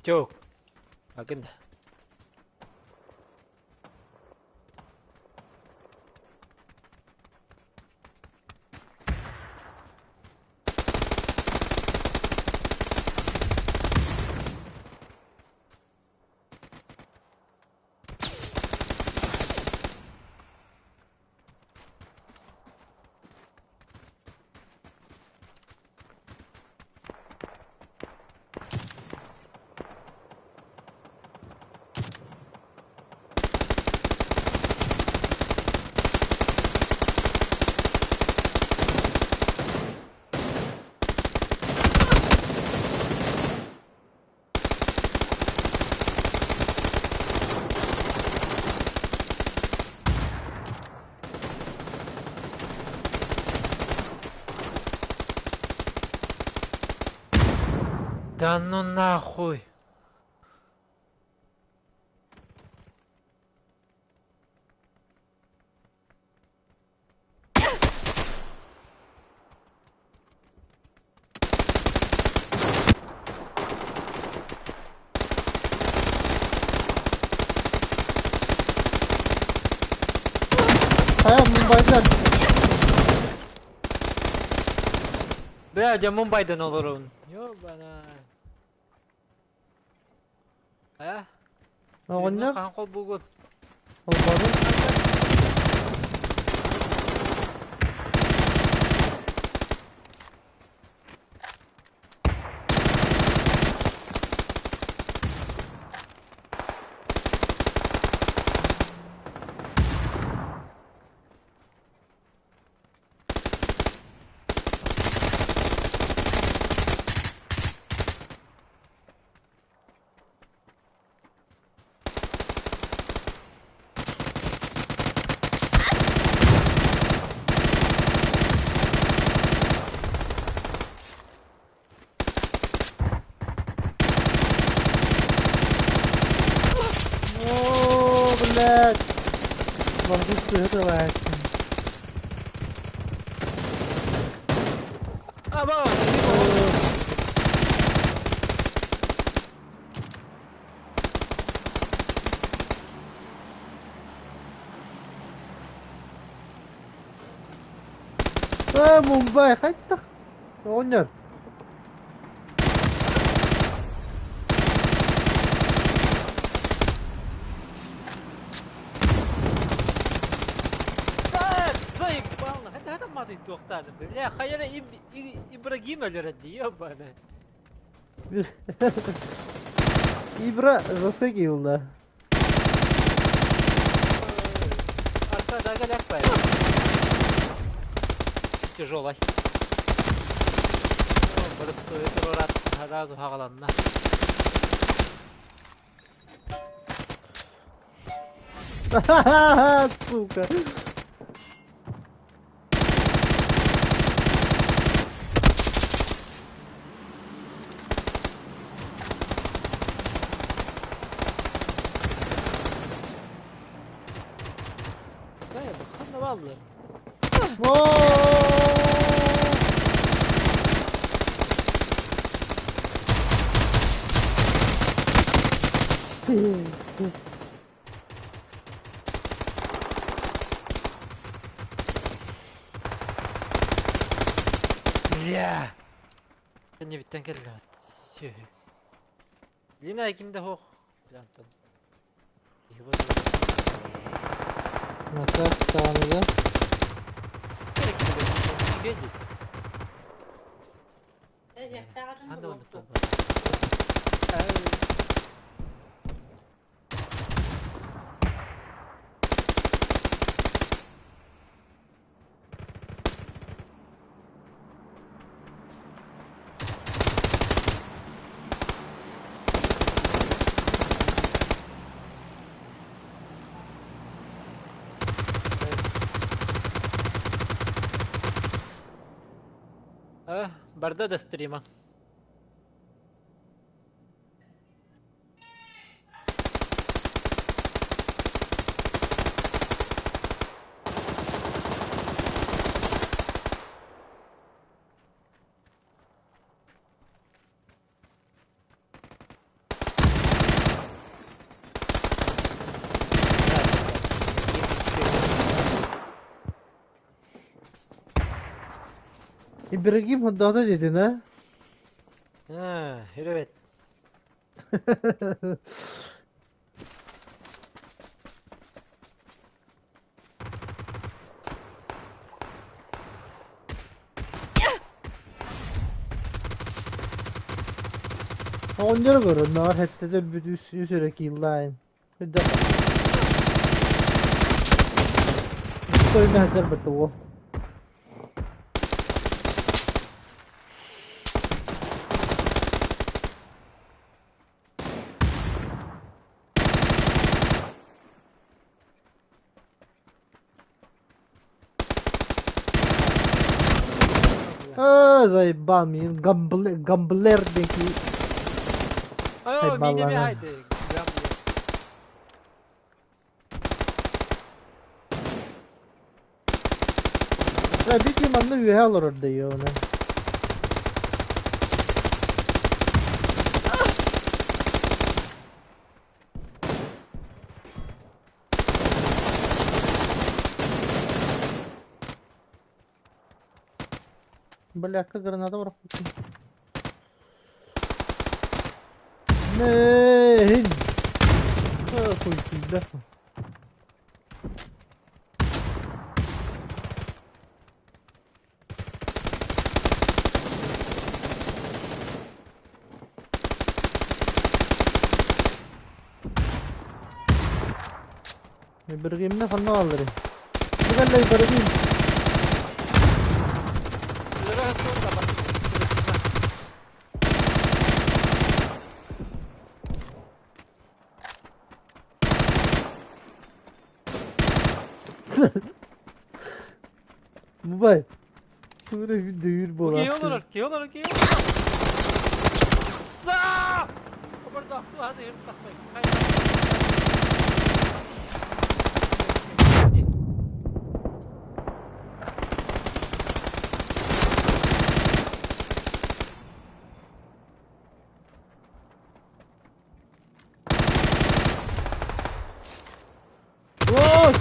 Чё? Агын. Да ну нахуй! Хайа Мумбайдар. Бля, дьэ Мумбайдан олорун. Ёбана. Э? Оҕонньор Хаһан холбуугун? холбоодун. Оо, блядь. Лордус сыһытылааччы. Аба! Ээ, Мумбай хайдах? Оҕонньор. Заебал, это маты туохтааны. Бля, хайа Ибрагим өлөрө дии, ёбана. Ибра жестко киилла. Арта дагаляк бай. Тяжелый. Сразу хагаланна. Сука. Ханна баллы. Бля. Не биттен келді. Все. Лина кимде хох. Плантон. Nasıl sağınıza? Ханда онды. Барда да стрима. Ибрагим хордоото диэтин аа? Аа, үрөбөт. Оҕонньоро көрөн, наҕар сэттэтэ өлбүт үс үс эрэ кииллаайын. Сойнаһдар уол. Aa, заебал мин гамблер диэки Оо, миинэ хайбаллана. хайды. Гамблер. Бити манна үөһэ олорор да ёна. Бляха, граната бырахпыппын. Нэһин! Хуй пизда. Ибрагимна ханна хаалларый? Тугалла Ибрагим. Бубай. Тугура дөйүр Киһи буолаахтыыр. олорор, киһи олорор, киһи олорор. Аа! Обордоохтуу ханы ыртахпай. Оо!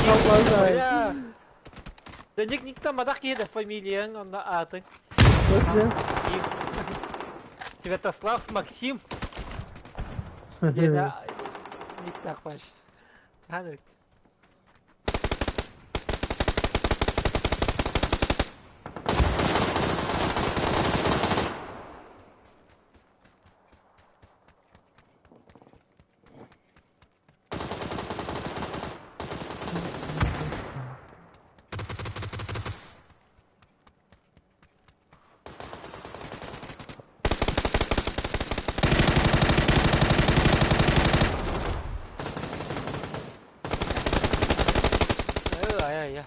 Халлаан Да ник никтан мадах киһи да фамилияң онно аатыҥ. Максим. Святослав Максим. Диэн никтаах баш. Ханырык. Ай-ай-ай.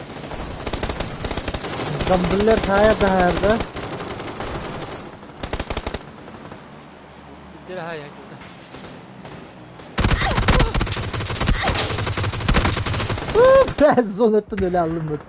Гамблер хайа таһаарда. Хай. Зонаттан өлө алыммыт.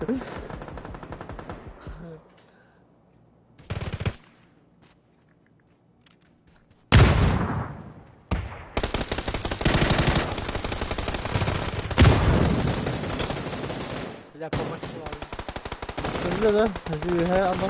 Бля, помощь буолла. Көрдө да, үөһэ ама.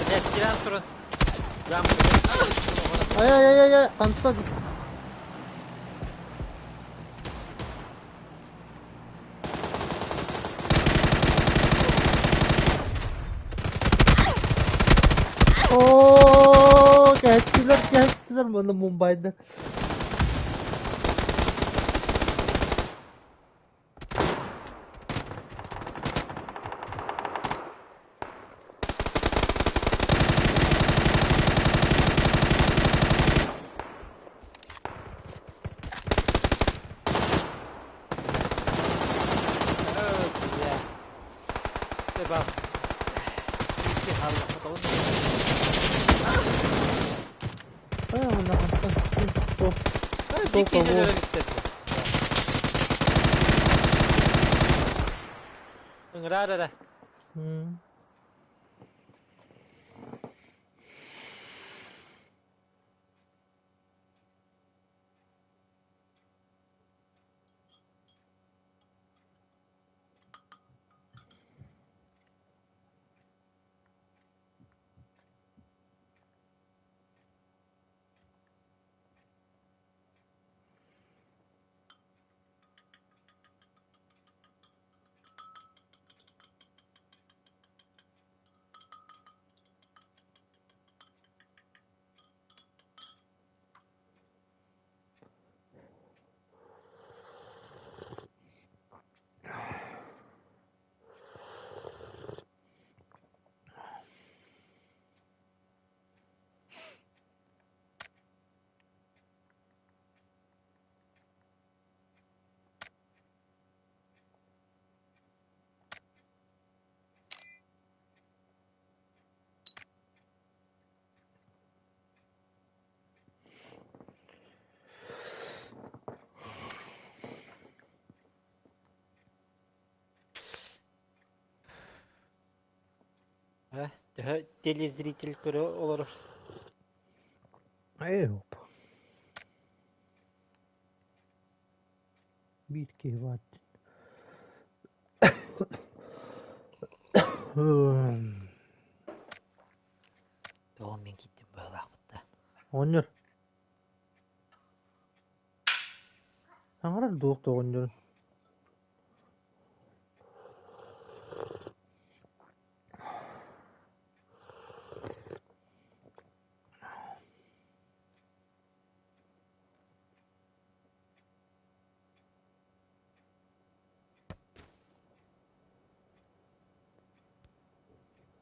Блядь, киран туран. Гамблер. Ай ай ай ай ай, хантан. Оо, кэһэттилэр, кэһэттилэр манна Мумбайда. Бля. Ты бах. Ай, манна хантан. О, Бикини. Саҥараар эрэ. Э, төһө телезритель көрө олорор? Ээ, оп. Биир киһи баар. Тоҕо мин киттим быһыылаахпыт да. Оҕонньор. Саҥарар дуох да оҕонньорун.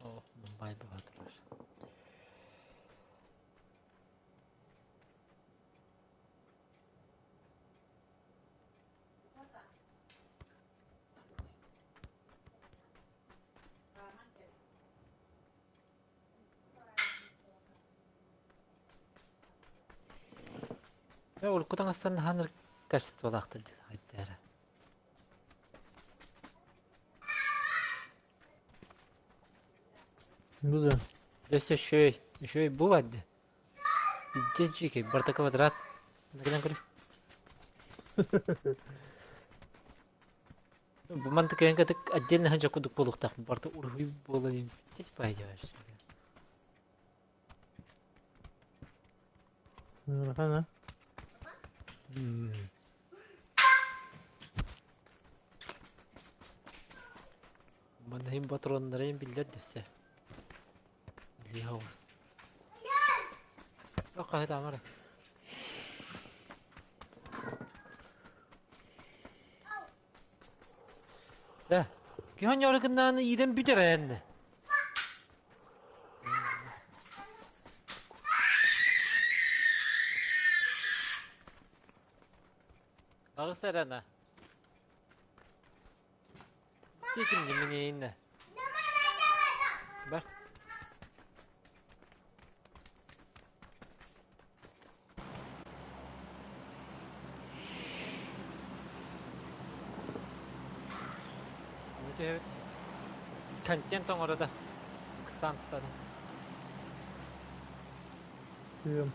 Оо, Мумбай баҕа турар. Э, урукку таҥастан наһаа качестволаахтар дии айдара. Ну да. Өссө үчүгэй, үчүгэй бу барды. Дьэ дьиикэй, барыта квадрат. Гынан көрү. Бу мантык кытык отдельно сылдьар курдук буолуохтаах. Барыта уруһуй буолан здесь пойдешь. Ыарахан а? Манныһын патроннарын биллэр дөссө. Лиһоҕус. Хаһытаамара. Э, киһи ньорыкыннааны иирэн бүтэрэн. Аҕыс эрэнэ. Тикин диминейинне. Бар. Түһэбит. Контент оҥоро да. Ыксаан тутады. Түһүөм.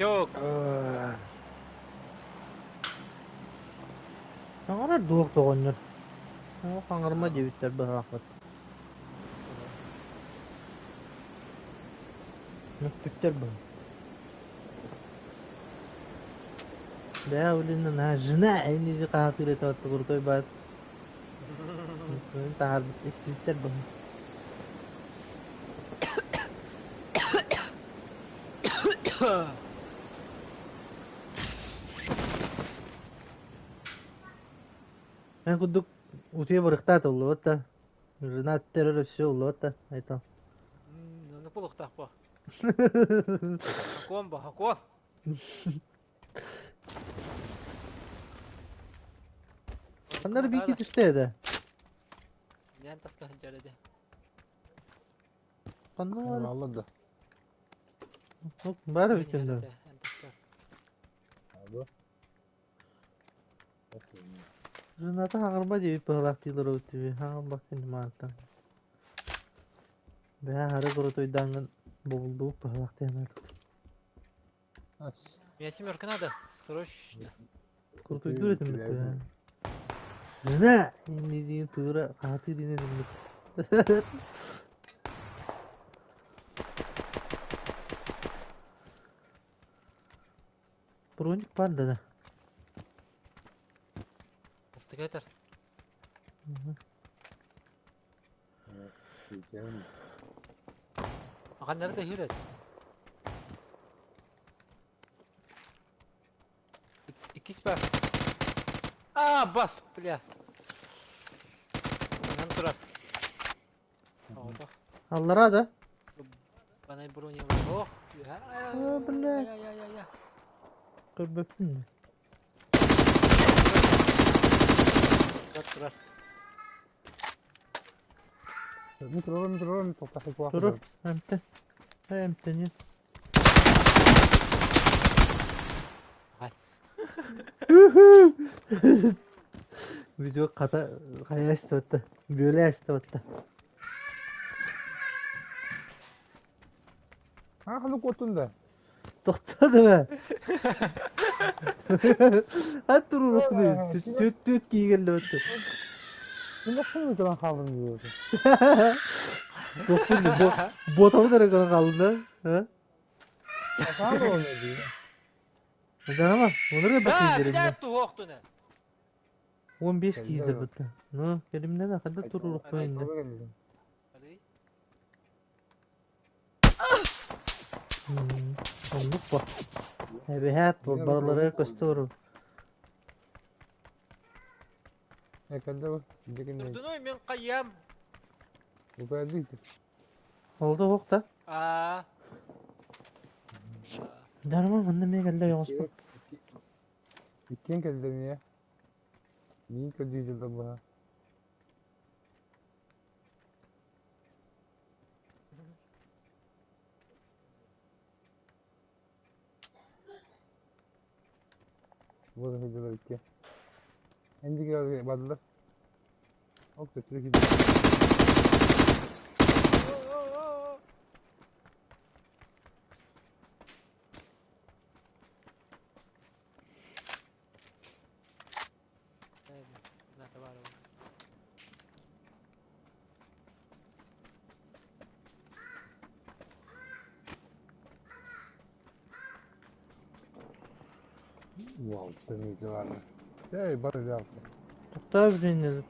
Yok. Хаҥарар дуох доҕонньор. Хаҥарма диэбиттэр быһаахпыт. Мөхпүттэр бу. Да, блин, она жена, эни хаатыр это крутой бат. Таһаарбыт истибиттэр бу. Эн курдук утуйа барыхтаат оллубат да. Жена террор все уллубат да. Айта. Ону кулуктаах бу. Хакуон бу, хакуон. Аннары бики түстэ да. Нен таска сылдьар эди. Ханна Алла да. Бары бүтүн да. Жената хаҥырба диэбит быһалаах дииллэр эбит дии, хаҥырбаккын маантан. Бэһэ аһары курутуйдааҥҥын бобуллубут быһалаах диэн аатык. Мне семерка надо, срочно. Курутуйдуур этим бит. Жена! Инни диин тыыра хаатыы диин этим бит. Броник бар да. Астыгатар. Аганнары да хирет. Иккис бар. А, бас, бля. Манан турар. Аллара да? Банай броня. Ох, А, блядь. Көрбөппүн. Турар. Микророн, тоқтақи Турар. Эмте. Эмтени. Ай. Видео хата хайа истибэтте. Бүөлэ истибэтте. Ахлы куоттун да. Тохтоо да. Хат турурукту. Түт түт кийгеллебетте. Мен туран хаалдым диyor. Тохтун ботамы дара гына калды. Ha? Хаалды ол диyor. Жанама, оныр да А, кийдерим. блядь, туохтуна. 15 кийдер битте. Ну, келимде да када турурукту инде. Оннук ба. Эбэһээт барылары көстөр. Ekelde bu. Турдуной мен кайям. Bu kadar değil. Oldu hokta. А. Жанама, мында мен келде yoğuспа. Иккен келдим ya. Мин көдүү жылда буга. Bu da hıcılar iki. Endi badılar. Ok da türkü. Wow, төнүгө бар. Эй, бар жакты. Тохтоо билин.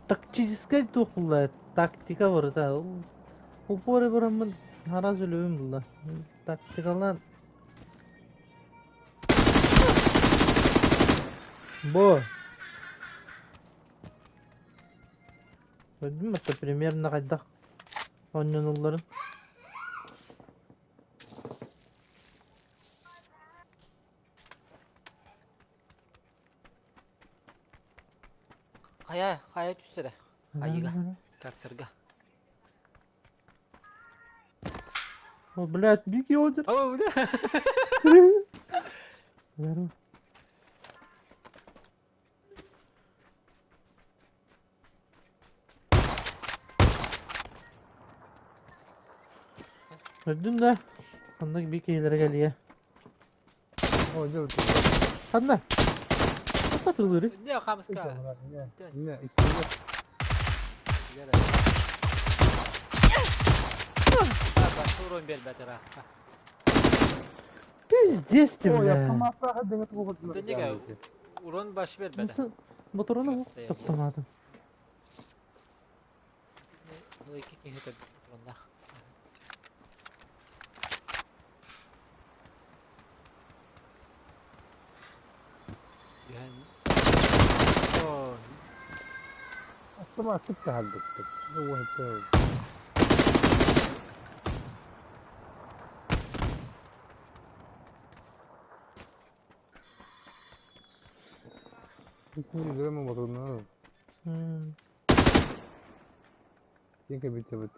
Тактическая тухулла, тактика бар да. Упоры барамын хараз өлөбүм булла. Тактикалар. Бо. Көрдүм это примерно кайдах онньонулларын. Кая, кая түссere. Айыга. Карсырга. О, блядь, биг йодер. О, бля. Здорово. Көрдүм да. Оннук бик киһилэрэ кэлиэ. О, жыл. Ханна? Хатылыры. Не хамска. Не, икки. Урон бербетера. Пиздец ты, О, бля. я демек бу. Неге урон баш бербеде. Моторуна топтамадым. Ну ики кихи уронда. О, طبعا ستة هالدكتور هو هالتاوي اثنين زلمة بطلنا يمكن بيتبت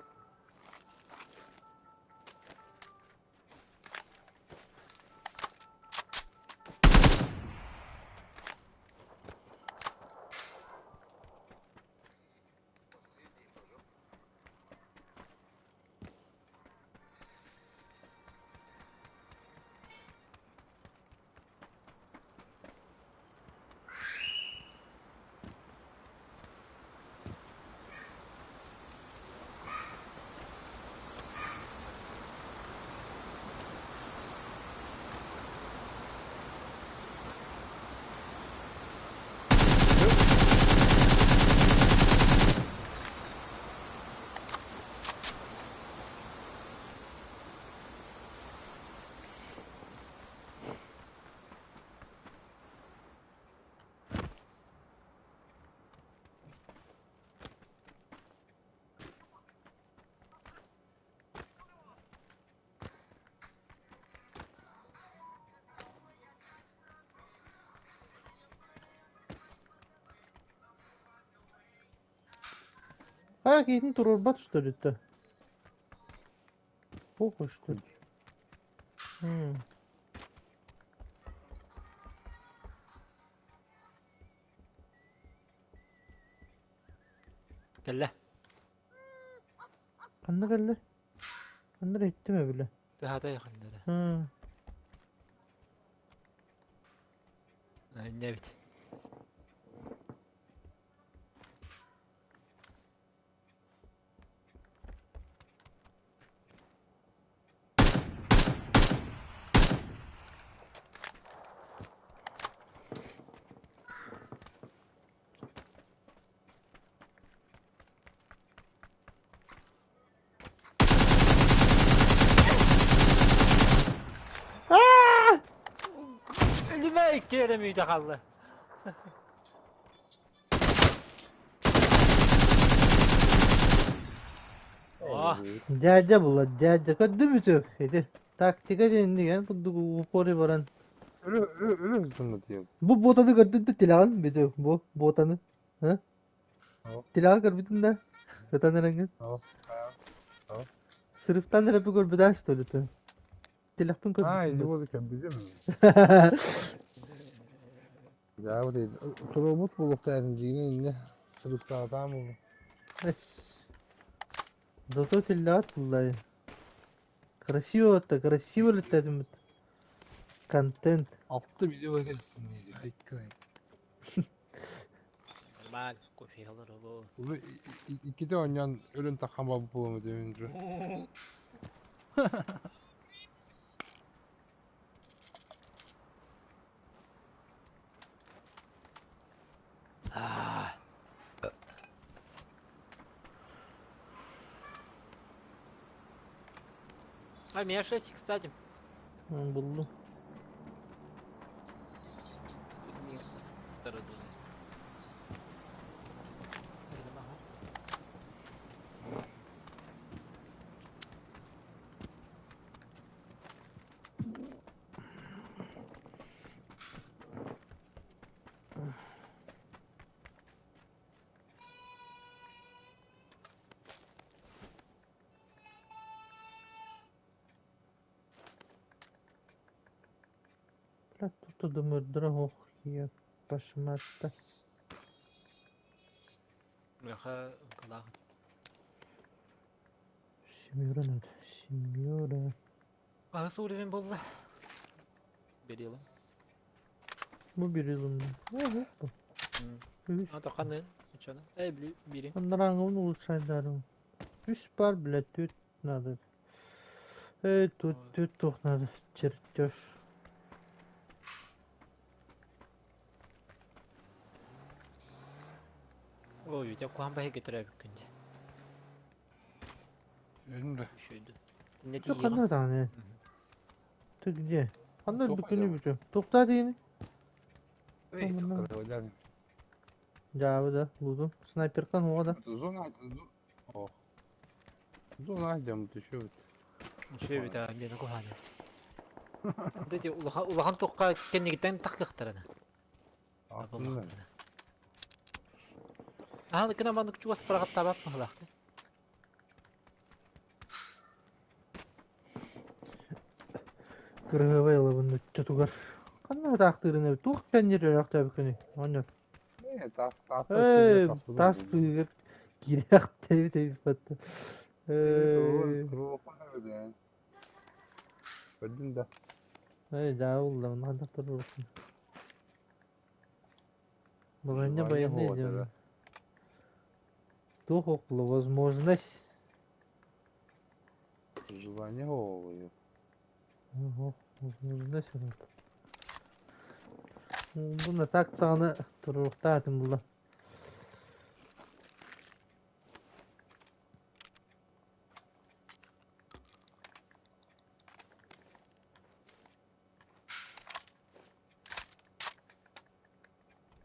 Хайа киһитин туруорбат что ли-то? Похуй что ли? Кэллэ. Ханна кэллэ? Ханна эрэ иһиттим эбилэ. Тыһаата ханна эрэ. Инньэ эбит. Өлүмэ икки эрэ мүйтэ хаалла. Дядя була, дядя. Көрдүм үтүк. Ити тактика диэн курдук упоры баран. Өлө өлө өлө сыммытыйым. Бу ботаны көрдүн да тилэҕин бүтүк бу ботаны. Тилэҕин көрбүтүн да ытан эрэҥҥин. Сырыктан эрэ бу көрбүтэ что ли ты? Тилэхпин А, көрбүтүн. иди вот көрбүтүм. Дьаа вот туруобут буолуохтаатын дьиҥэ иннэ сырыктаатаам буолу. Зато тиллэҕит буллай. Красиво-то, красиво лететиммит. Контент. Алты видео кэлсин диир хайкай. Нормально, кофе алар бу. Bunu иккитэ оонньоон өлөн таххан барбыт буолуом этэ мин А, меня шестик, кстати. Буллум. Бля, тут думаю, ох, я пошматта. Меха калах. Семера надо, семера. Хаһыс уровень буолла? Берилым. Бу берилым. Ого. А то ханы. Чё? Эй, били, бери. Рангын улучшайдарым. Үс бар, блядь, тут надо. Эй, тут, тут туох надо. Чертеж. Ой, у тебя кухан бахы көтөрө күнде. Өлүм да. Үшөйдү. Не Ты тиийэҕин? ханна даҕаны? Ты где? Ханна Туох бүкүнү айдам? бүтү? Тухта диини? Эй, Томунна. тоқта Жаабы да, лутун. Снайперкан уоҕа да. Зона О. Зона айдам еще. Үшөй бит, а мен кухан эбит. Дети улахан улахан туққа кеннигиттен тахкыхтарана. Астында. Аа, кына маннык чугас парагат табап махлахты. Кырыһыабай ылабын нуччатугар. Ханна таахтыырын эбит? Туох кэннир өрөөхтөөбү күнүй? Оонньор. Не, тас тас. Эй, тас быыгар киирэхтээбит эбит батта. Эй, Көрдүм да. эй, жаабы ханна турурукун. Баланья Желание военный вот идем. это. Туох около возможность. Желание головы. Ого, возможность. Буна так таны туруктаатым була.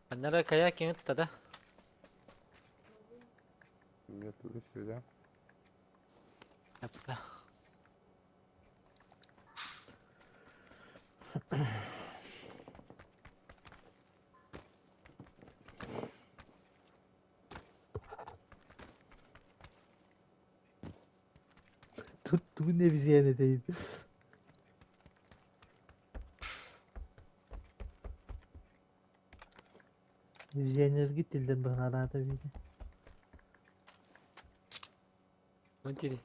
Аннара кая кеңет тада. Нет, сюда. Апта. Тугун обезьяна этэй? Обезьянерги тиллэр быһараата били. Мантири.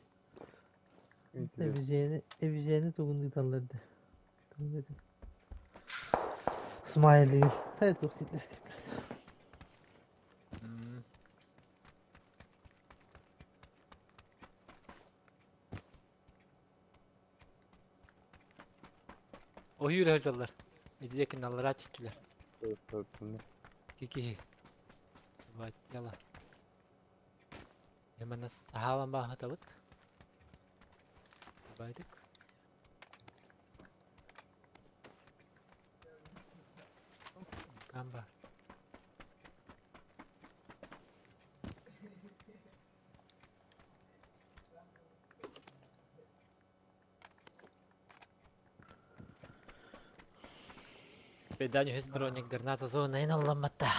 Обезьяны, обезьяны тугун ыыталлар да. Тугун этэ? Смайли. Хай туох дииллэр. Ойуур сылдьаллар. Итиэкин аллараа түстүлэр. Киһи. Баттала. Эмана саһаалан бааһытабыт. Байдык. Камба. Бедан үһүс броник граната зонайын алламматта.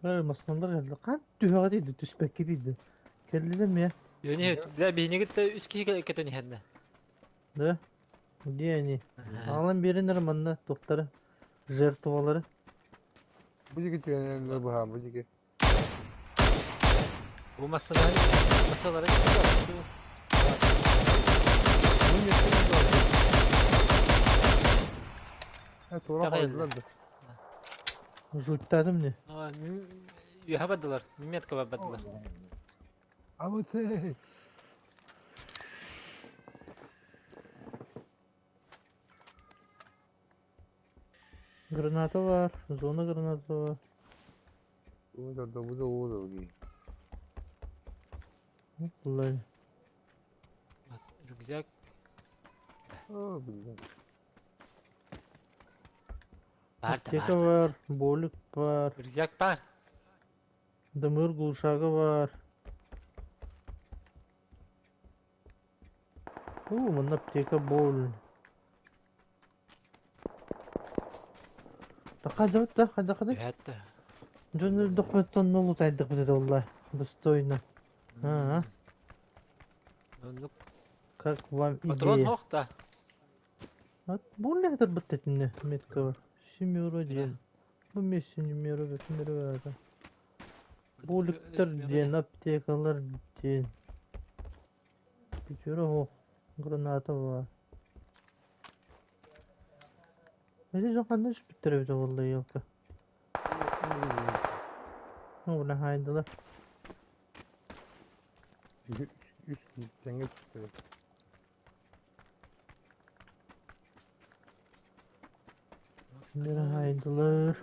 Масландар geldi. Kan түһэҕэ тиийдэ, түспэккэ тиийдэ. Кэллилэр миэ. Yöne бля биһиги да үс киһи кетен иһэннэ. Да? Где они? Аҕалан биэрэн манна туохтары, жертвалары. Бу диэки түһэн быһаан бу диэки. Бу массалары массалары Туора хайдылар да. Жуттадым не? Үһэ бардылар, метка бардылар. Абыты. Граната бар, зона граната бар. Бу да уу дии. Буллай. Рюкзак. Оо, блин. Бар да Аптека бар. бар, болик бар, Рюкзак бар. дымыр глушага бар. У, манна аптека бол. Хайда да, хайда хайда. Үһәтті. Дьон документон нолу тайдык бит олла. Достойно. А, Ну, как вам патрон идея? хохта. Бу не бит этинне метка бар. Семеро диэн. Бу мессенемеро бит это. Буликтер диэн, аптекалар диэн. Пятеро ох, граната бар. Эти жаканда түспүттэр эбит олла елка. Ну, бля, хайдылар. Үс тэҥҥэ түстэ. Бля, хайдылар.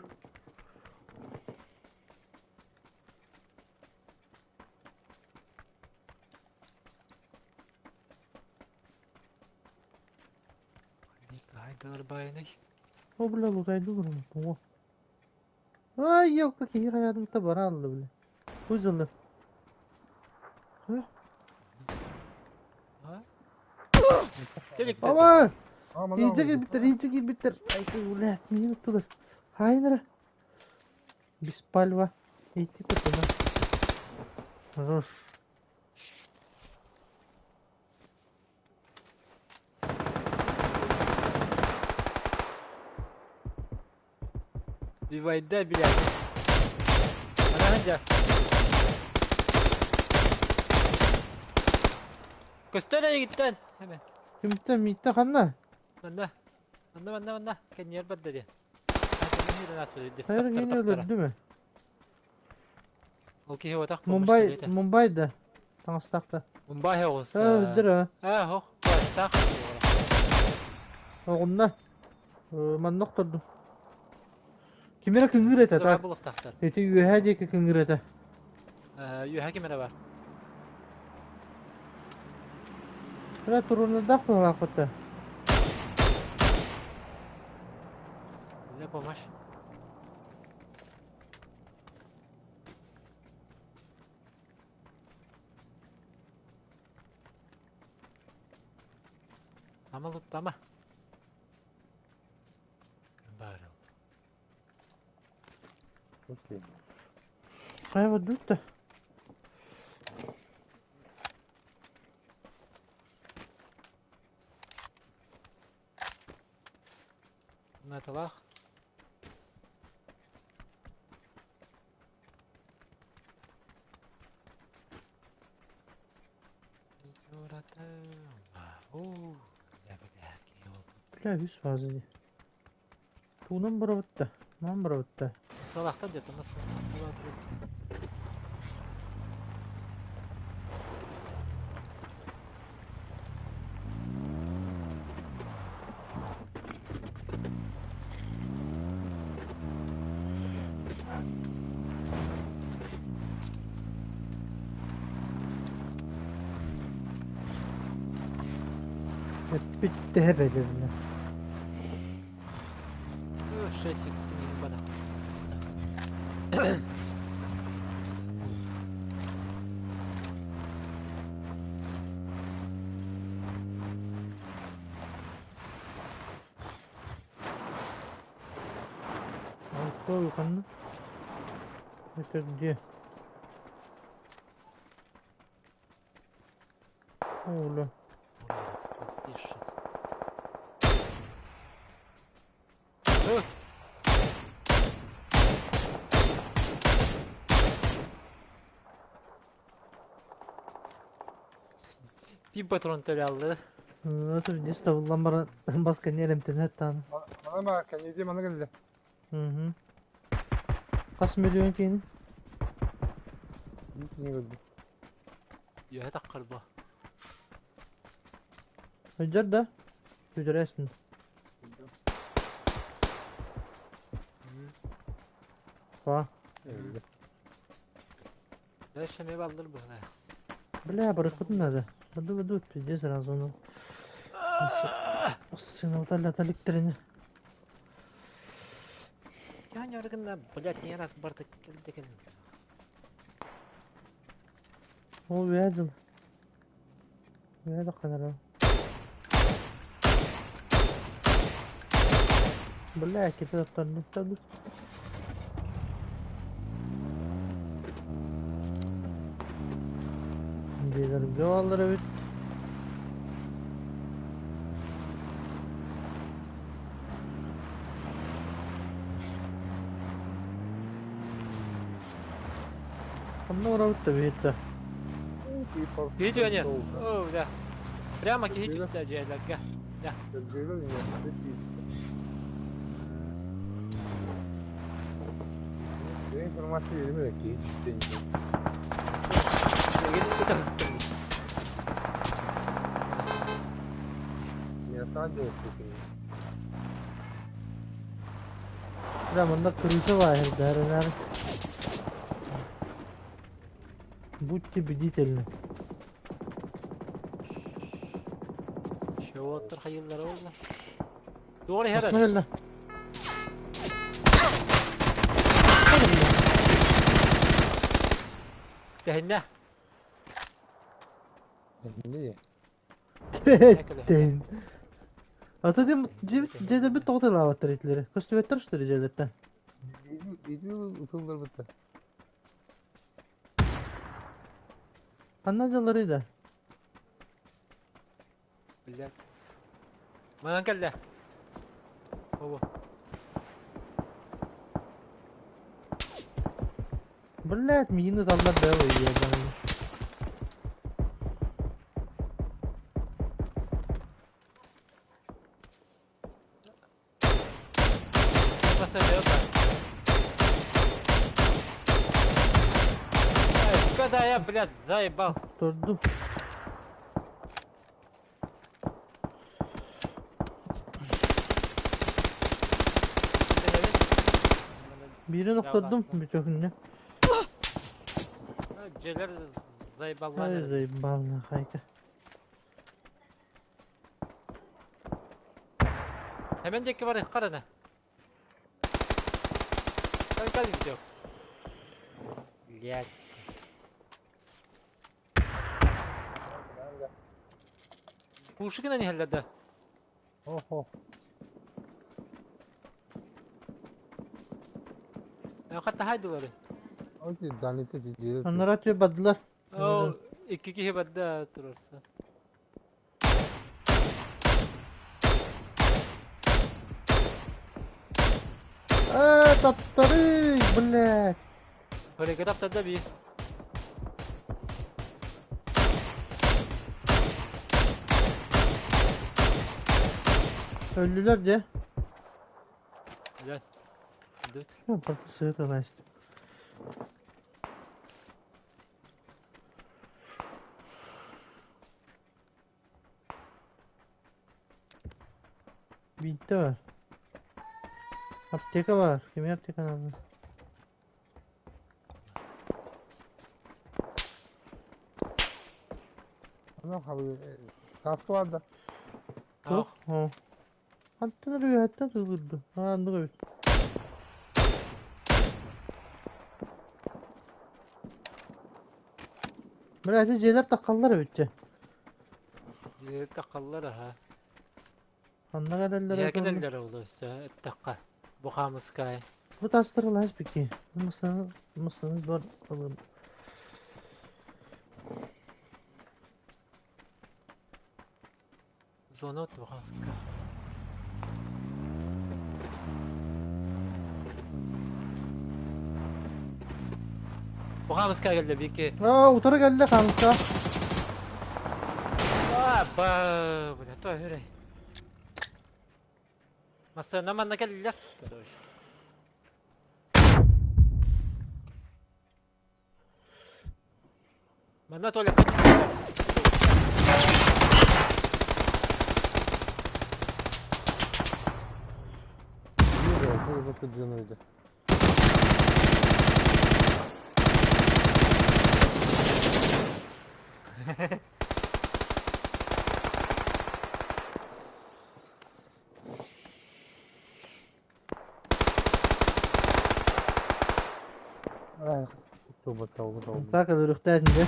Хайдылар байыны. О, бля, лутайдылар. О. Ай, елка, киһи хаятын та бара алды, бля. Кузылы. Телек. Ама! Иичэ киирбиттэр, иичэ киирбиттэр. Ай, бля, миин ыттылар. Хайнара. Беспальва. Идти куда? Хорош. Вивайда, блядь. Ана ханжа. Көстөр эгиттен. Hemen. Кимтен миитте ханна? Манна. Манна, манна, манна. Кеннер бадда де. Хайыр мени өлөрдү ме? Ол киһи отах Мумбай, Мумбайда. Таҥастаахта. Мумбай оҕус. Өлдүр а. А, хох. Баштах. Оҕунна. Манна охтордум. Кимера кыҥыр этэ так. Булуктахтар. Эти үөһээ диэки кыҥыр этэ. Үөһэ кимера бар. Бля, турунардаах быһалаах бата. помощь. Ама луттама. Барыл. Окей. Хайа бардыбыт да. Наталах. Бля, үс фаза дии. Тугунан барабыт да, маан барабыт да. Салахтан где-то нас Эппит тэһэ бэлэбинэ. 6 икс бада. Алкоголь ханна? Это где? Оля. Пишет. Bir patron aldı. Это здесь табыллан баран баска нерем таны. Мана баар, кэнники мана кэллэ. Угу. Хас миллион киини? Не көрдүм. Я таққар бу. Өйдөр да? Өйдөрөсүн. Па. Дальше ме балдыр бу. Бля, барыхпытын надо. Буду, буду, пиздец сразу, ну. Сына уталля таликтерини. Я не органна, блядь, не раз бардык келди. Ол вядил. Вяда канара. Бля, кете аттарны таду. Дилер аллар бит. Онно орабыт да бит. Видео не? О, да. Прямо кихи түсті жайларға. Да. Информация берме ки түштен. Я сам делал. Бля, мында крыса бар, дәрі. Будьте бдительны. Чего хайыллары oldu. Doğru her Осна келді. Тэһиннэ. Не? Тен. Ата дем жедер бит тоғытылаваттар итлери. Көстүбеттер что ли жедерден? Иди ытылдар бітті. Ханна жаларыйда. Бля. Манан кэллэ. Ого. Блять, мини таллар да ебаный. Когда я, блядь, заебал. Турду. Birini охтордум бүтөкүнне. Желер заебал. Ай, заебал хайка. Hemen деки бар қарана. Кэл кэл Витек. Блядь. Пушкина не да. Охо. Хатта хайдылары. Окей, даните дьиэ. Аннара түө бардылар. Ол икки киһи барда турарса. Ээ, таптарый, блядь. Көрөкө таптарда би. Öldüler de. Güzel. Dur. Bak сыта Настя. Bitti var. Аптека бар. Кими аптека надо? Анам хабы каска бар да. Туох? О. Хантан үрүһэттэн тылгырды. Аа, оннук эбит. Бля, ити дьиэлэр таххаллар эбит дьэ. Дьиэлэр таххаллар аха. Ханна кэлэллэр Ийэ кэлэллэр ол өссө эттэххэ. Бу хаамыскай. Бу тастырылаһас бики. Мысаны, мысаны бар алым. Зона от бу хаамыска. Бу хаамыска кэллэ бики. Аа, утары кэллэ хаамыска. Аа, ба, бля, то хүрэй. Массыына манна кэллилэр. Короче. Манна туалекка түстүлэр. Биир дьон үйдэ. Так, өлөрүөхтээтин дьэ.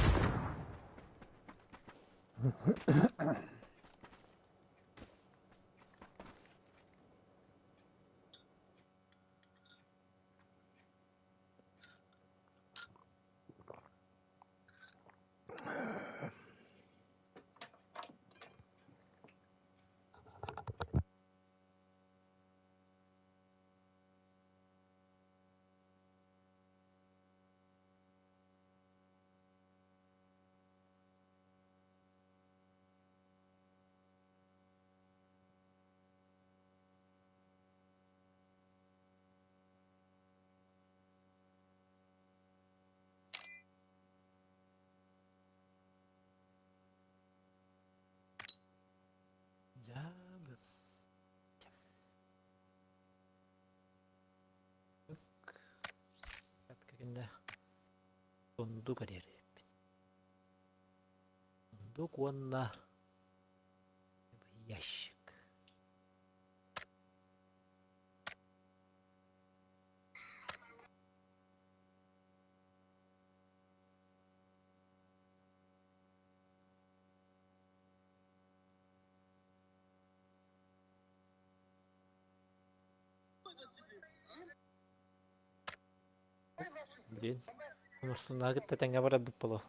Дьаабы. Кэннэ сундук эриэрэппит. Сундук уонна ящик. Блин. Мурсунаа кытта тэҥҥэ барарбыт буолуо.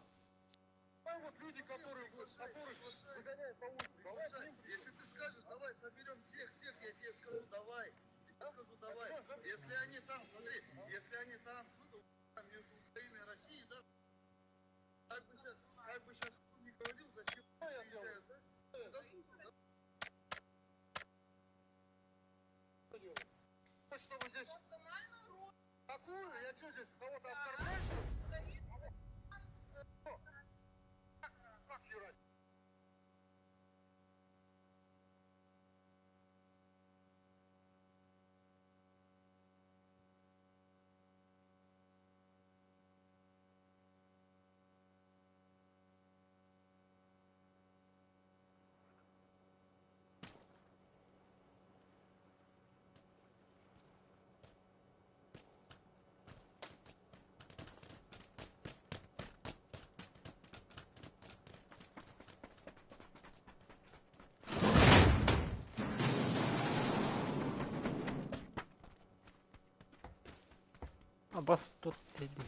Бас тут dedi.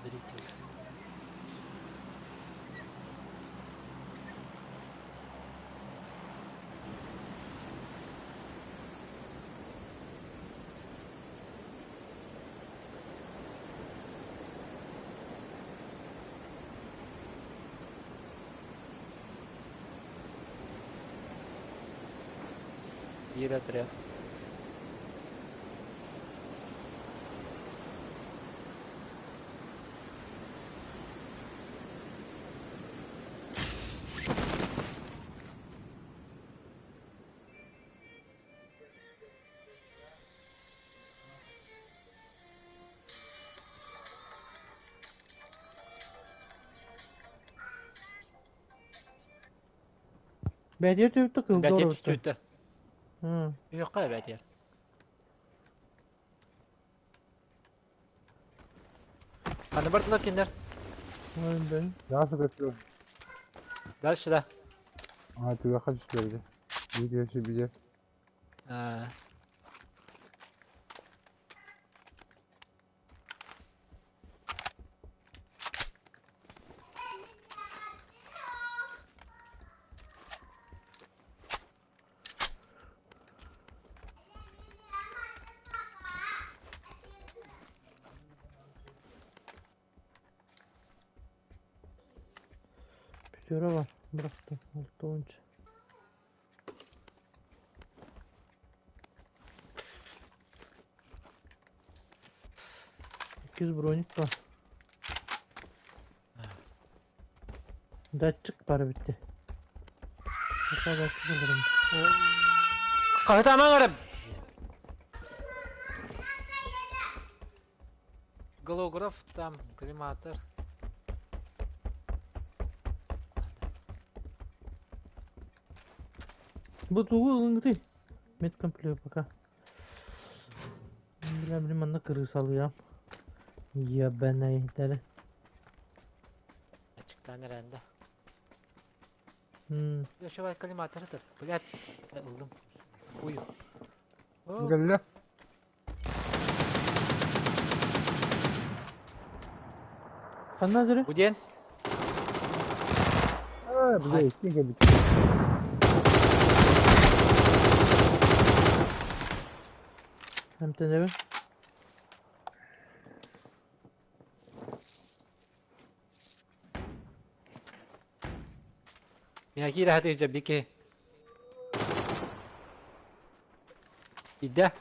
Зритель. Биир отряд. Бэдиэ түбүтэ кылга Бэтиэр олорбута. түстүүтэ. Үөххэ бэтиэр. Ханна бардылар кинилэр? Ой, Дальше көтүө. Дальше да. Аа түгэххэ түстүлэр Биир түһэ биир. Аа. Пятеро var. Bıraktım. Altı oyuncu. Sekiz bronik var. Датчик бар bitti. Hatta датчик alırım. Хаһытаамаҥ эрэ. Голограф там, крематор. Бу тугу ылыҥый? Медкомплект пока. Бля, блин, манна крысалыам. Ебаный, Ачыктаан эрэнде. М, Еще коллиматор это. Блядь, ыллым. Хую. О, Кэллэ. Ханна дыры? Бу диэн? Аа бile икки кэлбит. Эмтэнэбин. Мин киирэ хатыйдьа бики. Идэ.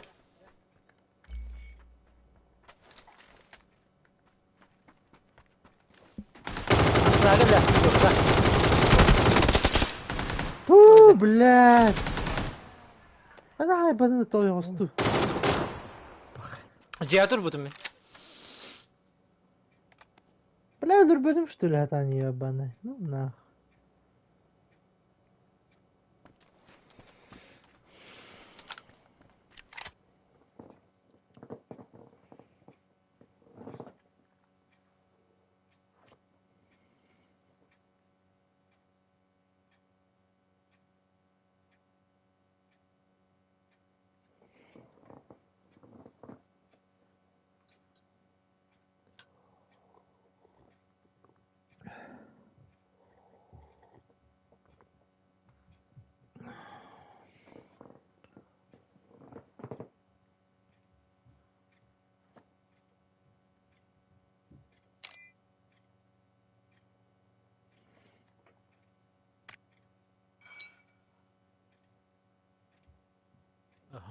Астааga бля. Yoksa. Фу, блядь. Ана баны той осту. Дьиэ турбутум мин. Бля, өлөрбөтүм что ли хатаан ебаный. Ну нах.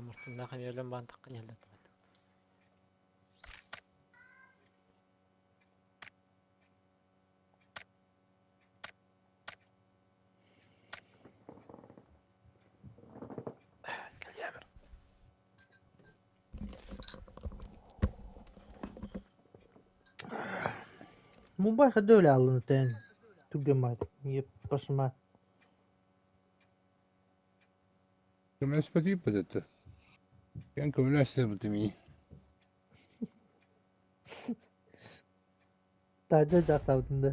Муртуннаах эмиэ өлөн баан таххан иһэллэр Мумбай хадыы өлө аллын Түгэн еппасыма. Көмөлөспөтүйбүт этэ. Кэн көмөлөстөрбүтүм Таадьа дьаахтаабытын да.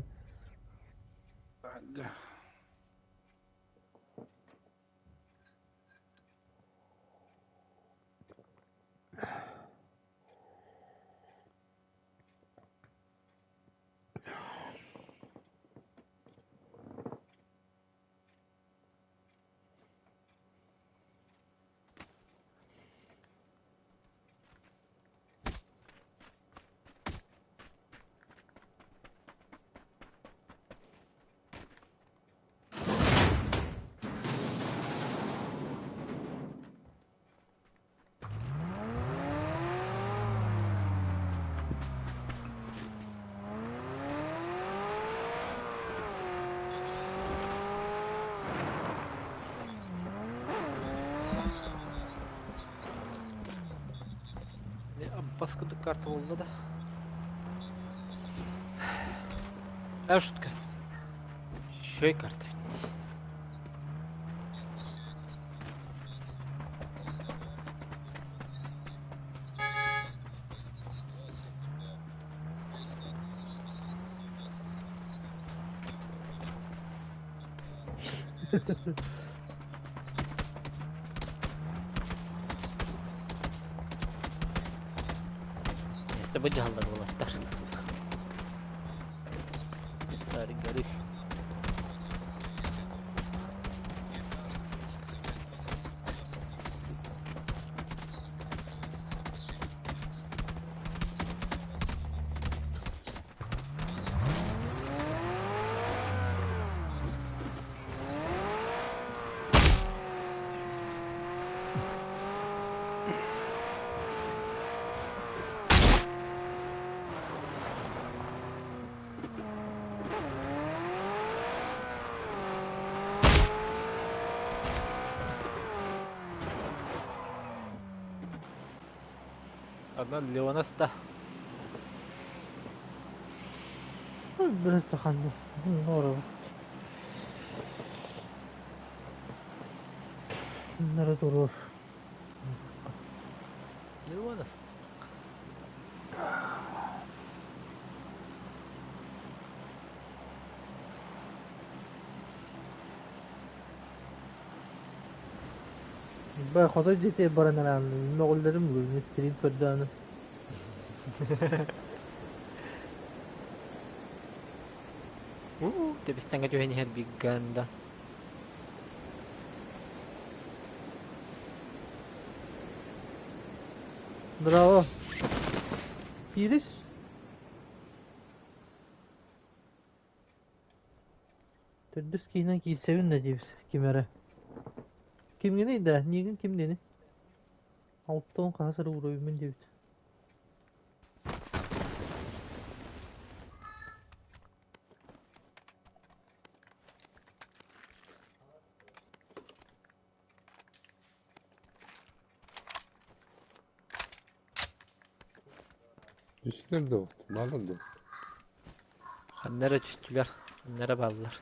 Аббас курдук карта буолла да. Э, шутка. Еще и карта ведь. Миэстэ бу дьаһаллар буолаттар. Саргары. Одна Леонас да. Блядь, ханна. Здорово. Нара турur. Леонас. Бай хотой дьиэтигэр баран эрэн мөҕүллэрим булур, стрим көрдөөнү. Уу, тэбистэҥҥэ түһэн иһэр бигганда. Браво. Киирис. Төрдүс киһинэн киирсэбин да диибит ким эрэ. Кимҥиний да, миигин ким диэний? 60 хаһыс эрэ уровеньмын диэбит. Түстэр да, баалар да. Ханна эрэ түстүлэр, ханна эрэ бааллар.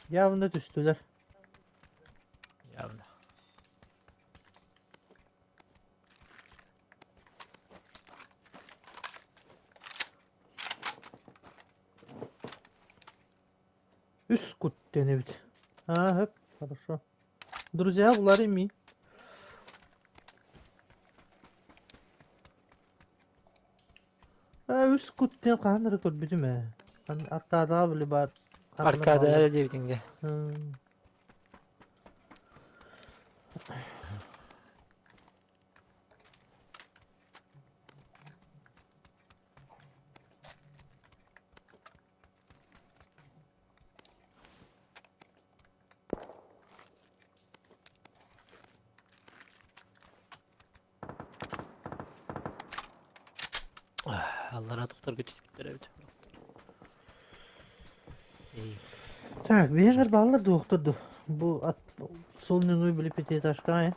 Явно түстүлэр. Явно. Үс кут диэн эбит. Аа, хөп, хорошо. Друзья, булар ими. Ээ, үс кут диэн хаһан эрэ көрбүтүм ээ. Аркадаҕа били баар ханна Аркада бааллар. эрэ диэбитиҥ дии. Аллараа тохторго түспүттэр эбит. Так, биһиэхэр бааллар дуохтар ду. Бу ат сол нөҥүө били пятиэтажка ээ.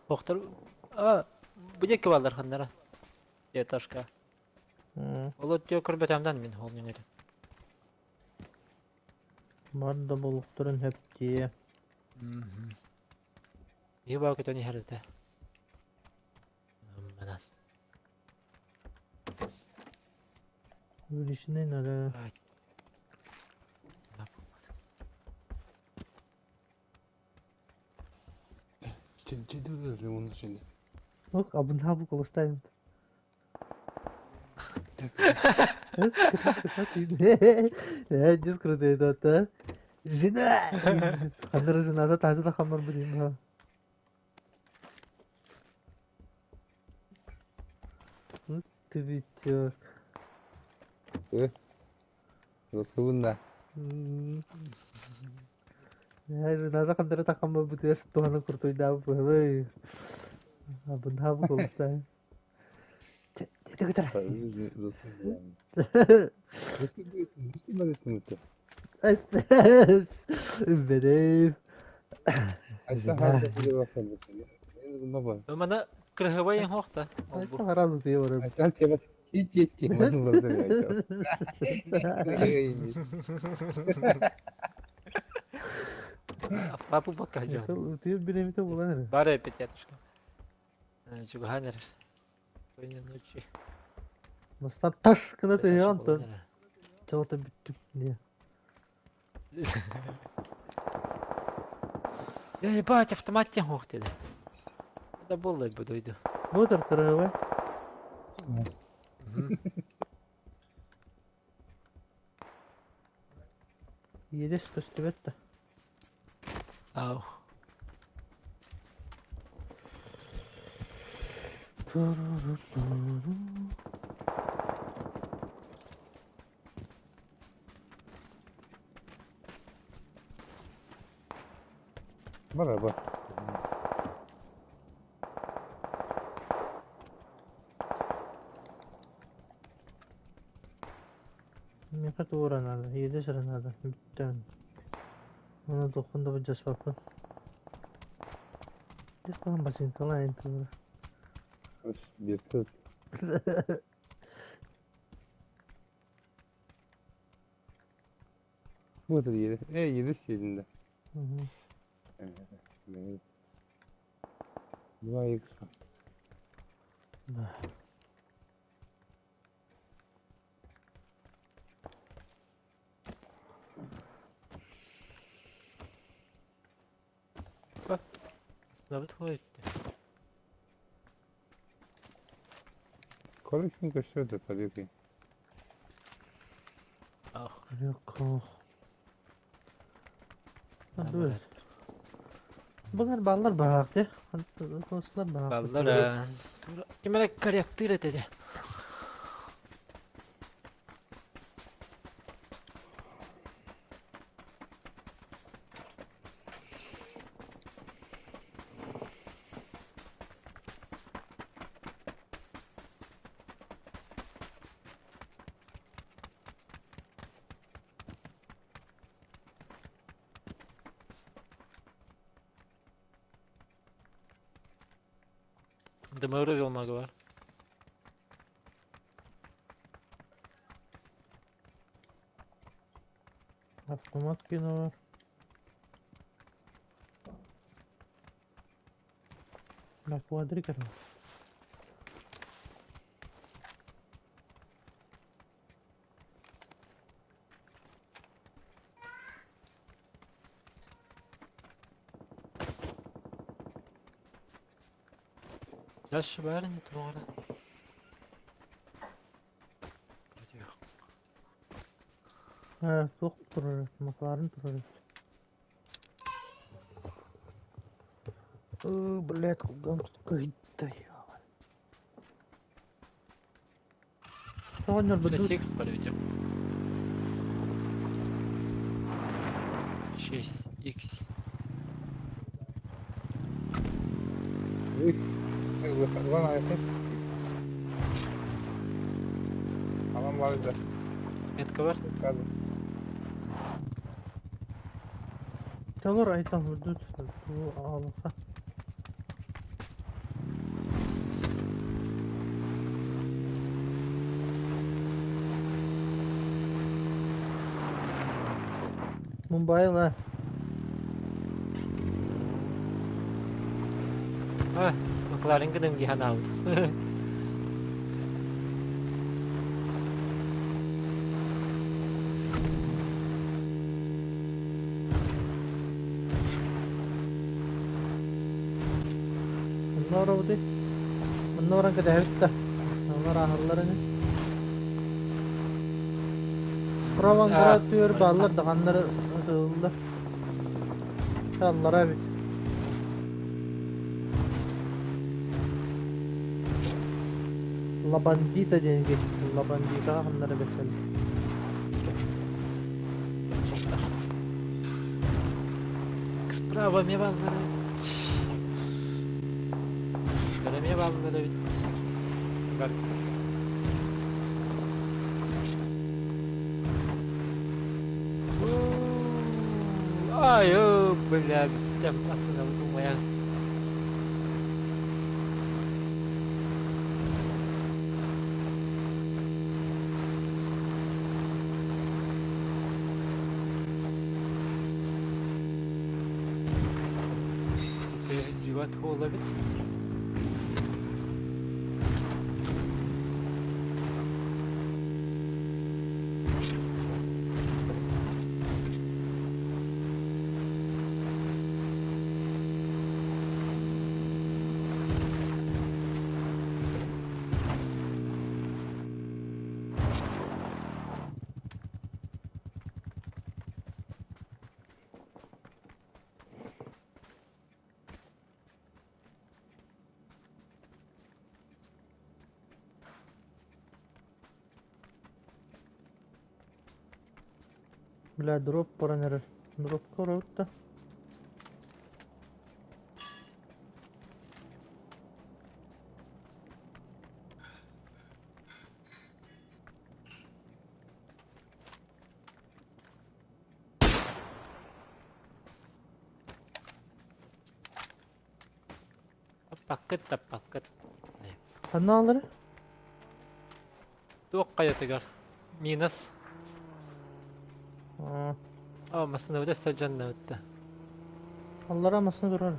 Охтор а бу диэки бааллар ханнара пятиэтажка. Ол өттүө көрбөтөмдөн мин ол нөҥүөтүн. Бар да болуктарын хөптиэ. Киһи баа көтөн иһэр этэ. Манан. Увеличенный надо. Ох, абынһаа колостаем. Дьис крутый Жена! Ханнара жената таһы да хаммар будем. Ты ведь... Заслугунна. Жената ханнара тахаммар бутер туһана крутойдаабы быһылай. Абынһаа колостаем. Бэрэй. Мана кырыһыбай хоохта. Сразу ты его. Папу пока жон. Ты беременна была. Бары пятиэтажка. Чугаһаан эрэр. Ночи. Мастан таш гына түһүө онтон. Чоҕото бүттүк диye. Я ебать, автомат диэн суох диэтэ. Это буолла бу дойду. Мотор кырыһыбай. Иэдэс көстүбэт да. Ау. Merhaba. Миэхэ туора наада, иэдэс эрэ наада, бүттэн. Уонна туохпун да былдьаспаппын. Ис хаһан басыыҥкалаан туора. Берсет. Bu da yedi. E yedi silindi. Evet. 2 х. Остановит ходит. Kolla kim gösterdi tabii. Ах. Yok. Bunlar ballar баҕаахтı. Достар баҕаахты. Баллар. Ким эрэ корректир этэ. Дымыры болмагы бар. Автомат кино. На квадрик. Дальше бәріне тоғыра. Суох турар, Макларен турар. Блядь, кулган кыйда Оҕонньор быдыы 6 подойдем. 6 х. Иван айхын. Adam var idi. Метка бар. Geldi. Çalar айтан быдыы туу аалыха. Мумбайла. А, Макларен гыным гиханаут. Онно роботы. Онно баран кэтэһэбит да. Олар ааһаллар ини. Справа ангара түөр бааллар даҕаннары ытыллар. Аллара эбит. Ла Бандита диэн киһи. Ла Бандитаҕа ханнара бэрсэллэр. Справа ме баллар эбит. Кара ме баллар эбит. Гар. Ай, о, бля, бүттем. Aslında bu думая. Живот холовит. Бля, дроп баран эрэр. Дропка оробут да. Паккыт да паккыт. Ханна алары? Туох кайатыгар. Минус. Аа, А, масына өтө саджанна өттө. Аллара масына турар.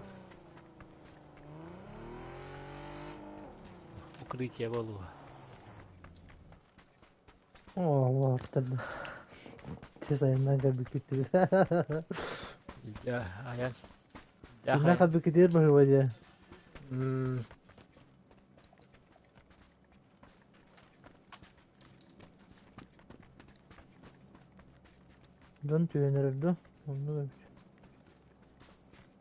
Укрытие болуга. О, Аллах Тез айынан кэлбиккит. Я, аян. Я Инна кэлбиккитигэр баһыыба дьэ. Дьон түһэн эрэр дуо? Оннук эбит.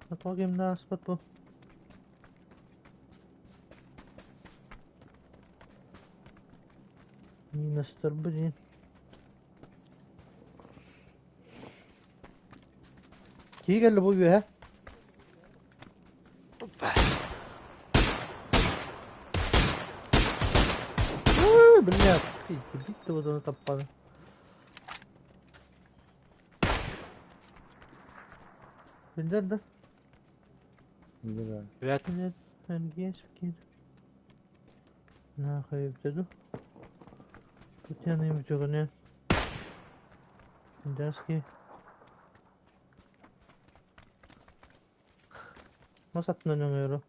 Тоҕо кимнээх ааспат бу? Минустарбыт иһин. Киһи кэллэ бу үөһэ. Опа. Ой, блядь, бит вот таппады. Билдер да? Güzel. Evet. Нет, НГС кин. Нахуй бтеду. Тут я не бүтөгөнө. Даски. Мас аттынан өҥөөрү.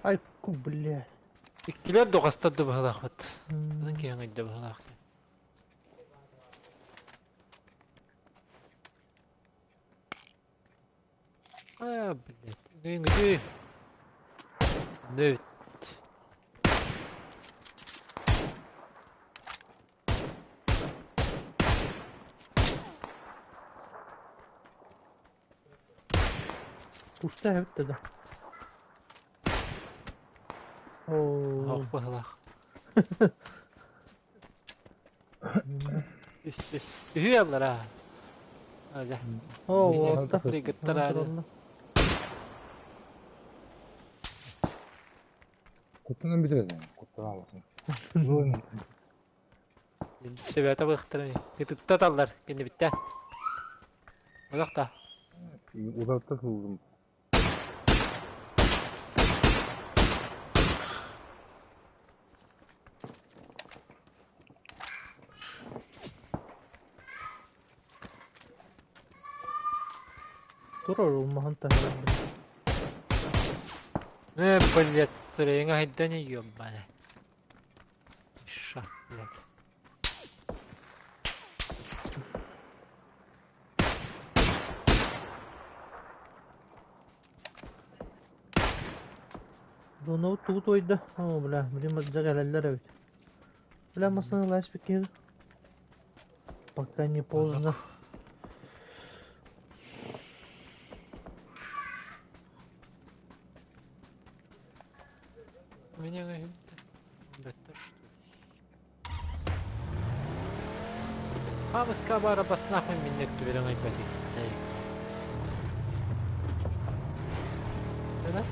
Ай, ку, блядь. Иккилэр дуҕастар да быһалаахпыт. Атын киһи өҥөйдө быһалаах. А, блядь. Үҥүдүү. Нөт. Куста эбит да. Оо. Ох быһалаах. Үс үһү аллара. Ажа. Оо, Пригыттар. Куттанан бүтэрэ. Куттанан аласың. Себята быхтар. Кытытта таллар кэннибиттэн. Олох та. Ударта сылдым. Турар улмахан таһырар. Э, блядь, сырайыңа хайдан ёбана. Ша, блядь. Дону тугу туойда? Оо, бля, блин, мадза кэлэллэр эбит. Бля, массыына ласпик киһи. Пока не поздно. Меня беттер что ли? Хамыска бара баснахмын миннек түберен айбатик. Да?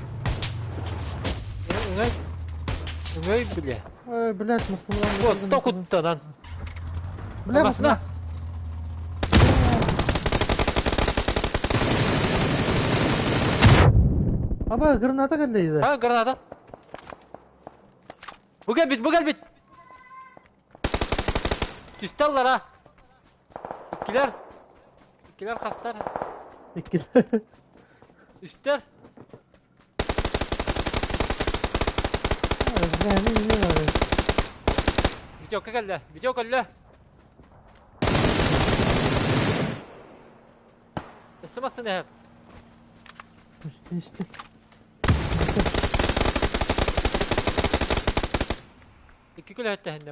Өҥөй. Өҥөй бля. Ой, блядь, массыыналар. Вот, токуттанан. Бля, массыына. Аба, граната кэллэ А, граната. Бу кэлбит, бу кэлбит. Түсталлар а. Иккилэр. Иккилэр хастар. Иккилэр. Үстэр. Бля, не не бар. Витёкка кэллэ. Витёк кэллэ. Өссө массыына иһэр. Исти. Икки күлэһэттэһиннэ.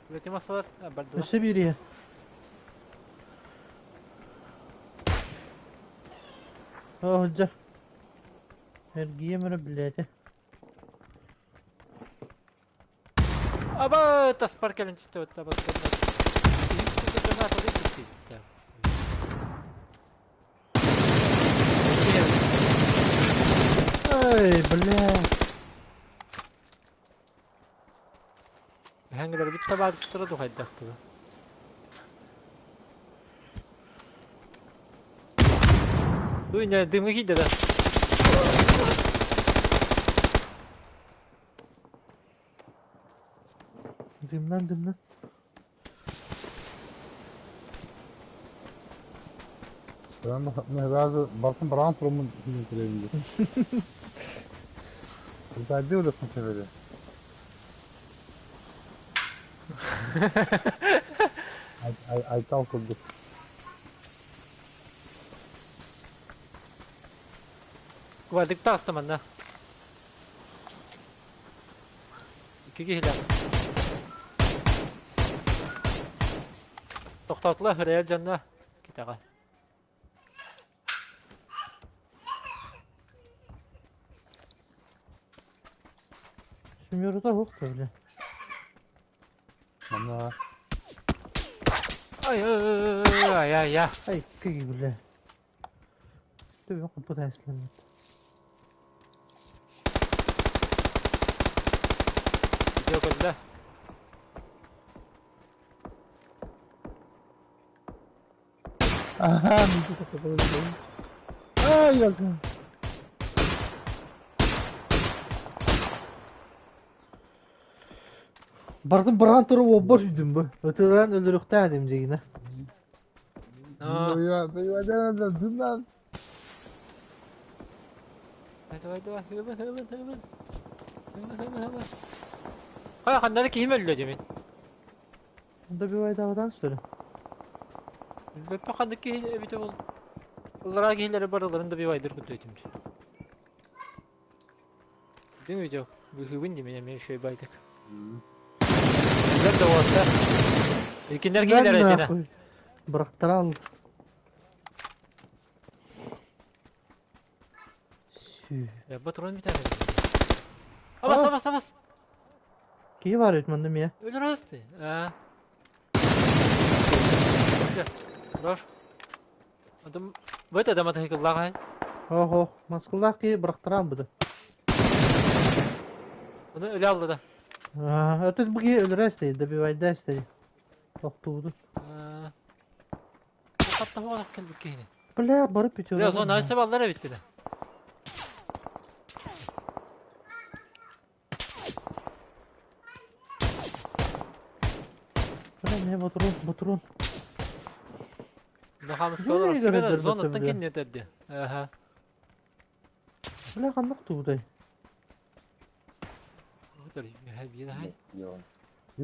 Үлэти массалар бардылар. Өссө биириэ. Оо, дьэ. Эргийэм эрэ билээтэ. Аба таспар кэлин түстэ таба Эй, бля. Хәңгеләр бит табадыстыра духайдах туга. Уй, не, дымы кийде да. Дымнан, дымнан. Ben razı bakın Brown Prom'un hizmetlerinde. Güzel değil mi severi? Айтал курдук. Кубадык таҕыста манна. Икки киһилээх. Тохтоотулар хырайар дьонно китэҕэ. Семерота суох да бля. Манна Ай ай ай ай. Ай, кый бля. Төбө куппут эслэммит. Видео көрдө. Аха, Ай, якын. Бардым быраҕан туран уолбар сүүрдүм бу. Ытыалаан өлөрүөхтээх этим дьигинэ. Давай, давай, hılı hılı hılı. Hılı hılı hılı. Хай ханнары киһим өллө димин. Добивайдаабатан сөре. Бөппө ханнык киһи эбите бол. Ыллара киһилери барыларын добивайдыр кутуйтум. Дим видео. Быһыыбын димин эмиэ үчүгэй байдык. Кинилэр да уоттар. Кинилэр киһилэр этинэ. Бырахтара ал. Батрон битэр. Абас, абас, абас. Киһи бар эбит манна эмиэ. Өлөрөсты. Аа. Рош. Адам в это да мотоцикллаах Охо, маскалаах киһи бырахтара албыта. Оны өлө алды да. Аа, өтөт бу киһи өлөрө эстэй, добивайда эстэй. Охтуубутун. Хатта хоолох кэлбит киһини. Бля, бары пятеро. Бля, зона өссө баллар эбит да. Бля, не батрон, батрон. Да хамыска олорор. Кимер зонаттан киннетэрди. Аха. Бля, ханнык туудай.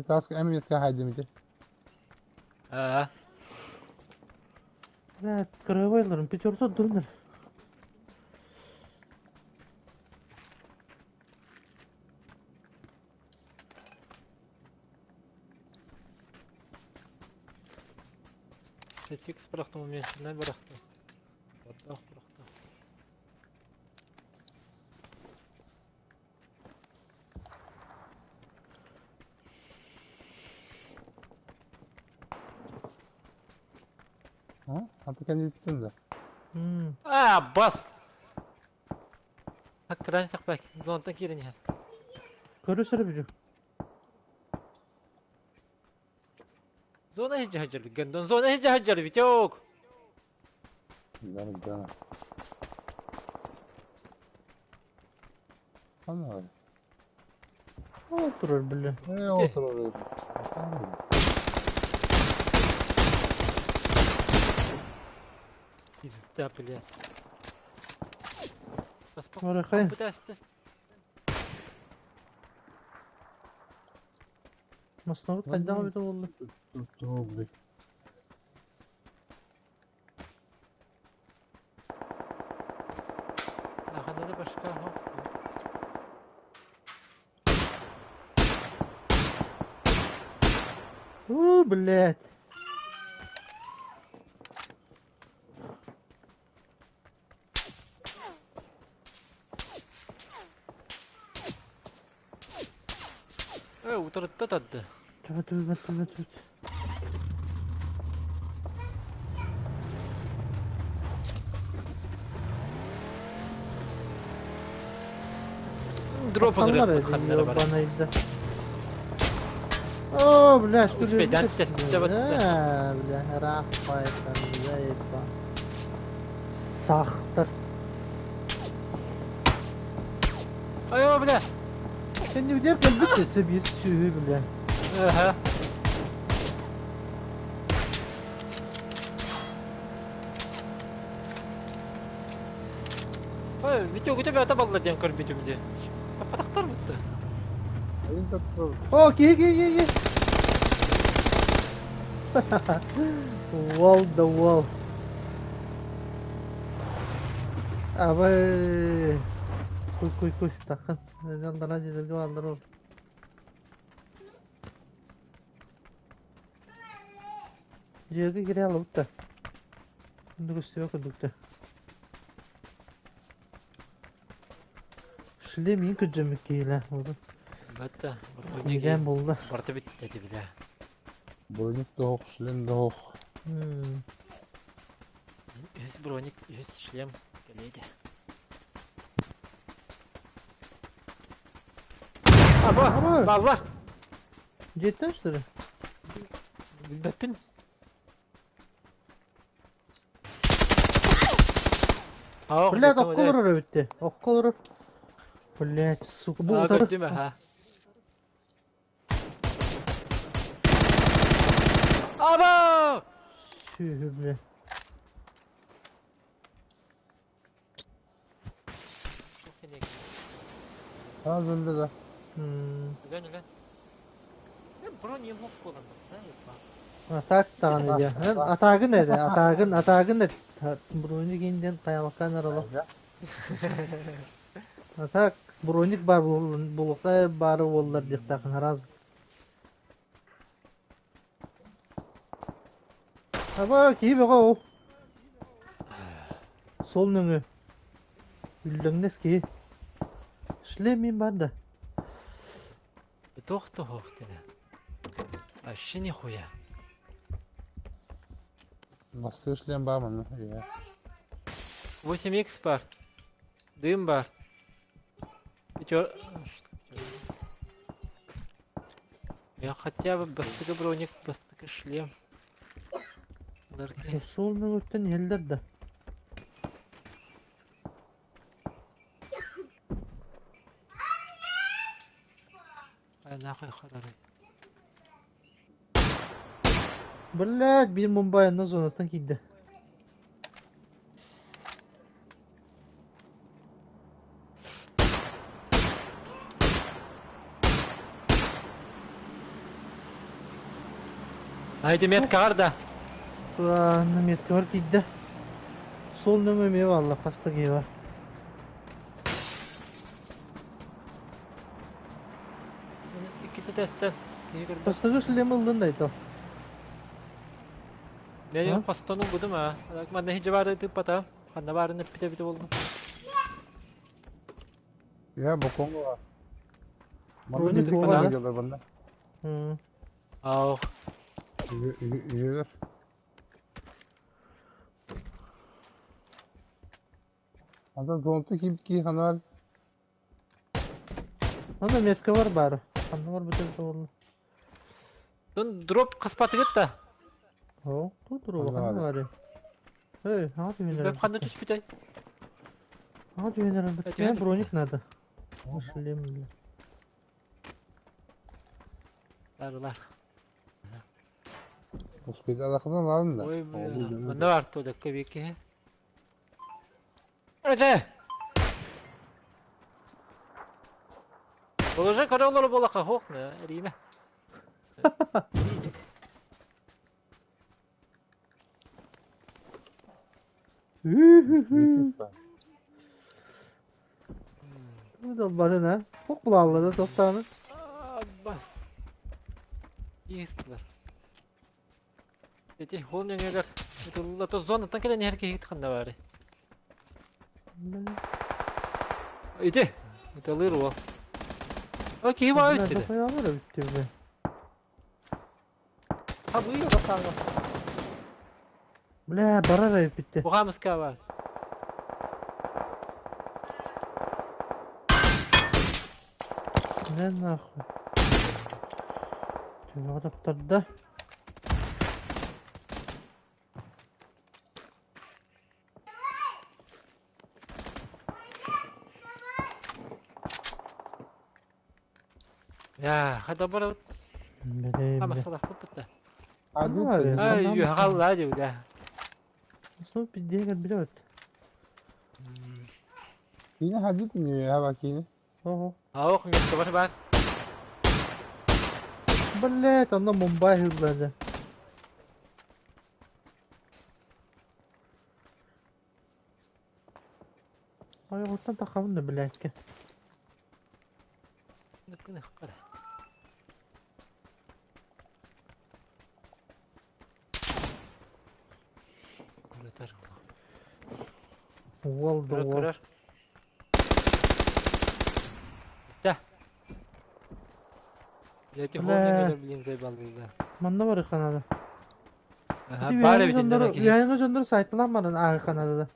Таска эми ветка хайдымите. Аа. Бля, кырабайларым пятерта дурнар. Сетикс бырахтым, уменьшенный бырахтым. Баттах бырахтым. Ha? Аты кәне да. А, бас! Хаккыран сақпак, зонтан кирен яр. Көрөсөр билю. Зона хиджи хаджар, гандон зона хиджи хаджар, Витек! Да, да. Ана. Отырар бля. Э, отырар. Пизда, блядь. Орахай. Масновут қайдан өтіп болды? Добрый. Аханада башка. О, блядь. Э, утырытта тадды. Түбі, түбі, түбі, түбі. Дроп ебаныйды. О, блядь, Успей, да, Да, бля, рахпайсан, заеба. Сахтар. Ай, бля. Sen не где кэлбит себе сүүһү бля. Ага. Ой, Витек, у тебя это балла ден көрбүтүм де. Таппатактар бутты. О, ки ки ки ки. Wall the wall. Абай. Куй куй куй тахын. Жалдара жедерге алдар ол. Жерге кире алып та. Күндүк үстүбө күндүктө. Шлем иң күджөмүк кийле. Бәтті, Неген болды. Барты бит деді біле. Броник да шлем да хоқ. Үз броник, үз шлем келеді. Аба, баллар. Жеттен что ли? Билбеппин. Блядь, окколор битти. Окколор. Блядь, сука, бу утары. Көрдүм, ха. Аба! Сүһү бля. Ha öldü de. Өлөн өлөн. Броня мох буолан да епа. Атак даҕаны диэ. Атаагын эрэ, атаагын, атаагын эт. Броник инден хайалаккан эрэ Атак броник бар булуқта бары буоллар диэхтаахын араас. Аба киһи бөҕө ол. Сол нөҥүө. Үллэҥнэс киһи. Шлем мин бар да. Туох туһуох дине. Вообще нихуя. Бастыыр шлем баар манна. Иә. 8x бар. Дым бар. Пятер... Я хотя бы бастыкы броник, бастыкы шлем. Ларки. Сол нөҥүттэн иһэллэр да. Ай нахуй харарай. Блядь, биир Мумбай онно зонаттан киирдэ. Айди метка да. Ладно, метка киирдэ. Сол нөҥүө эмиэ бааллар, хас да киһи бар. Иккити тестен. Киһи көрбөт. Бастакы шлем ыллын да ito. Мен хостон ылбытым аа. Манна хиджи баары тыппата. Ханна баарын эппите бите болдум. Я бокоҥ бар. Манна Броник биир буолар ханна да? дьалар банна. Ау. Үйелер. Анда зонту ким ки ханар. Онно метка бар баара. Ханна бар бутын буолла. Дун дроп хаспатыгыт да. Оо, тут Ханна ханна бар. баар. Эй, аҕа түһэн Бэп ханна түспүтэй. Аҕа түһэн эрэн Түһэн броник надо. Шлем, бля. Барылар. Успейд алақынан алын да. Ой, бля. Манна бар туолекка биир киһи. Эже! Положи короллору буолаха хоох на эриимэ. Долбатын а? Хок булааллада тохтааны. Бас. Иистилэр. Эти хол нөҥүгэр ытылла то зонаттан кэлэн иһэр киһи ханна баары. Ити ыталыыр уол. О киһи баа бүттү. Хойоолор бүттү бile. Ha бу йола саҥа. Бля, барар бүттү. Бухамыска бар. Не нахуй. Төбөҕө таптарда. Я, хада бар. Бля, Ама бля. салах бутта. Адит. Ай, юхалла дивда. Сол пиздеге билет. Кини хадит не хаба кини. Ого. Ах, место бар бар. Блять, онно Мумбай хүрбәде. Ай, оттан тахабын да, блядь. Нүкүнэ хара. Көрөтөр. Уол да Көрөр уол. көрөр. Да. Эти Бля. холнең блин заебал да. Манна бар Канада. Аха, бар бит инде. Үйәңе жондар сайтылан баран ағы Канадада.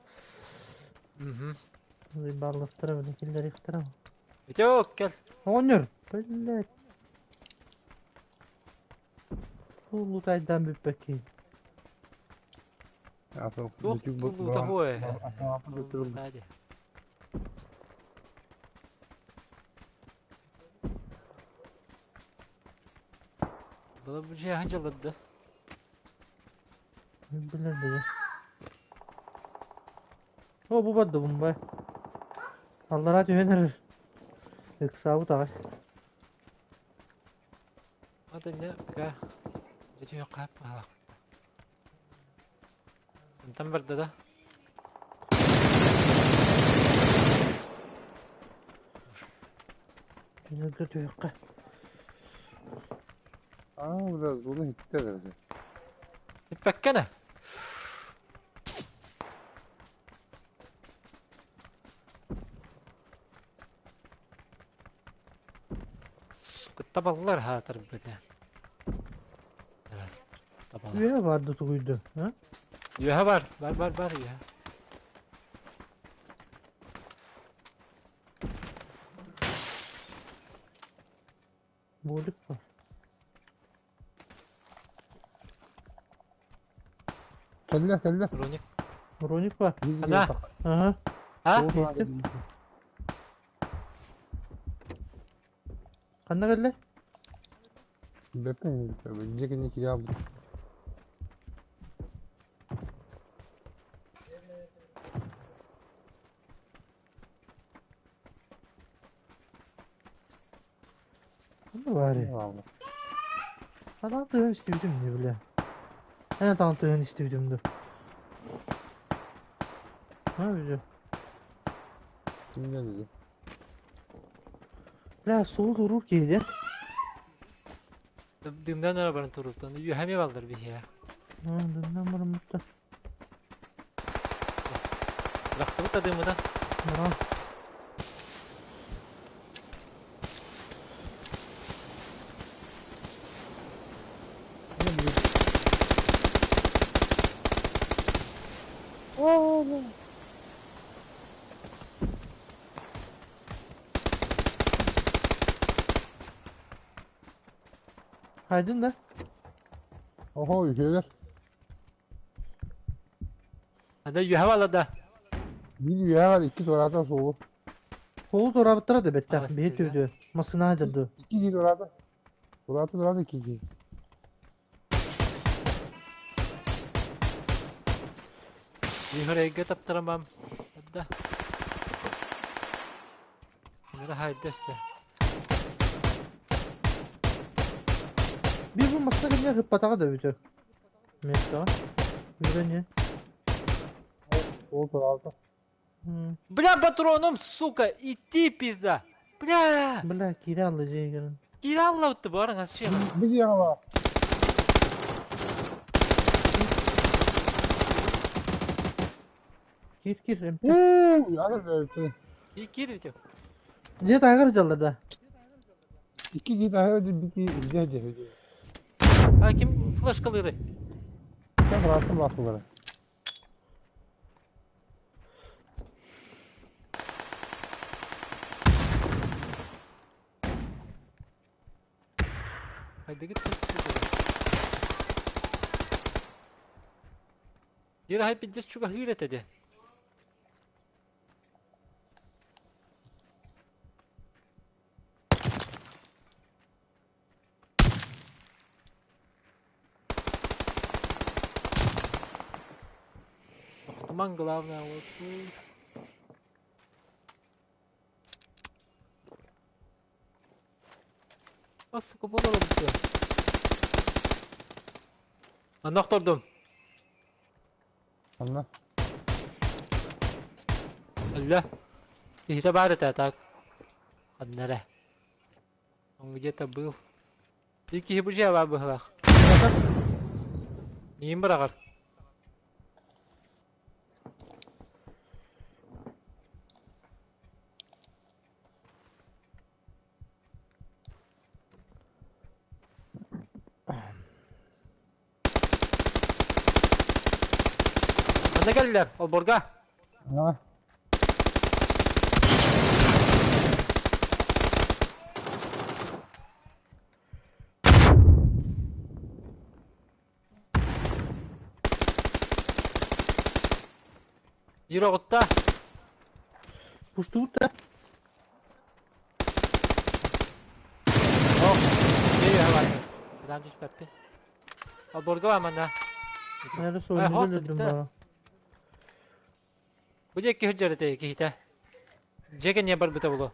Мгм. Барлықтары біле, келдер иқтара. Витек, кел. Оғынер. Блядь. Лутайдан бүппәки. Туох тулута хуэ. Сади. Было бы же ханжалады. Билэр билэр. О, бу барда бумбай. Аллараа түһэн эрэр. Ыксаабыт аҕай. Вот инне пока дьэ түһүөххэ баҕалаах. Онтон барда да? Кинилэргэ түһүөххэ. Аа, бля, зона иһиттэ эрэ. Иппэккэнэ. Табаллар хаатырбыта. Үөһэ бар да тугуйду, а? Үөһэ бар, бар бар бар үөһэ. Буолук бар. Кэллэ, кэллэ. Роник. Роник бар. Ана. Ага. А? Ханна кэллэ? Бэппин, дьиэ кэннэ киирэ Ханна баарый? Анаан тыаһын истибитим дии бile. Эн атаҕын тыаһын истибитим дуу? Ha видео. Кимнен дии? Бля, суол турур киһи дии. Дымдан эрэ баран туруптан. Үөһэ баллар биһиэ. Дымдан бараммыттар. Бырахтыбыт да дымыдан. Баран. Haydın да? Oho, үһүөлэр. Анда үөһэ балла да. Биир үөһэ бар, икки туораата суолу. Суолу туораабыттара да бэттэх, Аҕыс биһи тыга. түһүтүө. Массыына сылдьар дуо? Икки киһи туораата. Туораата туораата икки киһи. Вихрейгэ таптарамам. Да. Мира хайда өссө. Биир бу массыына кэннигэр ыппатаҕа да бүтүө. Место. Үөрэн Ол туораата. Бля, патроном, сука, идти пизда. Бля! Бля, киирэ алла дьиэ Киирэ аллабытты барың асшыға. Бу дьиэҕэ баар. Киир киир эмпи. Уу, аны өлтү. Киир бүтү. Дьиэ таһыгар дьаллар да. Икки киһи таһыгар дьиэ биир дьиэ дьиэ. А ким флешкалыырый? Sen bıraktın bıraktın Хайдыгыт Дир хай пиздец чугаһыыр этэ дии. Туман главное вот. А сука буолар эбит. Манна охтордум. Анна. Алла. Киһитэ баар этэ так. Ханна эрэ. Он где-то был. И киһи бу дьиэ баар быһыылаах. Миин быраҕар. Манна кэллилэр, олбуорга. А. Биир оҕутта. Пуштуут да? Ох, биир үһэ баар. Кыдаан түспэппин. Олбуорга бар манна. Хайа суолньуга өлөрдүм баҕа. Бу диэки сылдьар этэ киһитэ. Дьиэ кэнниэ барбыта буолуо.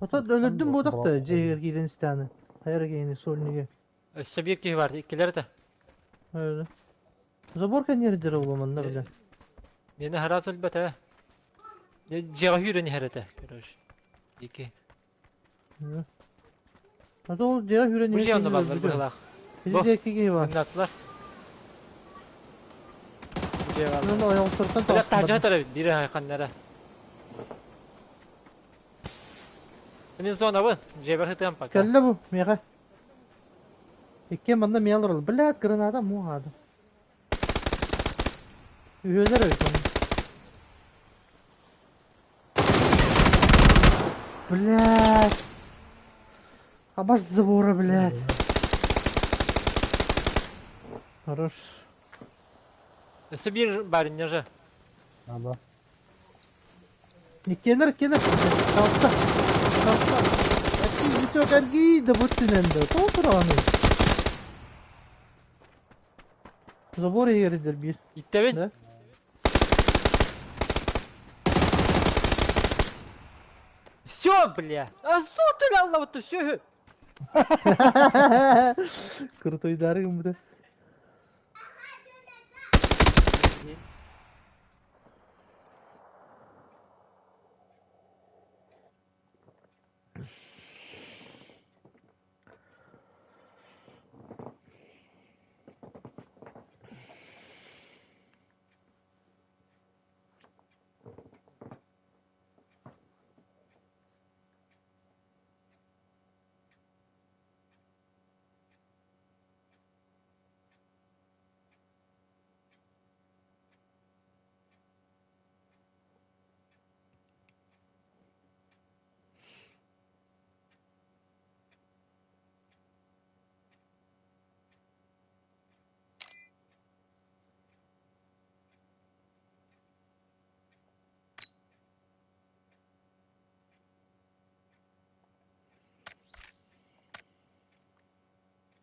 Ото өлөрдүм буотах да дьиэгэр киирэн истэҕинэ. Хайа киһини сольнига. Өссө биир киһи бар, иккилэр этэ. Öyle. Забор кэнниэр дьара буолуо манна бile. Миэнэ хараас өлбөтө. Дьиэҕэ сүүрэн иһэр этэ, короче. Ики. А то ол дьиэҕэ сүүрэн Бу иһэр дьиэ онно киһини бааллар өлбүтэ. быһыылаах. Ити Бу, диэки киһи баар. муннаатылар. Бу дьиэ бааллар. Онон ойоҕостортон Бля, таҕыстым таһдьа барда. сытар эбит, биир ханнара. Мин зонабын, дьиэбэр сытыам пока. Кэллэ бу, миэхэ. Иккиэн манна миэ олороллор. Блядь, граната муоһаада. Үһүөлэр эбит онно. Блядь. Абас забора, блядь. Хорош. Өссө биир барыня же. Аба. Иккиэннэр иккиэннэр Талта. Талта. Бүтүөк эргий да буттүнэн да. Тоҕо тураҕыный? Забор иһигэр биир. Иттэбин. Да? Все, бля. А что ты ляла вот все? Крутойдары гыммыта.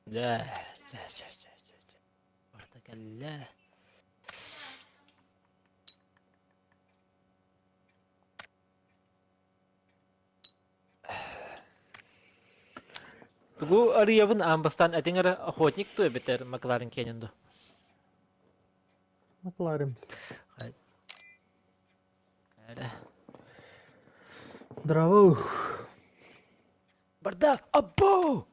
Дьэ, дьэ, дьэ, дьэ, дьэ, дьэ. Барыта кэллэ. Тугу арыйабын аан бастаан этиҥ эрэ охотник дуо эбэтэр Макларен киэнин дуо? Макларен. Эрэ. Здорово. Бардак! Або!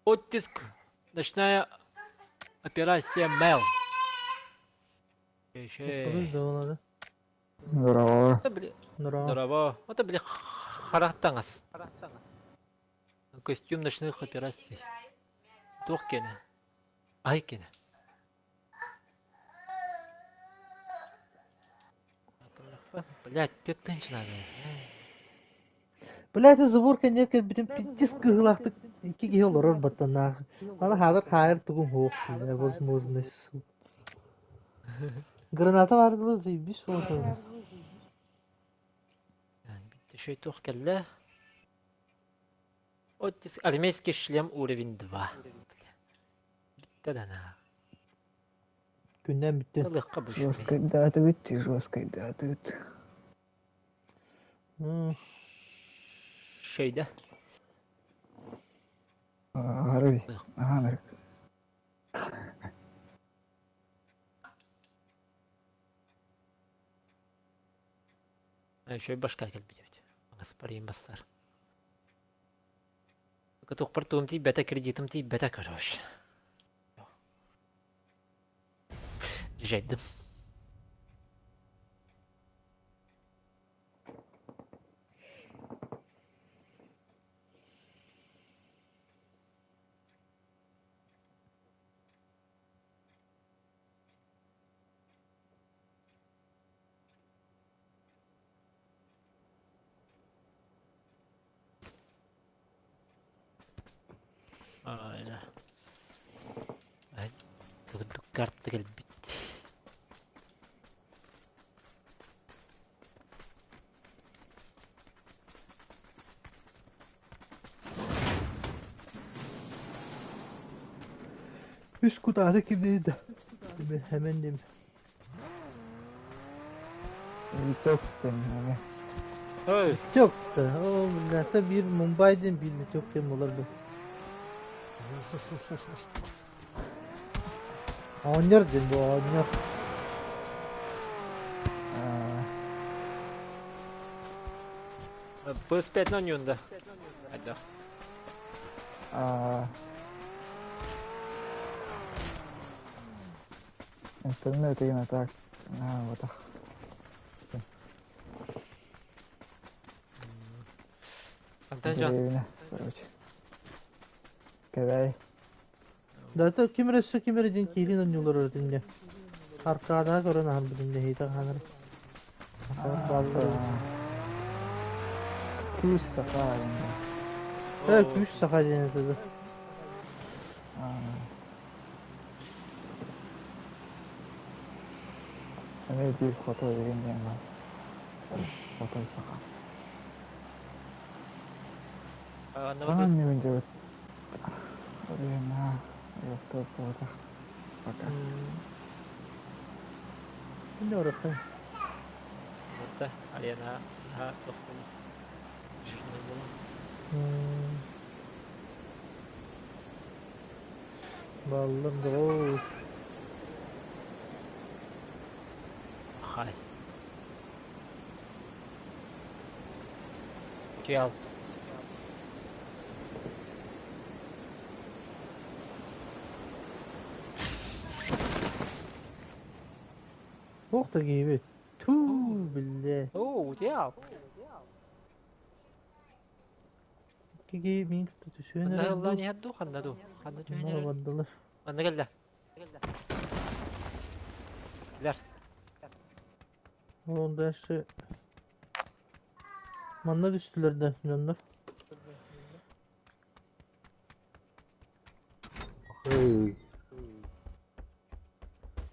Оттиск. Ночная операция Мел. Здорово. Здорово. Здорово. Это, бля, харахтаңас. Костюм ночных операций. Туох кene? Ай кene. Блять, 5000 надо. Блядь, забор кэнниэр кэлбитим пиздец кыһыылаахтык икки киһи олорор баттанаах. Аны хаалар хаайар тугум суох, бля, возможность, сука. Граната баар дылы заебись фото. Еще туох кэллэ? Оттиск армейский шлем уровень 2. Бүттэ да на. Күннээн бүттэ. Ылыахха бу үчүгэй. Жесткайдаатыбыт, жесткайдаатыбыт. Шейда. Арый, аһаан Еще башка кэлбит эбит. Маҥас бастар. Туохпар тугум тиийбэтэ, кредитым тиийбэтэ, короче. Дьэйдим. Карта кэлбит. Үс кутаата кимниин да. Hemen diyeyim. Витек тен эме. Ой, Çok da. O millete bir Mumbai'den bir çok diye olur bu. Oynar diyen bu oynar. PS5 оонньуунда. Хайдах. Интернет игна так. А, вот так. Антон Жан. Деревня, короче. Кэбэй. Да это ким эрэ ким эрэ диэн киирин оонньуулар өрүтүннэ. Аркадаҕа көрөн аһарбытын дьэһиитэ хаанар. Күүс саха енді. Э, күүс саха диэн этэ. Эмиэ биир хотой деген диэн баар. Хотой саха. Анан мен деп. Арена, yoqta буолбатах. Пока. Не орохтон. Да, Арена, ха, тохтон. Жирный был. Баллар да. Хай. Кел. Ох да киһибит. Туу, биллэ. Оо, дьэ. Киги мин кытта түсүөн Ханна эрэ ыллаан дуу. иһэр дуу, ханна дуу? Ханна түһэн Манна эрэр? бардылар. Манна кэллэ. Кэлэр. Ол дальше Манна түстүлэр да дьоннор. Эй,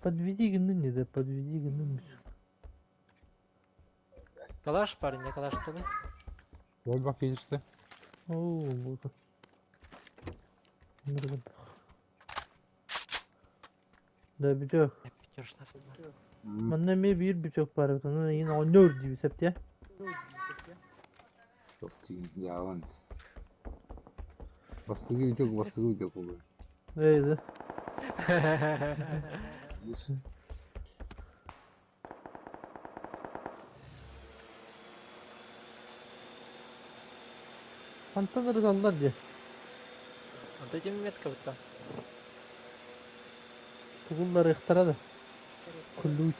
Подведи гыннын да, подведи гыннын. Калаш парень, не калаш туды. Gel bak işte. Оо, вот. Ныргын. Да бүтөх. Пятершный автомат. Манна эмиэ биир бүтөх баар эбит. Онон эйигин оонньуур диибит сөп дии. Çok yalan. Бастыгы çok бастыгы çok oluyor. Ээ да. Хантан ырыталлар дии. Онто тем метка бутта. Тугуллар ыхтара да. Ключ.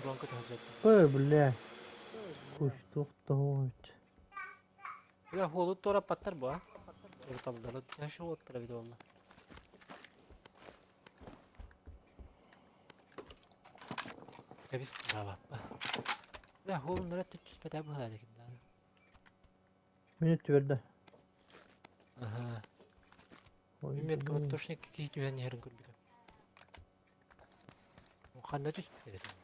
Бронко тахжат. Ой, бля. Куш туохтоһуот. Я холу тора паттар ба. Ырыталлар. Я шо оттара бит олла. Кабис баба. Я холу нара түчүс бата була деким да. Минут түбэрдэ. Ага. Ой, Метка блин. вот точно какие түһэн иһэрин көрбүтүм. Ханна түспүт эбит.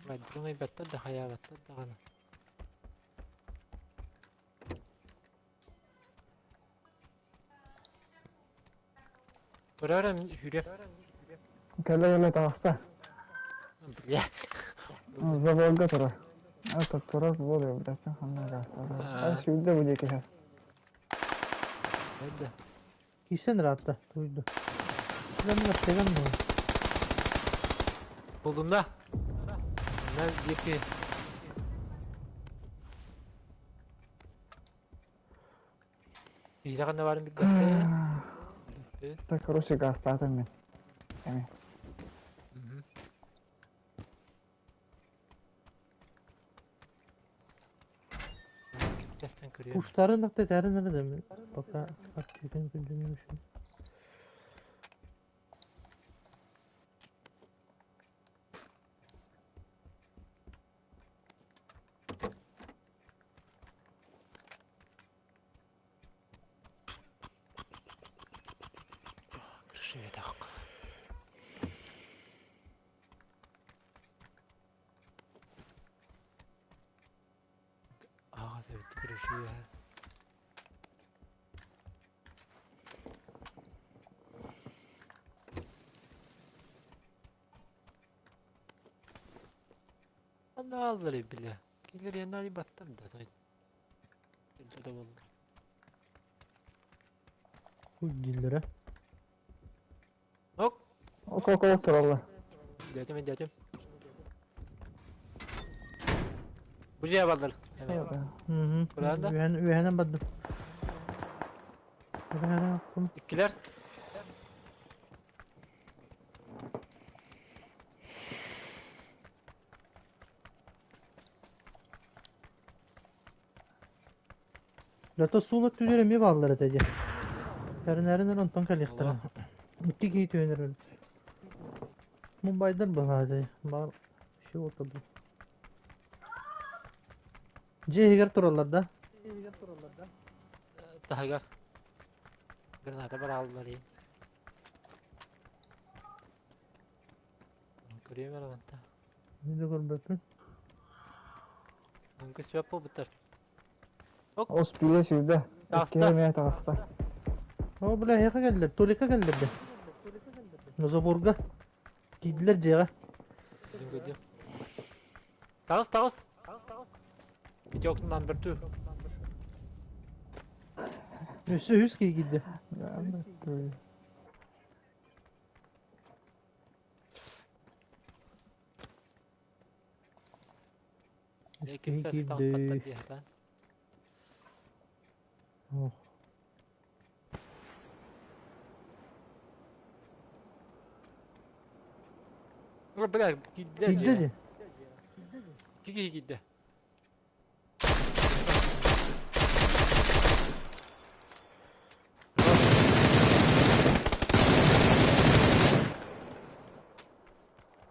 Бай баттар да хаябаттар даҕаны. Көрөрөм хүрэ. Кэлэ кэлэ таҕыста. Бля. Заборга турар. Это турар буолуо блядь, ханна гаастар. Аа. А сүүрдэ бу диэки сейчас. Это. Киирсэн ыраатта. Туйду. Манна тэгэн дуо. Булдум да. Мына диэки. Биирэ ханна баарын билбэппин. Билбэппин. Так, короче, гаастаатым мин. Эми. Мгм. Кэстэн көрүөм. Куштарын да тәрін эрэ да. Пока активен күндүнүмүшүн. Крышеве так. Крышу Аналлары бile. Кинилэр яннari баттар да той. Да болду. Хуй дииллэрэ. Ок. Ок ок ок тураллар. Дятим дятим. Бу же балдар. Куранда. Үөһэн үөһэнэн бардым. Үөһэнэн аттым. Иккилер. Зато суол өттүлэр эмиэ бааллар этэ дии. Эрэнэрин онтон кэлиэхтэрэ. Икки киһи түһэнэр өлү. Мумбайдар быһаады. Баар чего-то бу. Дьиэ иһигэр тураллар да? Таһыгар. Граната барааллар иин. Көрүөм эрэ манта. Мин да көрбөппүн. Мөҥкө сөп буолбуттар. Ос пире сүүрдэ. Таҕыста. Иккиһэ эмиэ таҕыста. О, бля, эһиэхэ кэллэр, Толика кэллэр да. На заборга. Киирдилэр дьиэҕэ. Көрдүм көрдүм. Таҕыс таҕыс. Пятек number two. Өссө үс киһи киирдэ. Иккис таҕыспаттар дии сатаан. Ох. Бля, киирдилэр Киирдэ дьиэ. дии. Икки киһи киирдэ.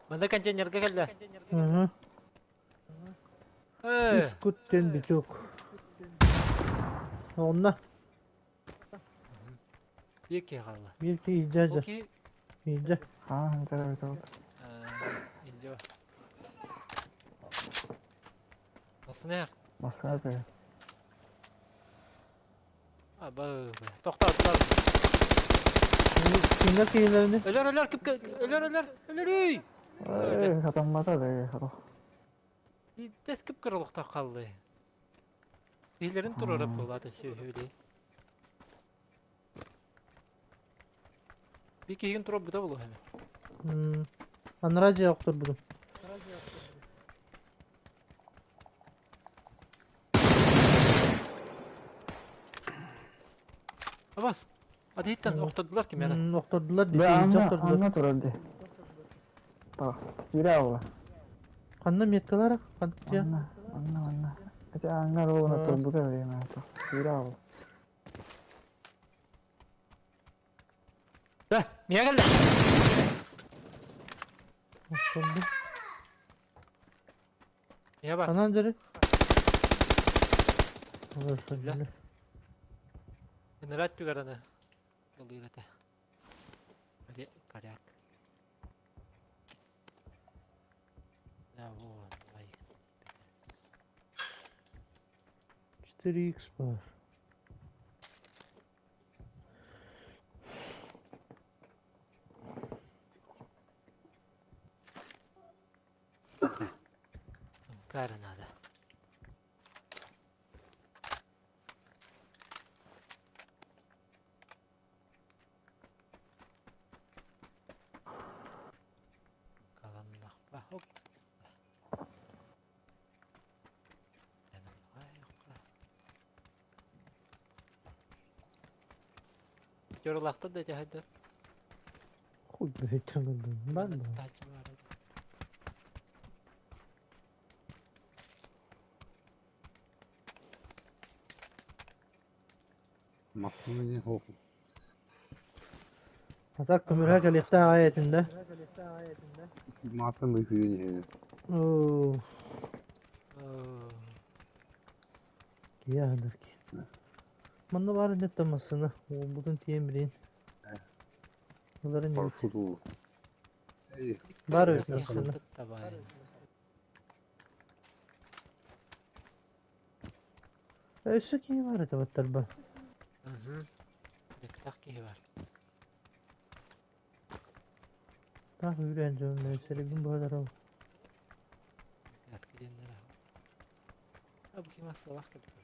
Манна контейнерга кэллэ. Ага. Э, Үс куттен биток. Онно. Биир киһи хаалла. Биир киһи илдьэ Ол киһи илдьэ. Аа, интер биток. илдьэ Басынар. Басына тыгы. Аба, тохтоотулар. Кинилэр киһилэрини Өлөр, өлөр, кып өлөр, өлөр, өлөрүй! Эй, хатаммата да, хато. Дэс кып кырылыктар қалды. Киһилэрин турара буолаата сүөһүлей. Bir киһигин турар бута болу эме. Анараа дьиэ охторбутум. Абас. Адыттан охтордулар ким эрэ. Охтордулар дии, Бе иһирдьэ анна, охтордулар. анна турар дии. Таҕыс. Киирэ алла. Ханна меткалара? Ханна дьиэ? Анна, анна, анна. Эти аңҥар оҕуна турбута билиэн аата. Киирэ алла. Да, миэхэ кэллэ. Охторду. Миэхэ бар. Ханан дьэри? Бля. Ынырат түгәраны. Ылыыр этэ. Коряк. Да, вон, ай. 4x бар. Кара надо. Каланнахпа. Хоп. Дьорулаахтар да дьаһайдар. Хуй бэйтэҥ Бар да. Таачы бар edi. Массыына диэн суох. А так көмүрэ кэлиэхтээх аҕай этин да. Маатын быһыы диэн. Оо, киһи аһынар киһи. Манна баар иннеттэн массыына. Уолбутун тиийэн билин. Ыларын эбит. Парфуту. Эй, Баар эбит массыына. Табай. Өссө киһи баар этэ баттарба. Угу. Бэттэх киһи бар. Таах үүрэн дьон сэригин быһалар ол. Атка диэннэр А бу ким асылах кэлбит.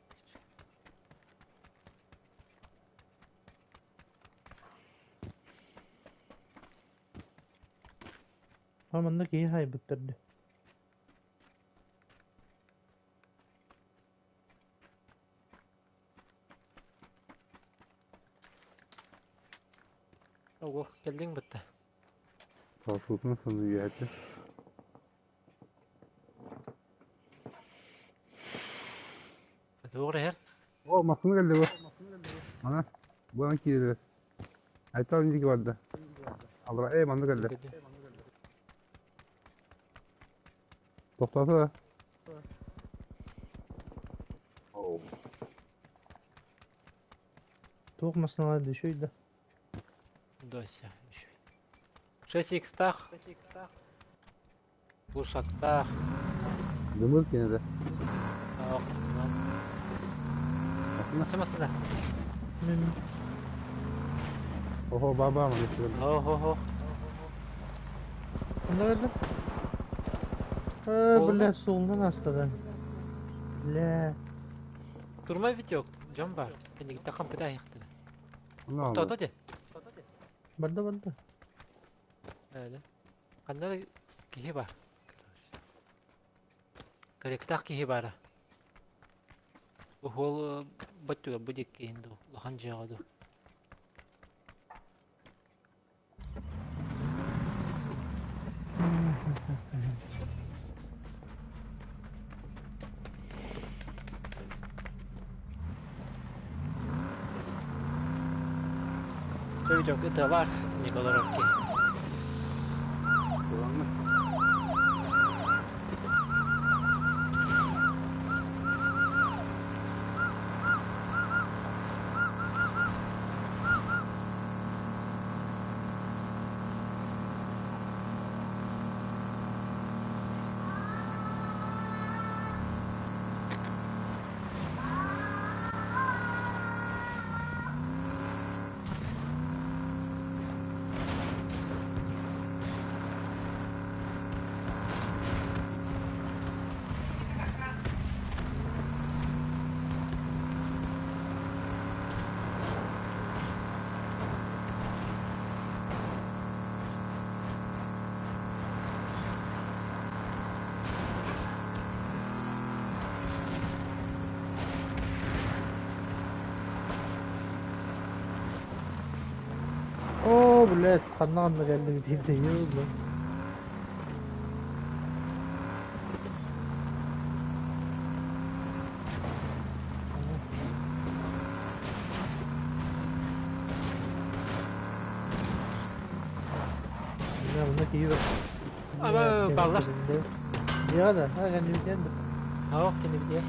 А манна киһи хайбыттар дии. Ого, кэллиҥ бытта. Парашютун сыныйааччы. Туох иһэр? О, массыына кэллэ бу. Ана, бу аны киирдилэр. Айтал инники барда. Алра, э, манна кэллэ. Тохтоото да. Туох массыыналар да үчүгэй да. Дося, еще. 6 икстах. Глушактаах. Дымыр кинилэр. Ох, Массыына. Все массыына. Мин Охо, ба-ба, манна кэллэ. Ох-ох-ох. Ханна кэллим? Э, Буолла. бля, суолунан астадан. Бля. Турмай Витек, дьон бар. Кэннигиттэн хампыта айахтана. Онно Тото де. Барда барда. Öyle. Ханна эрэ киһи баар. Корректаах киһи баара. Уһуол бөттүгэр бу диэки иһин дуу, улахан дьиэҕэ дуу. Чөй ытыалар Николаровки. Kullanma. Оо, блядь, ханна ханна кэллим диир да. Бля, манна киһи бар. Аба, баллар. Дьиэҕэ да, а кэннибитиэн да. Ох, кэннибитигэр.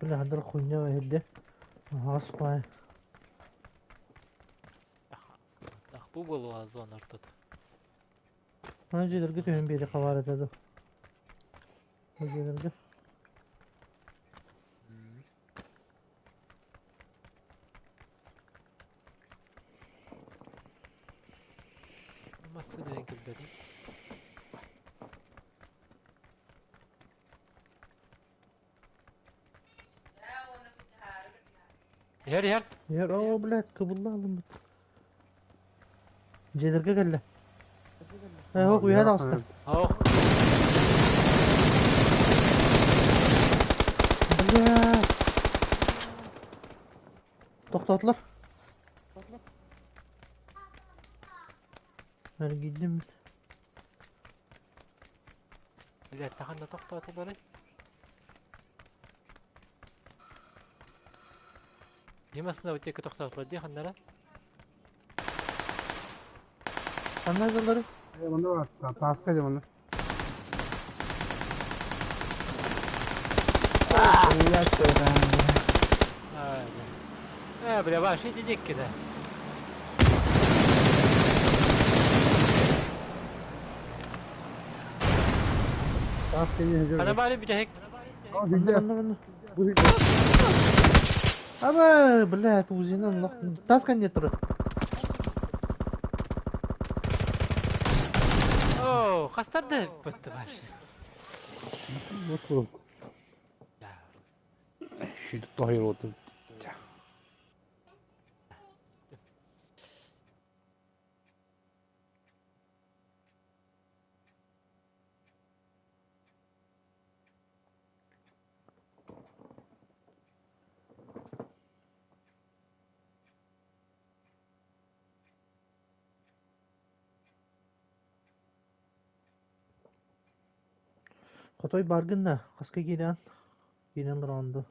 Бля, хандар хуйня иһирдэ. Аһаҕас баай. Бу буолуо зона ортото. Аны дьиэлэргэ түһэн биэри хабаар этэ дуу. Бу дьиэлэргэ. Массыына кэлбэтим. Иһэр иһэр. Иһэр, оо, блядь, кыбылла алыммыт. Дьиэлэргэ кэллэ. Э, ох, үһэ таҕыста. Ох. Бля. Тохтоотулар. Эргийдим. Билээттэ ханна тохтоотуларый? Ким астына диэки тохтоотулар дии ханнара? Ханна дьаллары? Э, манна бар, тааска дьэ манна. Блядь, Ай, бля. Э, бля, ваш, иди диэки да. Тааска иһэ Хана дьэ. баары бүтэһик. Aa, Манна силде. манна манна. Бу силде. Аба, блядь, узинан нох. Тас не турар. Оо, хастарды бытты ваш. Вот курок. Şu tohir oldu. Хотой баргын да, хаска киирэн, киирэн олороон дуу.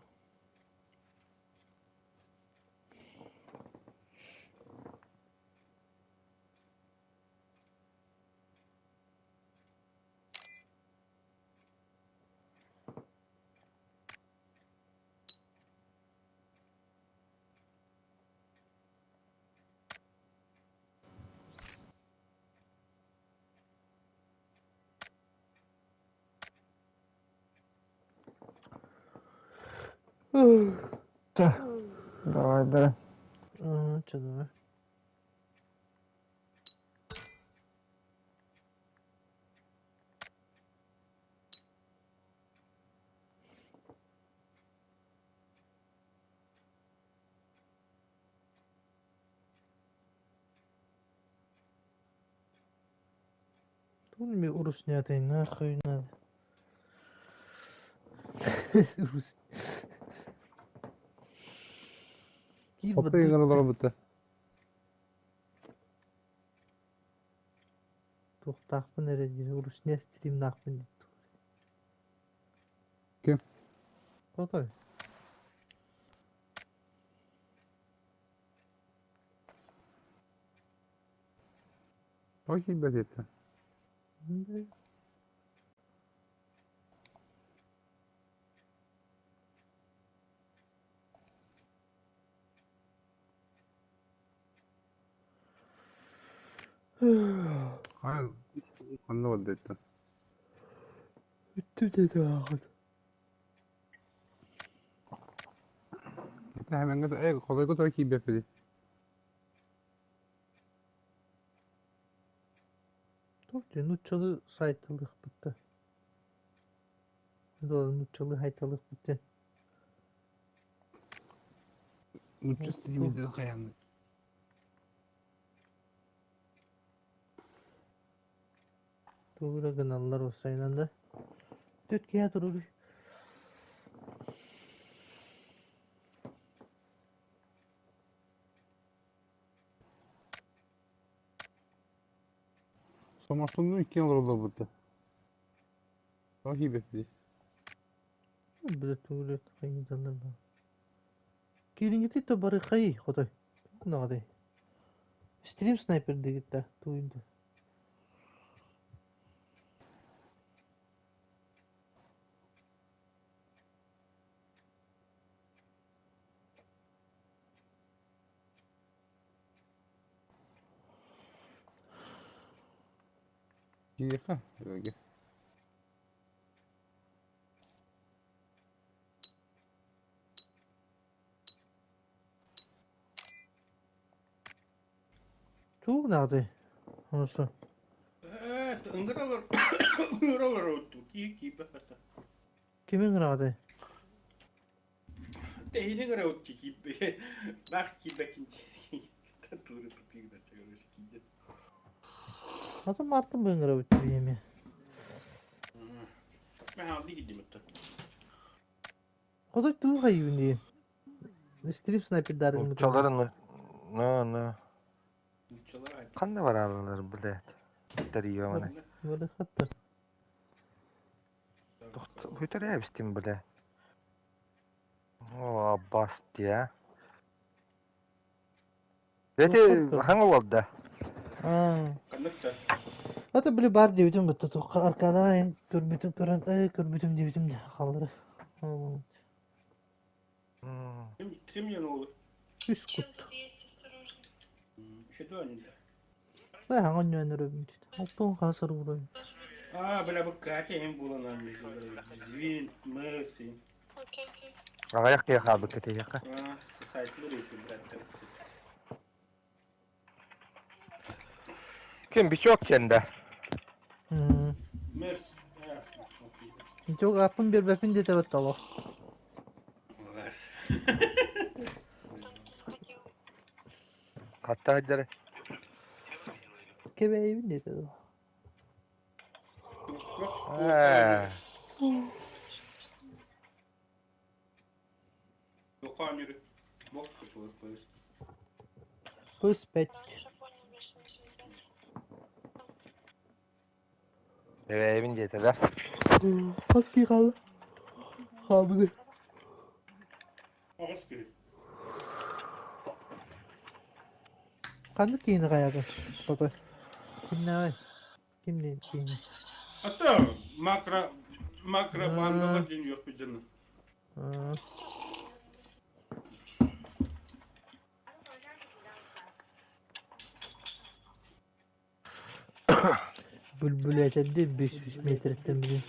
Чэ, давай, бери. Аа, чэ давай. Тут мне уруснятый нахуй надо. Рус. Киир Hoppa бардыы. yığını var bitti. Туохтаахпын эрэ диир, урусня стримнаахпын диир. Ким? Хотой. Bakayım ben etti. Hayır. Anlamadı etti. Бүттүм деді аҕын. Hatta hemen kadar e kolay kolay ki bepedi. Туох диэн нууччалыы сайталыахпыт да. Нууччалыы хайталыахпыт диэн. Нучча стримде kayandı. Тугу эрэ гыналлар уопсайынан да. Түт киһи туруруй. Somasının iki olur olur bitti. Bakayım bepedi. Бile тугу эрэ хайыталлар баа. Киириҥҥитий да бары хайый хотой. Наҕадай. Стрим снайпер диигит да тууйда. Киэхэ, öyle. Туох наҕадай? Онсо. Э, ыҥыралар, ыҥыралар отту, кии кииппэ Кими ыҥыраҕатай? Тэһини ыҥыра отчу кииппэ, бах кииппэкин тууру тупигдар короче кииден. Атын Мартын бу ыҥырабыт эмиэ. Мен алды киирдим оттон. Хотой туох айыыбын дии. Стрим снайпердары ыҥырдым. Нууччаларын на на Нууччалар айт. ханна бараллар блядь. Тэрийиэ маны. Бары хаттар. Бүтэр эбистим бля. О, Бастия. Эти хаҥа уолда. Ханнык да? Ата били бар диэбитим бытта туохха аркадаҕа эн көрбүтүм көрөн э көрбүтүм диэбитим да халлары. Ким, ким диэн уолу? Үс кут. Еще да да. Бай хаҥа онньоон өрөбүт. Оттон хаасар уурай. А, бля, бу Катя им было нам Звин, Мерси. Аҕыйах киһи хаалбыт кэтиһиэххэ. А, сайтлар ити, брат. Ким бичок диэн да? Мерс. Ничего аппын биэрбэппин диэтэ баттало. Вас. Хатта сылдьар. Кэбээйибин диэтэ дуо? Ээ. Пусть пять. Кэбээйибин диэтэ да. Хас киһи хаалла? Хаалбыты. Аҕыс киһи. Ханнык киһини хайаатын? Тотой. Кимнээҕий? Ким диэн киһини? Ата макро макро бандалар диэн үөхпүт дьоно. Бүлбүлээтэрди 500 метрттэн билин.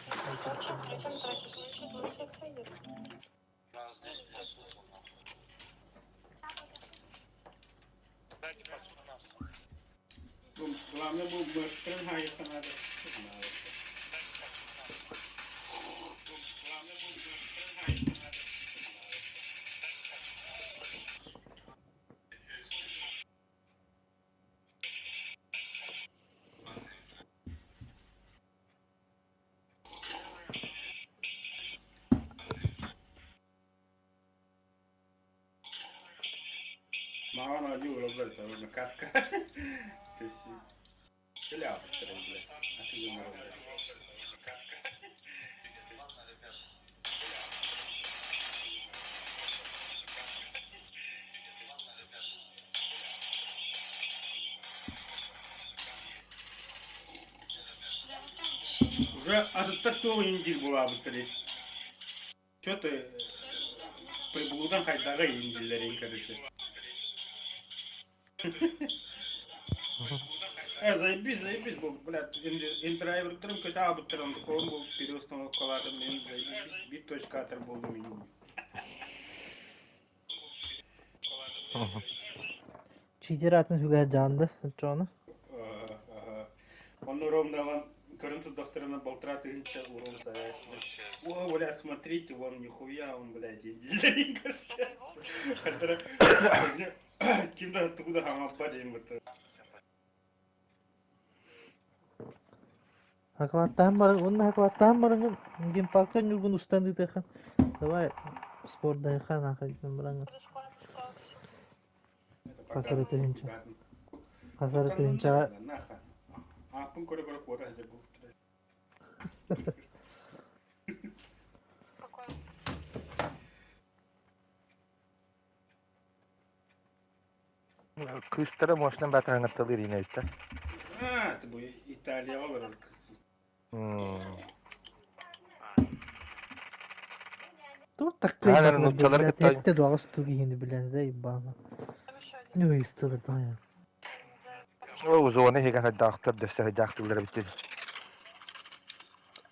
Бу главное бу быстырын хайы санаада. Маҕан оонньуу олорбор это катка. То есть бля, бля. А ты думал, Уже атыттар туох индир буолаабыттарый? Чё ты приблудан хайдаҕый индиллэрин короче. Э, заебись, заебись, бу, блядь, индрайвердарым көтө аабыттарым, духовым бу переустановкалаатым, мен заебись, бит точка атар болдум индин. Читер атын сүгэр дьаанды, оччоҕуна. Онно ровно көрөн турдахтарына балтараа тыһыынча урон саяс. О, блядь, смотрите, вон нихуя он, блядь, индилерин, короче. Хотя, ким да тугу да хаҥаппат диэн бытта. Хакылааттаһан баран, уонна хакылааттаһан бараҥҥын гемпакка ньургун устан ыытыаххын. Давай спордайха нахайдан бараҥҥын. Хас эрэ тыһыынча. Хас эрэ тыһыынчаҕа Ааппын көрө-көрө куота сылдьар буолуктара. Кыыстара мощно батаһыҥатталыыр иинэбиттэр. А, ты бу Италияҕа олорор кыыс. Туох Аан таккыйбатылар нууччалары билэ кытта тэттэ дуоҕас тугу иһини билэн да ебаана. Ну история тая. Ол зона иһигэр хайдаахтар дөссө хайдаахтыыллар эбит.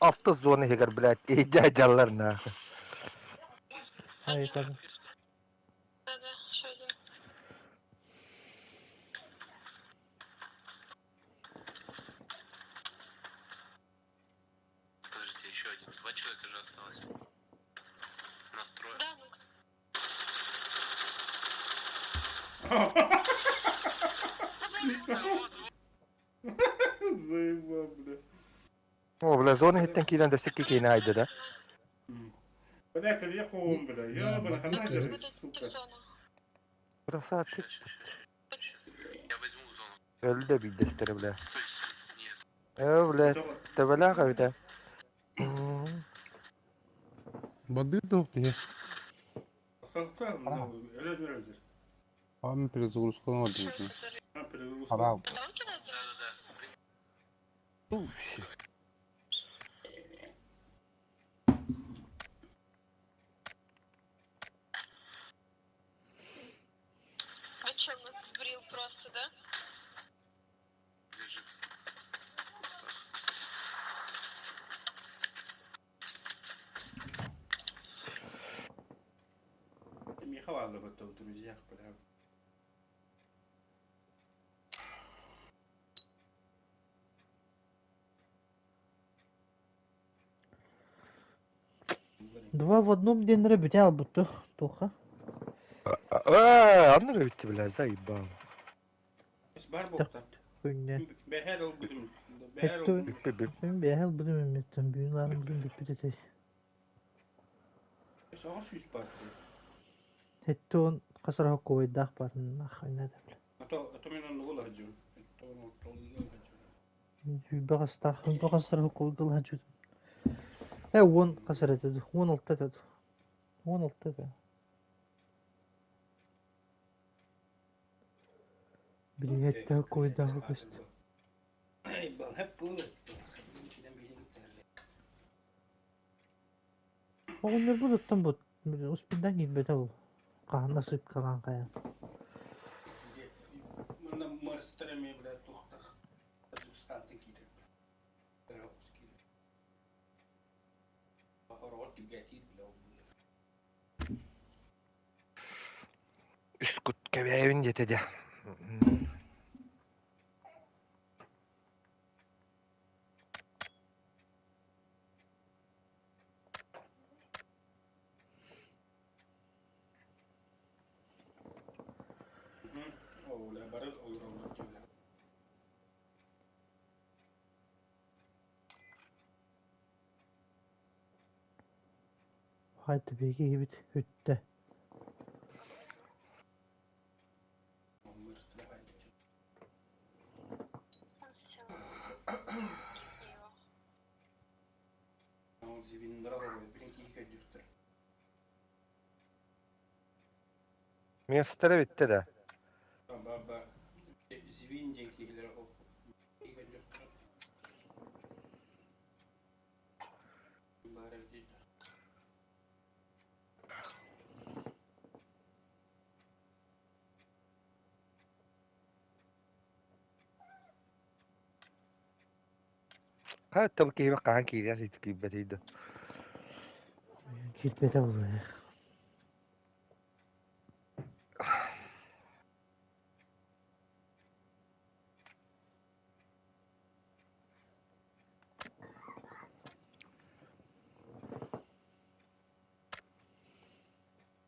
Алтыс зона иһигэр, блядь, иһдьэ дьаллар нахуй. Ай, так. Подождите, еще один. Два человека же осталось. Настрой. Заебал, бля. О, бля, зона иһиттэн киирэн дөссө киинэ айда да. Бля, ты бля. Ёбана, хана держи, сука. Красавчик. Я возьму зону. Өлдө биирдэстэрэ, бля. Стой, нет. Э, бля, төбөлөөх эбитэ. Бардыыр да суох киһи. Өлөн өлөдür. Аҕам перезагрузкалаан барбыт. А, перезагрузка. Хараб. А чем нас сбрил просто, да? Лежит. Миха валла в друзьях, бля. Два в одном день бүтэ албыт туха. Э, анны бүттү, бля, заебал. Бар бокта. Күнне. Бэхэр ол будем. Бэхэр Этtu ол. Бүппү бүп. Мен бэхэл будум эметтен бүгүн арын бүгүн бүппүт этэй. Соға сүйіс бар. Хетте он касар хоккойдах барын ахайна да. А то мен оны ола хаджым. Это он хаджым. Багастах багастар хоккойдал хажу. Э он касар этеди. 16 этеди. 16 этеди. Билетте хоккойдах көст. Эй, бал, хеп бұл. Оҕонньор бу оттон бу успиндан киирбэтэ ол. Хаһан насыпкалаан хайа. Мына марстрами, бля, тухтах. Казахстан киирер. Үс кут кэбээбин диэтэ дьэ. Бары olur olur diyorlar. Хайта биги бит үттэ. Местері битте да. Ба Звин денкилер кихе Бары дейді. Ха табы киһи хаан киирэр ситик киирбэтийdi. Киирбэтэ буолуо.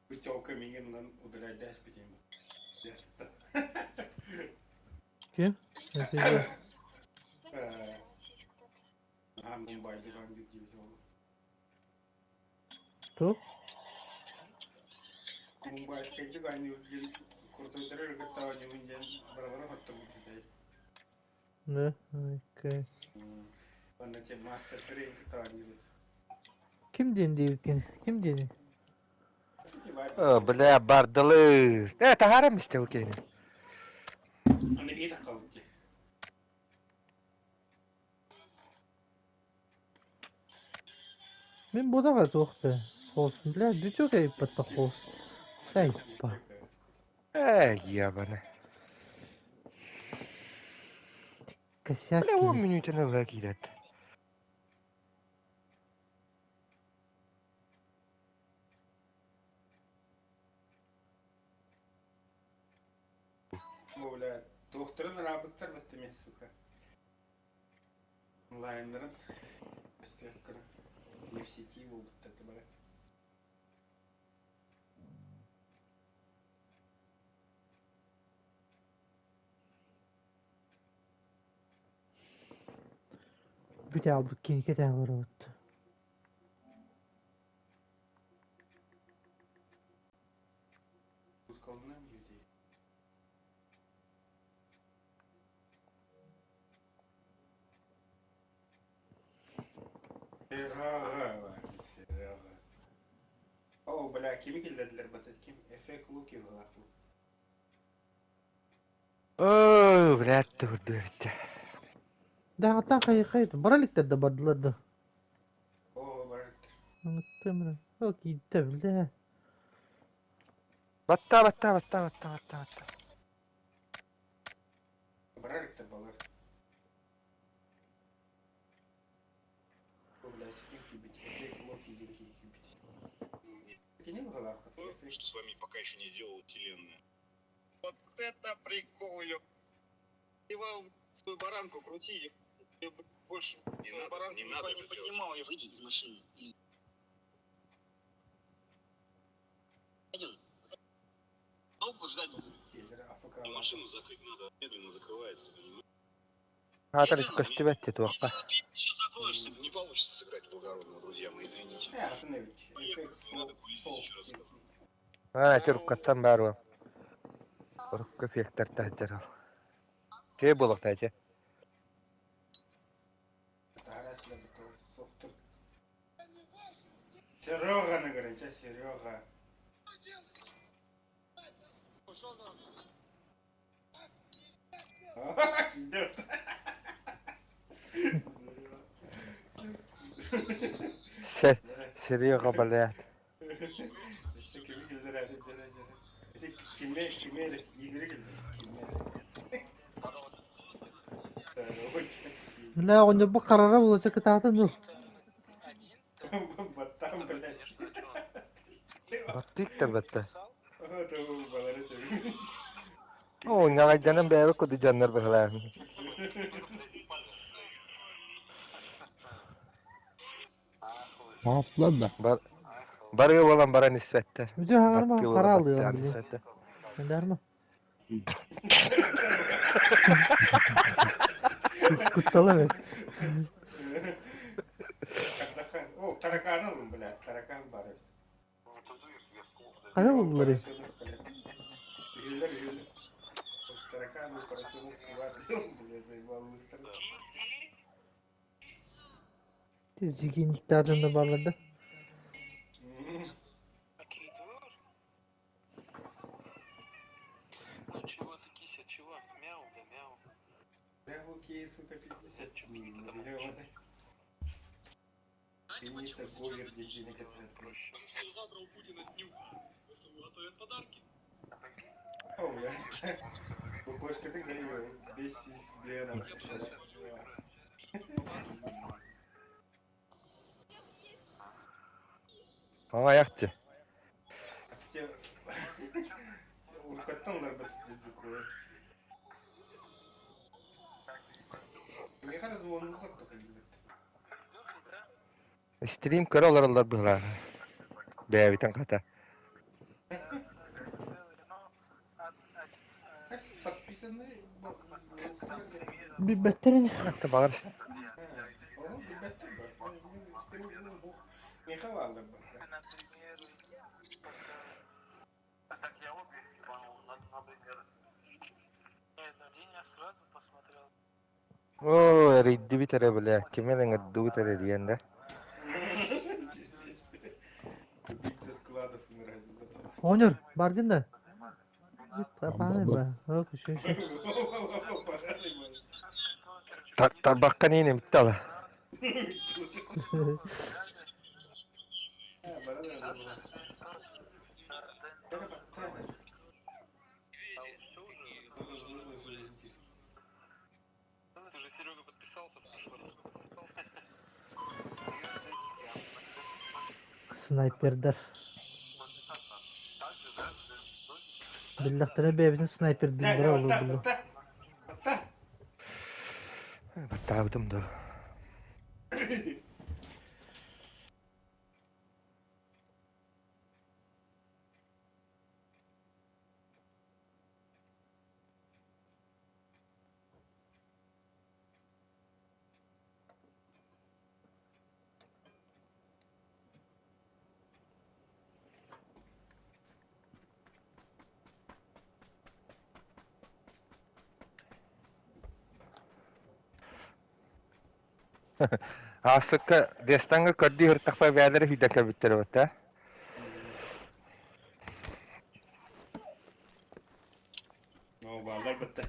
Бутелка мигиннан удалять дәс битем. Ким? Это А, Мумбайды гандик деп ол. Ту? Мумбайскайды гандик деген куртойдары гыттава дегенде барабара хатта бутидай. Да, окей. Анда те мастер тренинг гыттава Ким диэн диэбиккин? Ким диэни? О, бля, бардылы. Э, тахарам исте окейни. Аны бир калды. Мен будаға туохта. Хос, бля, бүтүк эйппатта хос. Сайппа. Э, ебана. Косяк. Бля, он минутаны ыла киирет. О, бля, докторын рабыттар бітті мен, сука. Онлайнларын. Не в сети болдuk это бара. Бүтэ албыт кинике тәңір отты. Пускалынан людей. Серега, Серега. бля, кими киллэрдилэр бата ким? Эффект Луки быһыылаах бу. Оо, блядь, тугурдуэбиттэ. Даҕаттан хайы бара иликтэр да бардылар да. Оо, барыттар. Аңыттым О киирдэ бля. Батта, батта, батта, батта, батта, батта. Бара иликтэр балар. О, бля, ким киирбит? Эффект Локи диэн киһи киирбит. Кини быһыылаах Эффект. Что с вами пока еще не сделала вселенная. Вот это прикол, ё... Ты вам свою баранку крути, ты больше не свою надо, баранку не надо не поднимал. Я... Выйди из машины. Пойдем. Долго ждать буду. Машину закрыть надо, медленно закрывается, понимаешь? Аатар көстүбэт туохха. Ты сейчас закроешься, не получится сыграть благородного, друзья мои, извините. Э, атын эбит. Эффект Надо курить еще раз. Аа, чуруккаттан баар уол. Урукку эффектэр таһдьарал. Кээ буолуохтаа этэ. Серега награча, Серега. Идет. Серега, блядь. Өссө кими киллэрээри дьэрэ дьэрэ. Ити кими кими эрэ Игорь киллэр. Кими эрэ. Бля, оҕонньор бу харара буолача кытаатан дуу. Баттаан блядь. Баттык да батта. Оо, балары төбү. Оо, ньаҕайданан бэйэбит курдук дьоннор быһылаан. Таҕыстылар да. Бар барыы буолан баран испэттэр. Бүтүн хаҥарма Баттыы хара буолан алыам баттаан били. испэттэр. Эндарма. Куттала бэт. Таракан. О, таракан алын, блядь, таракан бар эбит. Хайа буллары? Үһүлэр, үһүлэр. Таракан, поросенок, бар. Блядь, заебал. Зигинниктээх дьонно бааллар да. Ну чего ты, кися, чего? Мяу, да мяу. Бля, окей, сука, 50 миллионов. Финита Говер, денег Проще. Завтра у Путина днюха. Готовят подарки. О, бля. Кошка ты говорила, без бля, Аңа аяқчы. Уркаттан ларбат дедукуэ. Механа звонну хатта хайлет. Стрим көрө олороллор быһылаан. Бэйэбитин хата. Подписаны Билбэттерин. Баҕар Ону билбэттэр ба. Стрим бух. Меха валлар ба. Так я обе ебанул, например. Нет, на день я сразу посмотрел. Оо, эрийдибит эрэ бля, кими эрэ ыҥырдыбыт эрэ диэн да. Убийца складов мразь. Оҕонньор, бардын да? Тапааны ба. Ок, үчүгэй. Тарбахха ниин эмитте ала. Ты же, Серега, подписался в прошлый раз. Снайпердар. Биллэхтэрэ бэйэбитин снайпердииллэрэ олур булу. Баттаабытым да. Аасыкка Дестаҥҥа көрдүү сырыттахпына бэйэлэрэ сүүрдэн кэлбиттэр эбит ээ. батта.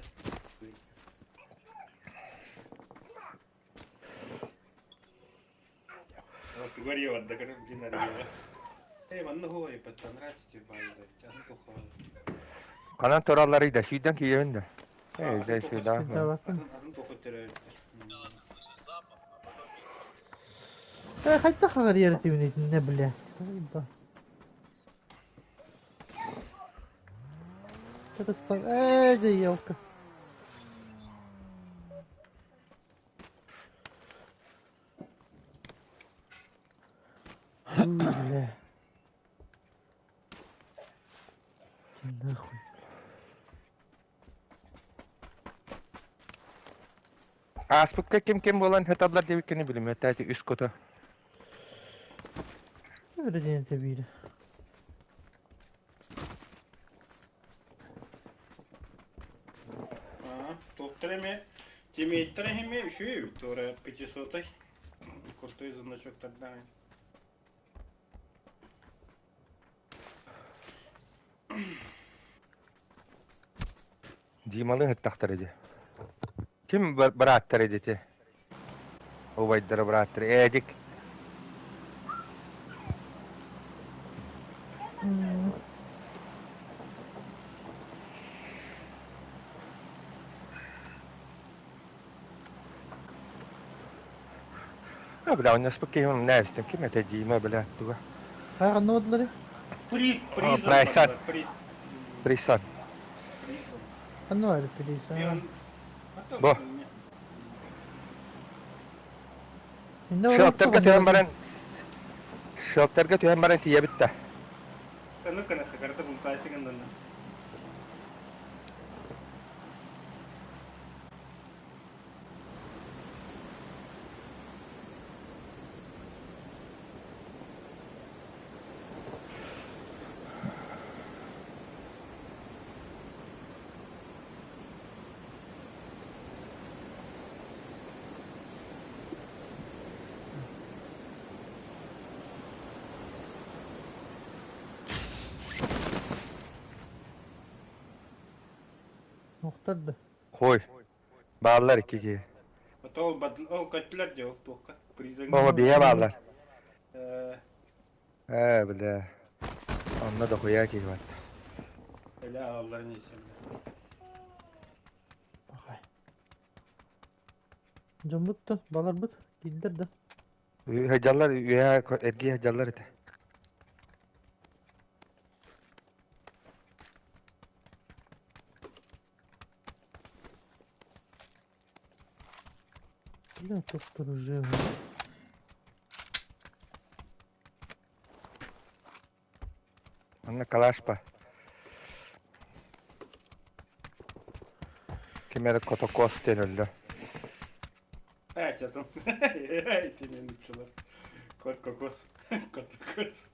Тугар барда көрө блин арыйа. Эй, манна хуой баттанрааччы бааллар. Аны тухаа. Ханан туралларый да, сүүрдэн киирэн да. Ээ, дьэ сүүрдэн. Сүүрдээбэппин. Атын туху төрөөбүттэр. Э, хайдах аҕарыйар этибин итиннэ, бля. Да. Татастан, ээ, дьэ, елка. Бля. Иди нахуй. Ааспыкка ким-ким буолан сыталлар диэбиккини билиммэттээти үс кута. Öyle диэн тэбиирэ. Туохтар эмиэ тиммейттэр эмиэ үчүгэй эбит туора пятисотай крутой значоктардаах. Дималыын ыттахтара дии. Ким бырааттара дити? Убайдара бырааттара Эдик. А, бля, онньоспут киһи нээстим ким этэ Дима, бля, туга? Хайа ханна бардылар? При, призом Прайсан. барда, при, Присан. призом. Ханна бар приза? Бу. Шелтерге түһэн баран Шелтерге түһэн баран тиийэ бүттэ. Ну кана сакарта бултаасыгын Мохтар да. Хой. Бааллар икки киһи. Ол ол көттүлэр дьэ ол туохха приза. Оҕо биһэ бааллар. Ээ, бля. Онно дохуя киһи бар. Эле аалларын есем. Бахай. Дьоммут да, баларбыт, киирдэр да. Сылдьаллар, үөһэ эргийэ сылдьаллар этэ. Бля, туох живо. Манна калашпа. Ким эрэ котокоос диэн өллө. Ээ, чатын. Итинен учулар. Кот кокос. Кот кокос.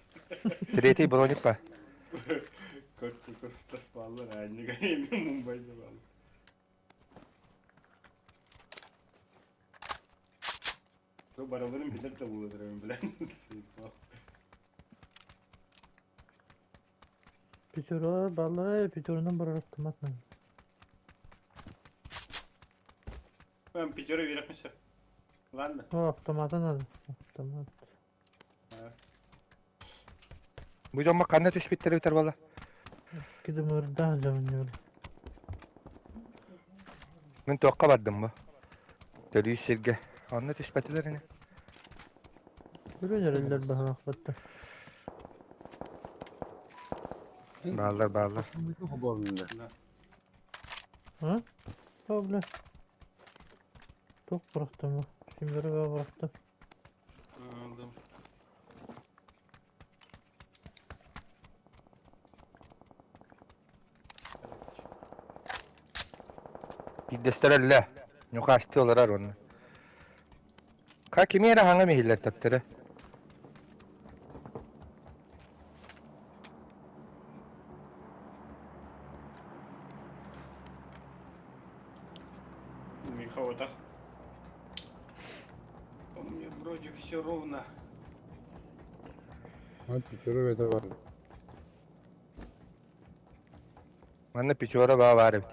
Третий броник па. Кот кокостар бааллар аанньыга эми Мумбайда бааллар. Бу барыларын билэр да буолар билэн. Пятералар бааллар, пятерынан барар автомат надо. Мен пятеро верхнесе. Ладно. О, автомата надо. Автомат. Бу дьоммо ханна түспүттэр эбитэр буолла? Кидымырдаах дьомньур. Мин туохха бардым бу? Төрүү сиргэ. Онно түспэтилэр ини. Үрэн эрэллэр баһаахпаттар. Бааллар, бааллар. А? О, бля. Туох бырахтым бу? Симбери баа бырахтым. Алдым. Биирдэстэрэ өллө. Ньукаастыы олорор уонна. Ха кими эрэ хаҥа иһиллэр таптара. Миха вот так. У меня вроде все ровно. Пятеро это бар. Манна печора баа баар эбит.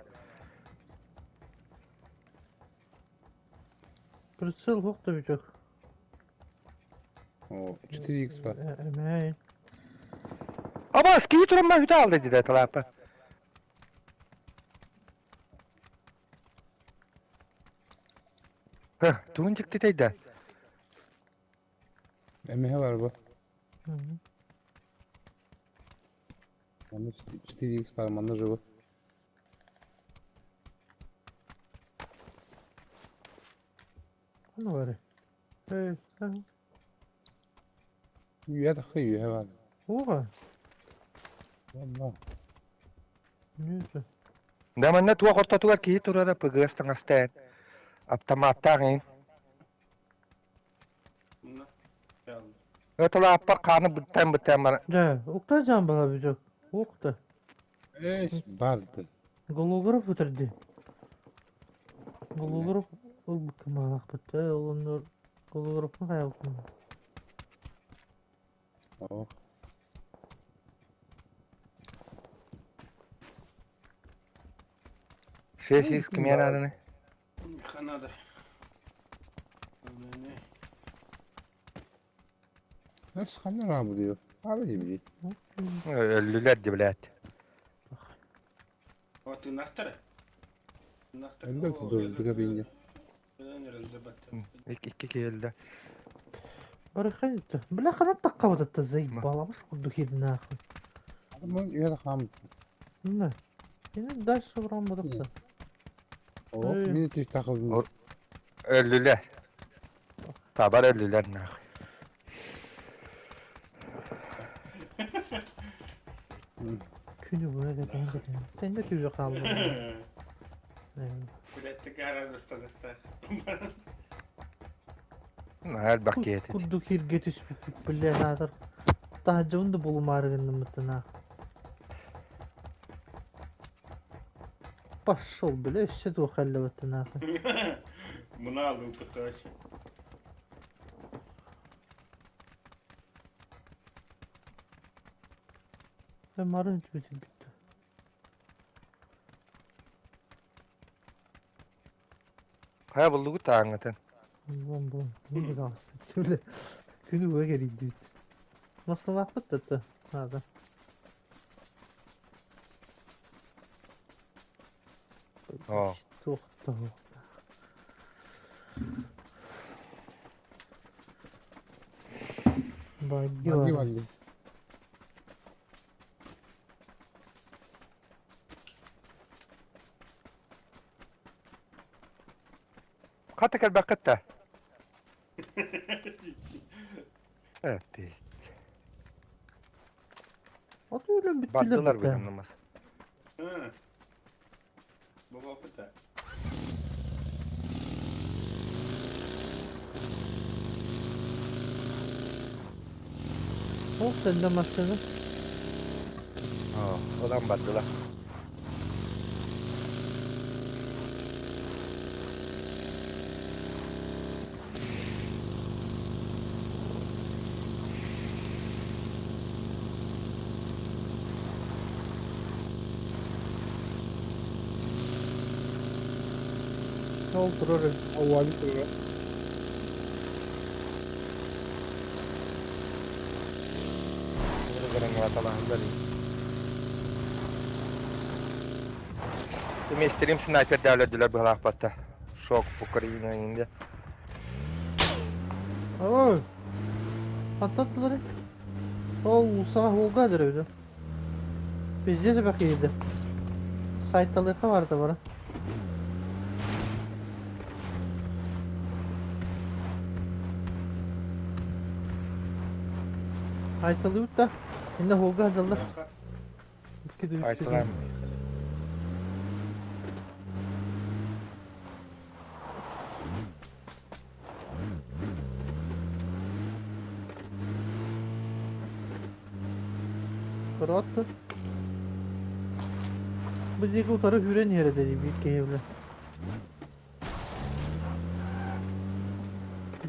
Прицел хох да бүтөк. О, 4x бар. Эмээ. Аба, скии туран ма хүтэ алды диде талапа. Ха, тугун дьиктитэй да. Эмэһэ бар бу. Манна 4x бар, манна живу. Ханна бары? Эй, Үйэ тахха үйэ бар. Оға. Онно. Нүүсэ. Да манна туох ортотугар киһи турара ПГС таҥастаан. Автоматтаах ин. Өтөлааппар хааны бүттэн бүттэн бар. Да, укта жан бала бүтөк. Укта. Эш барды. Голограф өтірді. Голограф ол кымалақ бітті. Ол онор голографын қаяқпын. О. 6x кимиэн ааданы? Ханада. Нас ханна рабы diyor. Ала gibi. Өллүлэр ди блядь. Вот ты нахтар? Нахтар. Элбек дурдуга бинге. Икки киһи өлдө. Барыхай. Бля, хана таққа вот заебала. Маш курду хер нахуй. Адамın үйэ хам. Не. Енді дальше врам бодықта. О, мени түш тахылдым. Өллүлэр. Табар өллүлэр нахуй. Күні бойы да Сен де түйе қалды. Блядь, ты гораздо станет. Элбэх киһи этэ. Курдук хирге түспүт бля надыр. Тахжыбын да булумарыгынны мытына. Пошел, бля, все тухалли вот нахуй. Мына опыта вообще. Ben marın tübütü bitti. Хайа буллугу тааңытын. Бом бом. Не kalsın. Şöyle. Күні бойы керейді. Масалап бітті. Надо. О. Тоқта. Баги Баги бар. бар. Хата кэлбэккит да. Э, пиздец. Аты өлім біттілер Бардылар бітті. быһаннамас. Был опыта. Ол сенде машина. О, одан бардылар. Ол тұрар. О, вали турар. Мистерим снайпер дәләделәр быһалаах Шок Украина инде. Ой. Patlattılar. Ол усаға олға дөрөйдү. Пиздец бакыйды. Сайталыка барды бара. Айталыбыт да. Инде холга жалды. Айтылам. Кыраттı. Bu zeki utarı hüren yere dedi bir keyifle.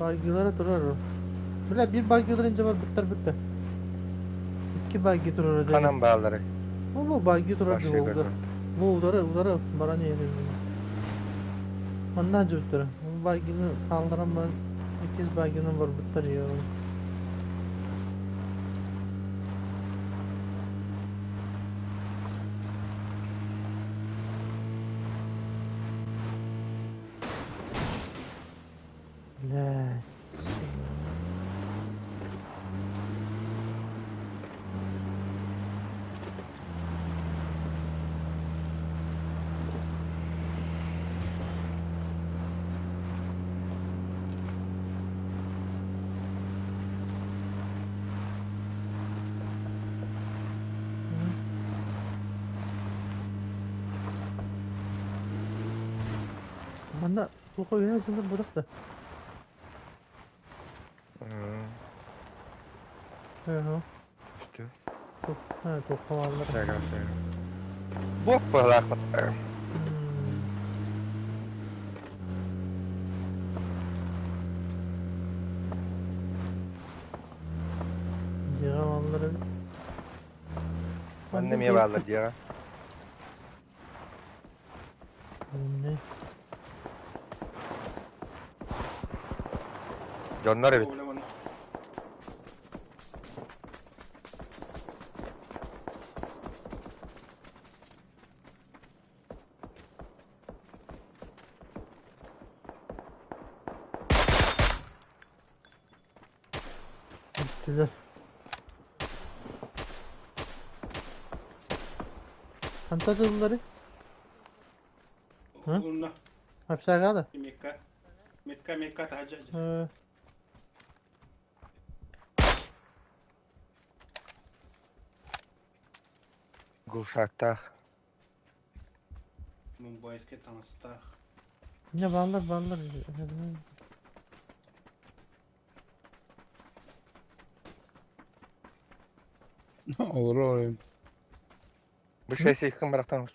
Baygılara durar o. Bile bir baygılar ince var bitter bitter. İki baygı durar dedi. Канан баалары. Bu baygı durar Башка oldu. Bu udarı udarı bana ne yerim. Manna cüttürü. багины хаалларан баран иккис багины барбыттар ее. Блядь. Манна Туха үһэ сылдьар бырах да. Ыһы. Туха бааллар. Буох быһалаах. Дьиэҕэ бааллар эбит. Манна эмиэ бааллар дьиэҕэ. Дьоннор эбит. Бүттүлэр. Хантан тыллары? Уһунна. Общага да? Мекка. Мекка, Мекка таһдьа. Глушактаах. Мумбайскай таҥастаах. Не бааллар, бааллар. Олорор. Бу шесть барахтан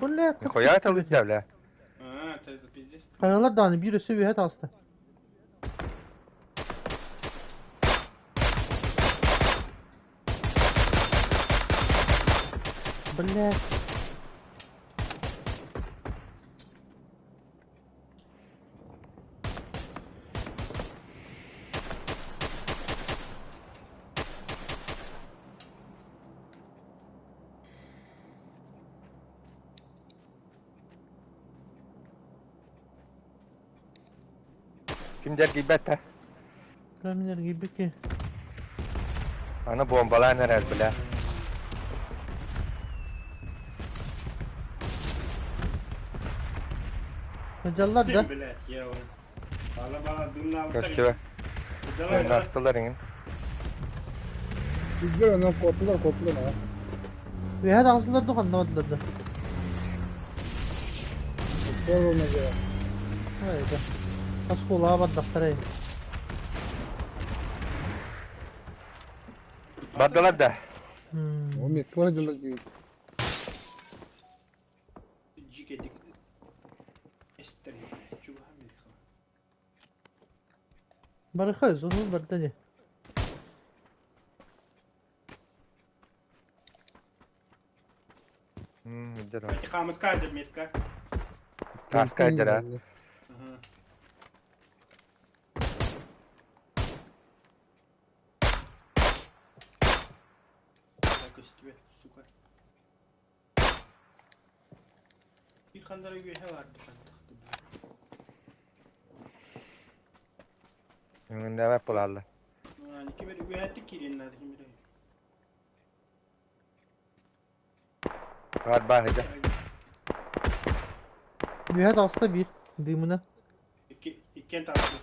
Бля, Нихуя это лытья, бля. А, это пиздец. Хайалар даҕаны биир өссө үөһэ таҕыста. Блядь. Ким дэргийбэт да? Ким эргийбит Аны бомбалаан эрэр, бля. Сылдьаллар да? Блядь, я Көстүбэ. Настылар иҥин. Bizler ondan korktular korktular ha. Үөһэ таҕыстылар да ханна бардылар да? Zor olmaz ya. Hayda. Оскуолаҕа бардахтара Бардылар да. O metki var acılar gibi. Барыха зону барда не. Хамыска метка. Таска дьара. Сука. Bir kandara üye vardı Үҥүннээбэт буолаллар. Ким эрэ үөһэттик киириэн наада ким эрэ. Бар баар дьэ. Үөһэ таҕыста биир дыымынан. Икки иккиэн таҕыста.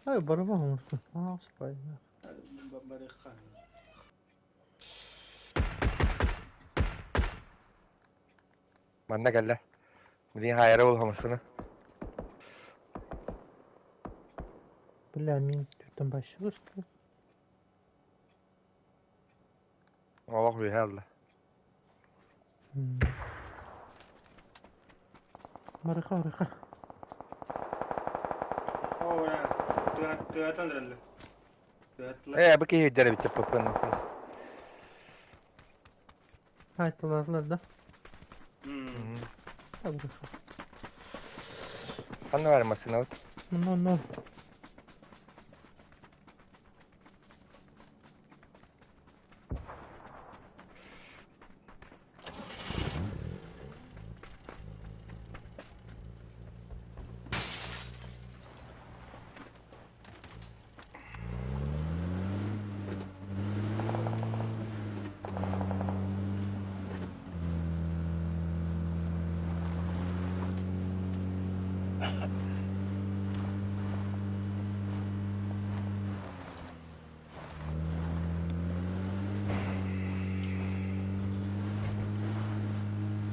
Ай барыма оҥорсун. Аа спай. Барыха. Манна кэллэ. Билигин хаайара буолуохмуссуна. Бля, мин түттэн башыгыр. Олох үөһэ ылла. Барыха, барыха. Ора. Тыатан эрэллэр. Тыаттылар. Э, бу киһи дьэр эбит папын. Хайтылаатылар да. Ханна бар массыынабыт? Онно онно.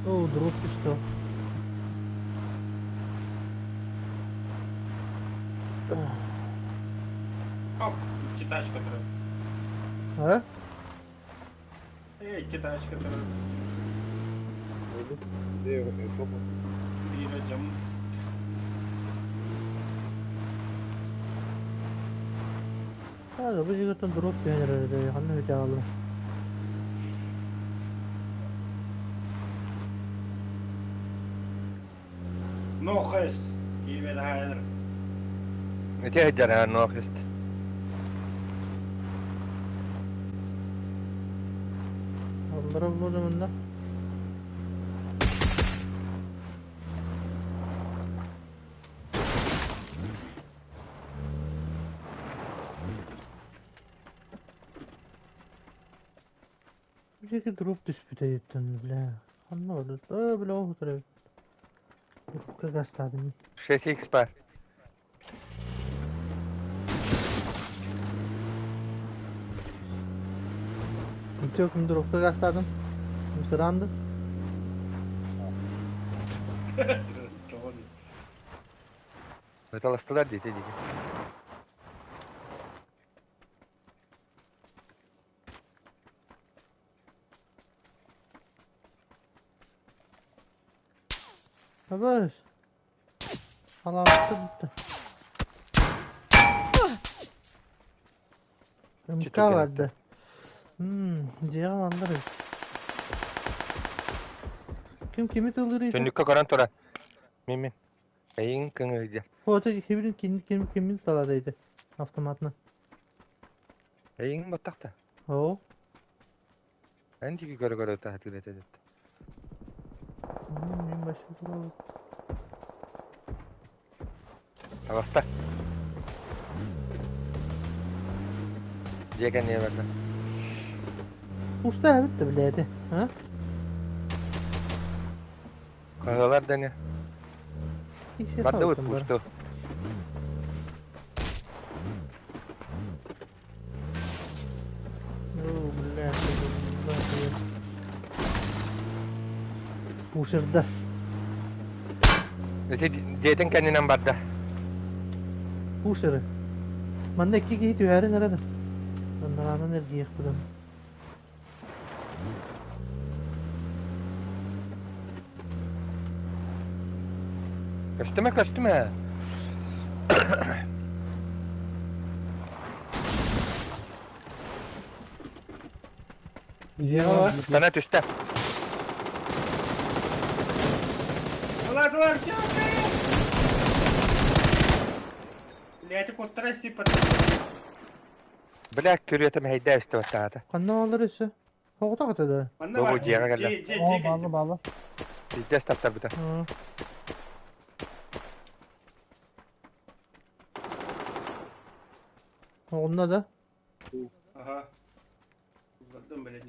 О, дроп что? Оп, китач, который. А? Эй, китач, который. Биир дьам. Hadi bu jigitten drop түһэн ханна бүтэ аҕалла. No хэс. Киеве хайр. Ити дьэр но хест. Аллара булду мында. Бу дроп түспүтэ еттен бля. Ханна бар? Э, бля, ол турар. Дропка гастадым. 6x бар. Төкім дропка гастадым. Мısırandı. Металластылар дейт дейт. Haber. Halawatты bitti. МК vardı. Дьиэҕэ баллар эбит. Ким кими тыллырый? Түннүккэ көрөн тура. Мин мин. Эйин кыңыр Фото хибрин ким ким кимин таладайды автоматына. Эйин баттахта. О, Эн тиги көрө көрө таһатыр этет. Мин башы туралы. Агаста. Дьиэ кэннигэ барда. Пуста эбит да билээти. А? Каһылар дани. Икси Барды бут хаалсан бар. пусту. О, бля, Пушерда. Ити дьиэтин кэннинэн барда. Пушеры. Манна икки киһи түһэрин эрэ. Аннараанан эргиэх будан. Көстүмэ көстүмэ. Дьиэҕэ бар. Сана түстэ. Ла, ла, чё, Блядь, куттарас типа. Бля көрүөтэ мэһэйдээ истэ баттаата. Ханна алар өссө? Хоҕото да. Манна Бу бар. дьиэҕэ кэллэ. Дьиэ, О, дьиэ, баалла, баалла. Пиздец таптарбыта. Онно да. Ага. Бардым, блядь.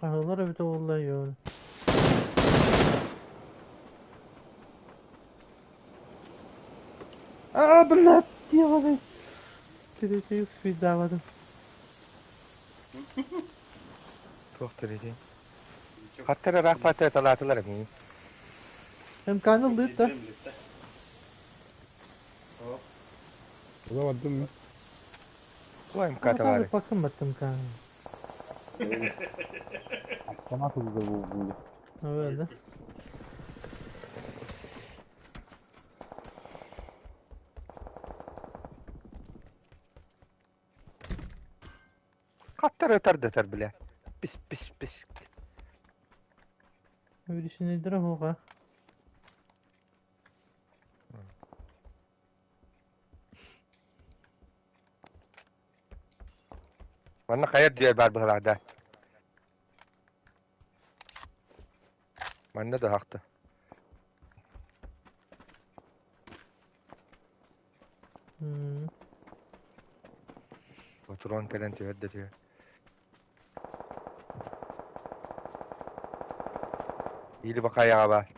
Хаһылар эбит олла йоо. А, блядь, делай. Ты спидавадым. Туох төрүтүй. Хаттара раах паттара талаатылар эми. МКны лыт да. Ола бардым мин. Туох МК тавары. Бакын баттым МКны. Автомат ылда бу. Öyle. Хаттар ытар да ытар бile. Пис пис пис. Үрүсүнүйдэрэ оһуоха. Манна хайар дьиэ баар быһалаах да. Манна да хахта. Патрон кэлэн түһэр да түһэр. Или бакайаҕа баар.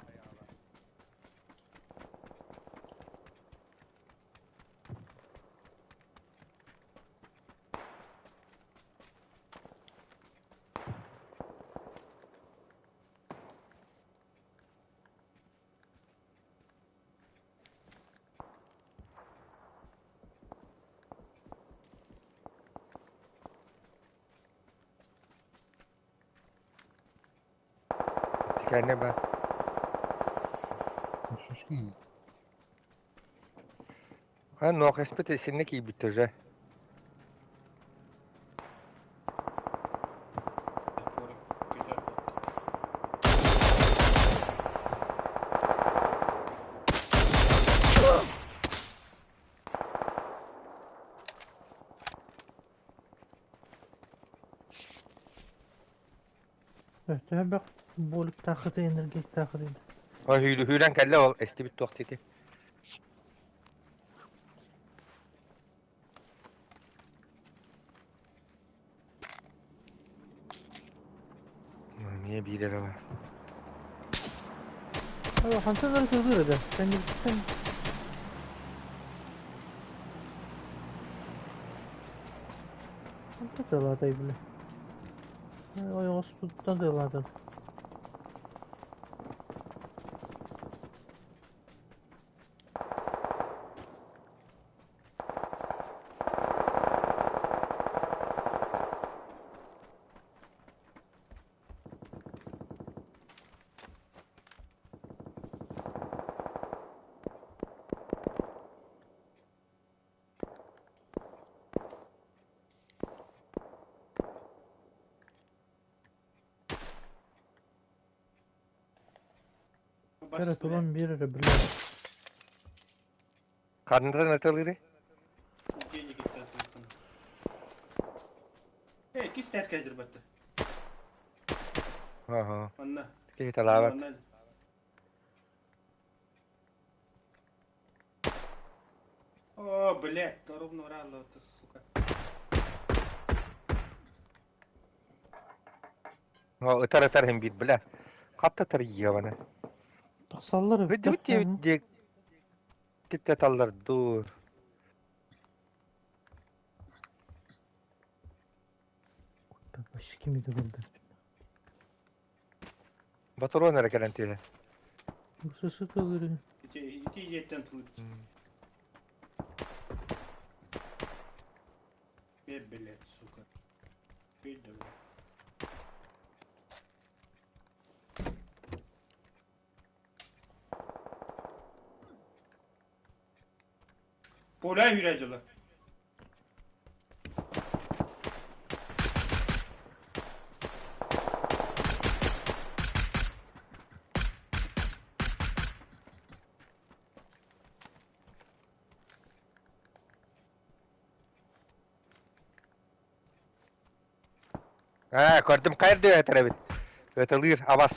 Кэннэ ба. Шушки. А нох эспит синне киирбит уже. Төһө бөх буолуктааххытый энергиктааххытый Hүүрэн кэллэ ол эстибит туох диэки. Эмиэ биир эрэ бар. Хантан эрэ тыллыыр этэ. Кэнниттэн Хантан тыллаатай били. Ойоҕоспуттан тыллаатым. Эрэ туран биэр эрэ бля. Хантан атылыры? Эй, кис тәс кәдер батты. Ага. Анна. Киһи талаабат. О, блядь, ровно рано, это, сука. Ытар ытар хим биир бля. Хатта тар ебана. Тахсаллар Выдыбыт диэбит китте таллар дуу. Кими да көрдüm. Батырон эрэ кэлэн түһэ. Сысы тылырын. Ити жеттен тылып. Бе, блядь, сука. Бей, давай. Поля yürüyeceğiz. Аа, көрдүм хайыр диэ этэрэбит. Ытылыыр абас.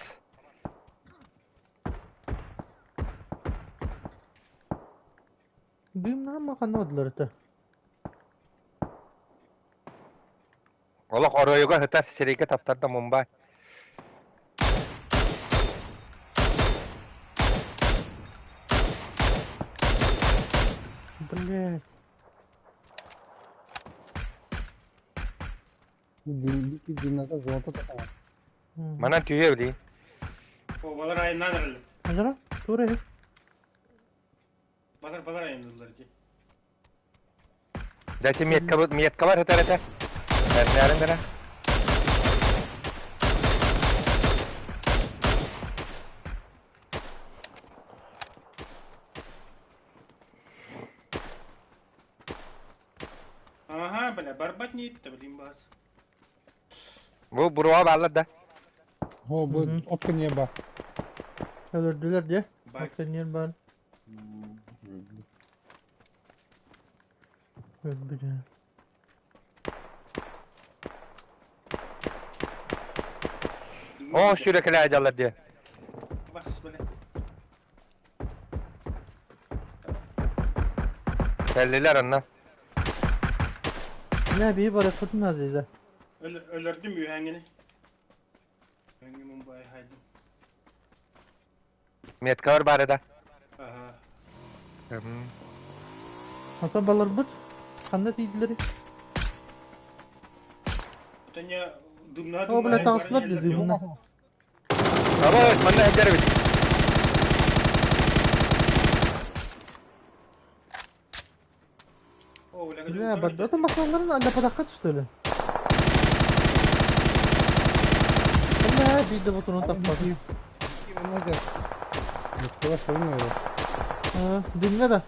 Дымнаан маханна бардылар этэ. Олох оройуга сытар сирэйгэ таптарда Мумбай. Блядь. Манан түһүө билии. О, балар айынан эрэллэр. Азара, тура иһит. Балар балар айаннылар дии. Дайте метка метка бар этэр этэ. Эрнээрин эрэ. Ага, бля, барбат не это, блин, бас. Бу буруоҕа бааллар да? О, бу опка небо. Өлөрдүлэр дьэ. Бай. Опка бар. Өлбүтэ. О, сүүрэкэлээ дьаллар диye. Бас, блядь. Кэллилэр онно. Ne bir барахпытын азыйда. Өлөрдүм үһәңини. Үһәңи Мумбай хайдым. Меткалар бар да. Ага. Ата баларбыт. Ханна тиийдилери? Таня дымна О, бля, таҕыстылар дии дымна. Аба, манна сылдьар эбит. О, бля, Бля, барда масаларын алла падаққа что ли? Бля, биирдэ ботунун таппат. Меткалар сөрүн öyle. Дымҥа да.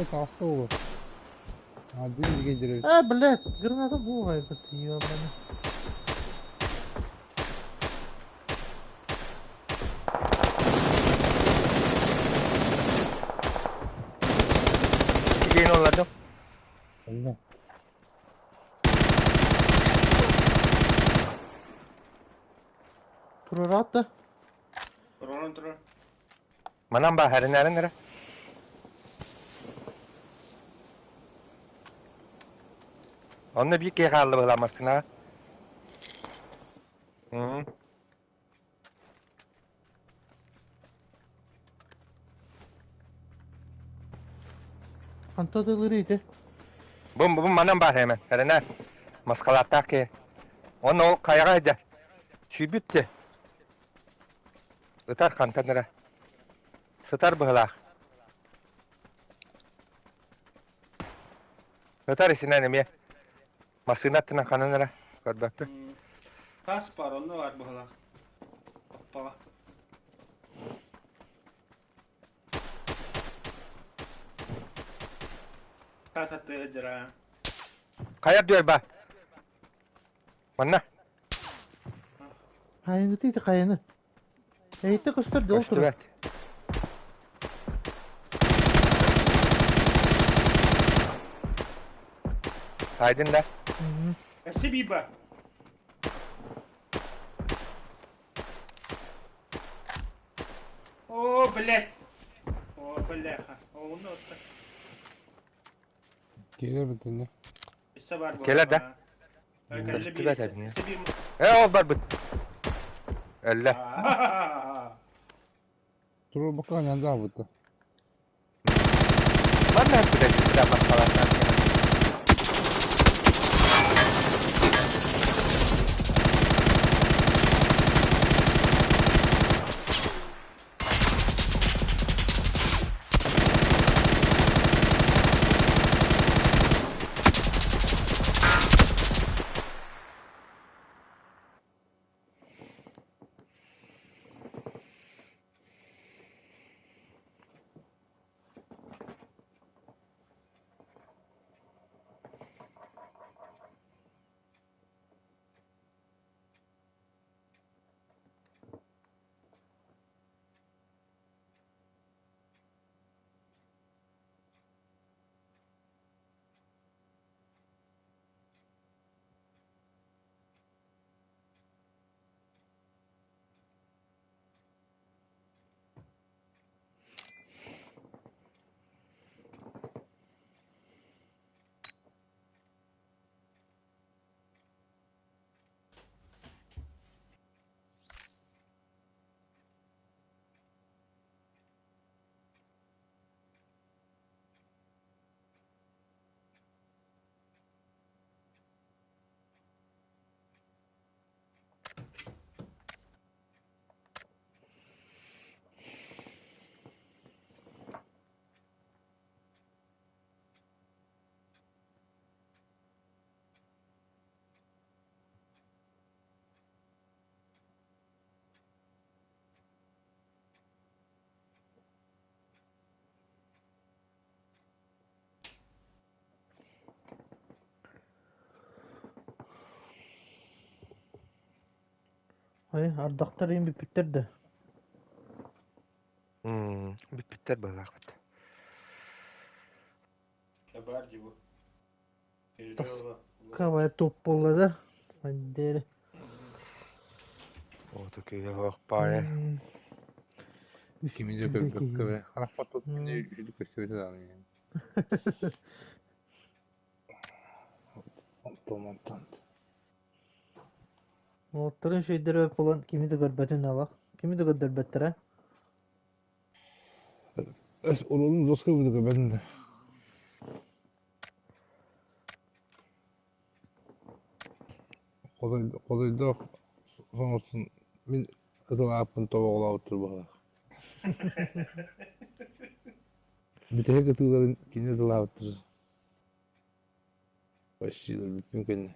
Bizde tahta olur. Ha, dün geceleri. А, блядь, граната буолбут, ёбаный. Киин оллардым. Allah. Турар да. Туран туран. Манан ба хэринэрин эрэ. Онно биир киһи хаалла быһыламмастына. Ханта тылыры ити. Бу бу манан баар hemen. Хэринэр. Маскалааттаах киһи. Онно ол хайаҕа сылдьар. Сүүрбүт дии. Ытар хантан эрэ. Сытар быһылаах. Ытар исинэн эмиэ. Массыына аттынан ханан эрэ. Көрбөппүн. Тас бар, онно бар быһылаах. Оппаҕа. Тас аттыга дьара. Хайа дүөр ба. Манна. Хайыны ити хайыны. Эйте көстөр дол турар. Көстүбэт. Айдын да. Спасибо. О, блядь. О, бляха. О, ну так. Gelir mi dinle? Өссө бар Кэлэр да? Кэллэ Көстүбэт биир. эбит. Өссө биир. Э, ол барбыт. Өллө. Durur bakalım yanında avuttu. Манна эппитэ бля маскалааттаах киһи. Ой, ардахтар иин бүппүттэр да. Бүппүттэр быһыылаахпыт. Бар дии Тоска туп буолла да. Мандери. Ото киһи суох баайа. Кими да көрбөккө бе. Харахпар тут мини үчүгэй көстүбэтэ даҕаны. Онтон онтон. Уолаттарын үчүгэйдэрэ буолан кими да көрбөтүн ала. Кими да көрдөрбөттөрө. Эс уролун доска буду көрбөтүн да. Хотойдоох соҥостун мин ытылааппын тобоҕолообуттар быһыылаах. Бүтэһик ытыыларын кини ытылаабыттар. Почти бүппүн кэннэ.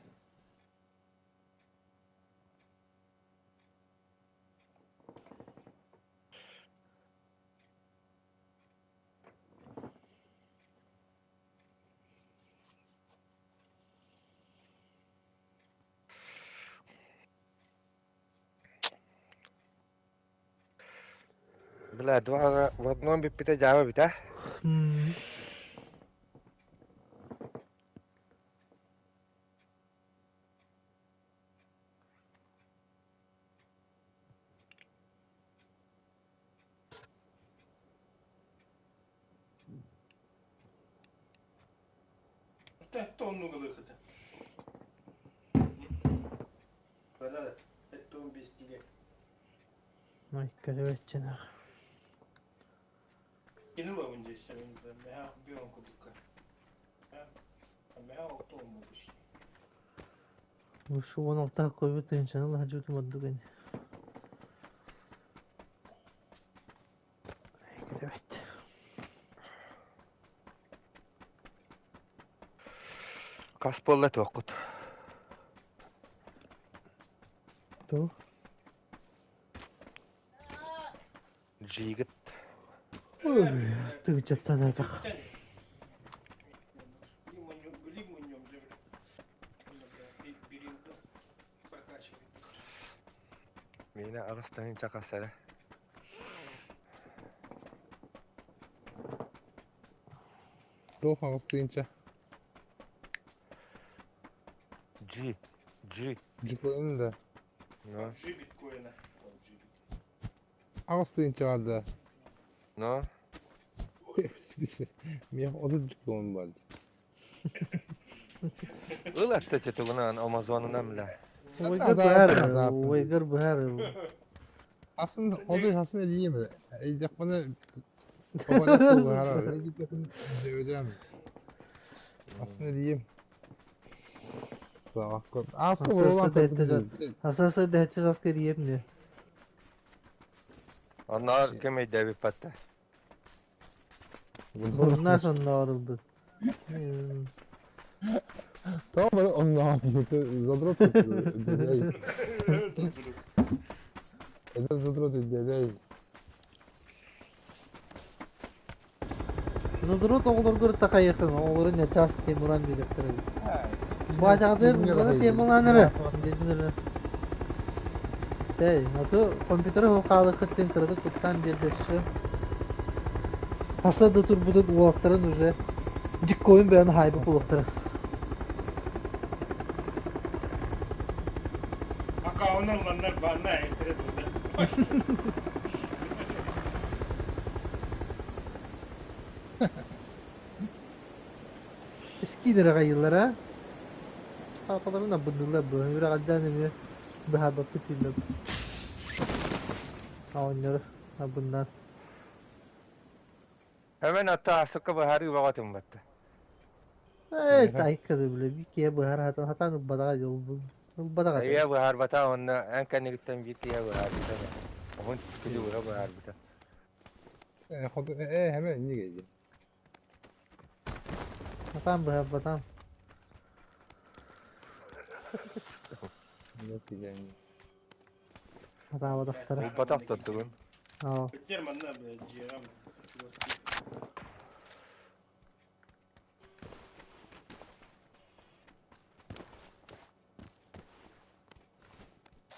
Бля, два в одном бүппүтэ дьаабы эбит, а? Тонну выхода. без тебе. Ой, короче, Кинула он здесь, бьем кудука. Ушу 16 койбут тыһыынчаны лаһдьыбытым ордук ини. Көрөбүт. Хас буолла туоххут? Ту? Джигит. Тыгычаттан айтах. Миэнэ аҕыс тыһыынча хас эрэ. Туох аҕыс тыһыынча? G. G. Биткоин да. Ну. G биткоина. Аҕыс тыһыынча баар да. Ну. Миэхэ отут биткоин баар. Ыл аттача тугунан Амазонунан бля. Уйгыр быһар, уйгыр быһар. Асын оду хасын элием. Эйдехпана Асын элием. Аска Асасы дэһэччи саска ирием не. Онноор ким өйдөөбүппатта. Буруннаа сонноор ылбыт. Тоҕо бары оннооҕор задрот дедей. Это задрот дедей. Задрот оҕолоргор такайыхын, оҕолорун ньачаас темуран биэриэхтэрэ эбит. Баатаҕытыгар муҥана темалаан эрэ, диэтин эрэ. Тэй, аты компьютеры хаалыккыт диэн кыратык куттаан биэрдэ өссө. Хаса да турбутун уолаттарын уже диккойун бэйэни хаайбыт буолуохтара. Аккаунтун ыланнар баанна эстэрэ турда. Скидер аҕайыллара. Хаапаларын абыннылар бу. Үрэҕэлдээн эмиэ быһаарбаппыт дииллэр. Оонньору абыннаан. Hemen hatta асыкка быһаарыы бөҕөтүн батта. Ээ, тайкады бile bir киһи быһаар хатан хатан ылбатаҕа дьол ылбатаҕа. Эйэ быһаарбата онно эн кэннигиттэн биир киһи быһаарбыта. Оһун күлү быһа быһаарбыта. Э, э, hemen инник эйди. Хатан быһаарбатам. Хатаабатахтара. Ылбатах тоттугун. Оо. Бэттэр манна дьиэҕэ чугас.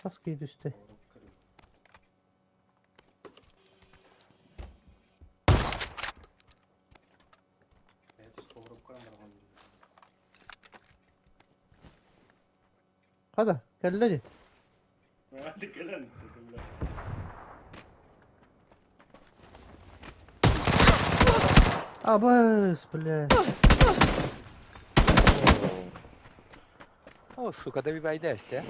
Хас киһи түстэ? Хата, кэллэ дии. Hadi кэлэн бля. Абыс, бля. О, сука, добивай işte.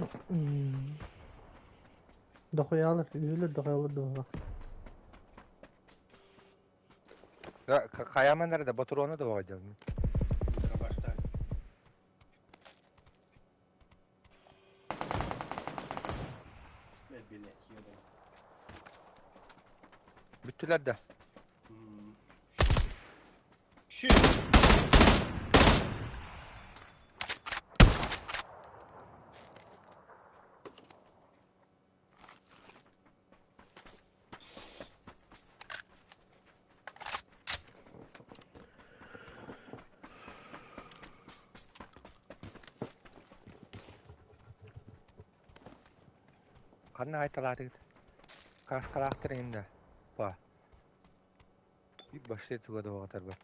Дохуялар, үһүлэр дохуялар дуоһа. Каяман nerede? Батурону da bakacağım. Başta. Ne bilet ёбаный. Bittiler de. Щит! Kanna haytalar. Kaskalaktır indi. Ba. Bir başlayı tuga da o kadar bat.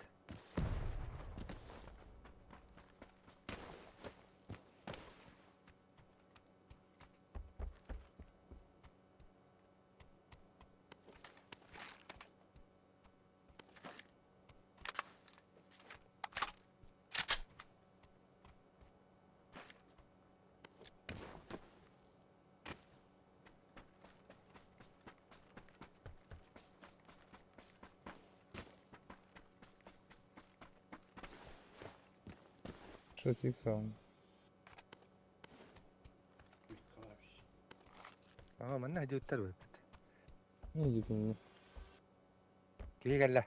Шесть икс вам. Вообще. Aa, manna hadi uttar bat. Не идите мне. Киһи кэллэ.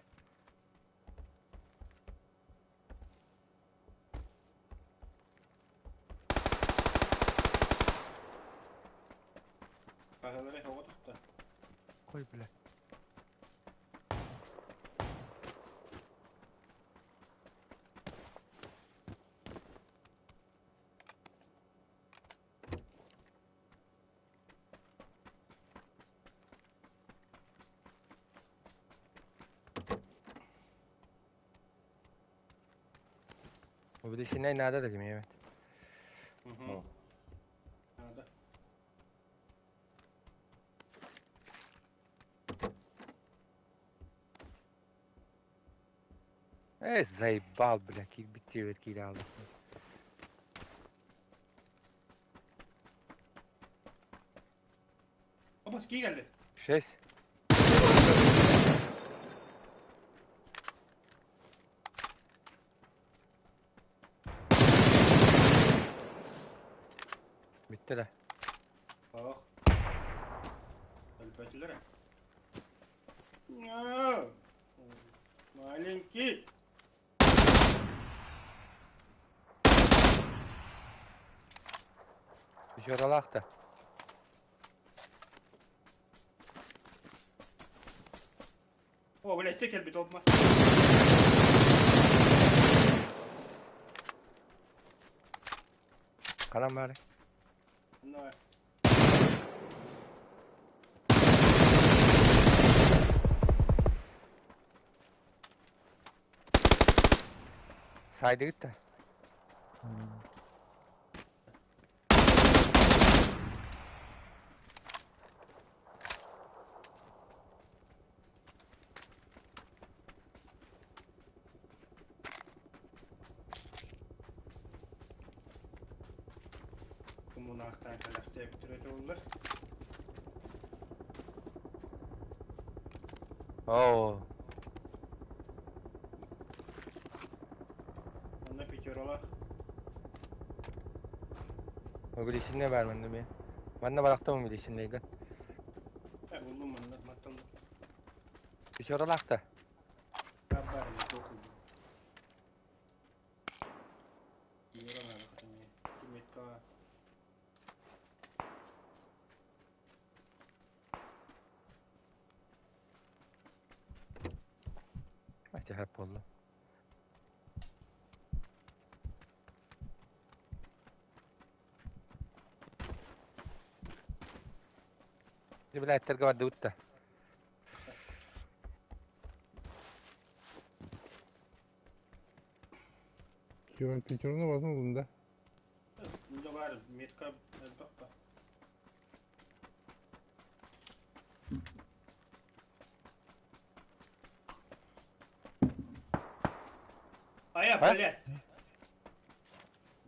Kahveleri hava tuttu. Koy bile. Bu bir de şimdi nerede dedim evet. Угу. Надо. Э, заебал, бля, кирбити кидал. Опа, ски geldi. Шесть. Bitti de. Oh. Ölpetülere. No. Маленький. Еще da. О, блядь, секел бит olma. Kalan bari. No. Saydı gitti. Коммунахтан калахтеп түрөтө oldular. Oo. Onda пятеролах. O bilişin ne var bende bir? Ben de barakta mı bilişin neydi? Ha buldum bunu. Mattan. Bir da. Бар, я похуй. Юра надо хотя мне. Метка. Hadi hep oldu. Biletler vardı utta. Пятерну возьму, да? Ну, бар, Метка элбэх ба. Айа, блядь!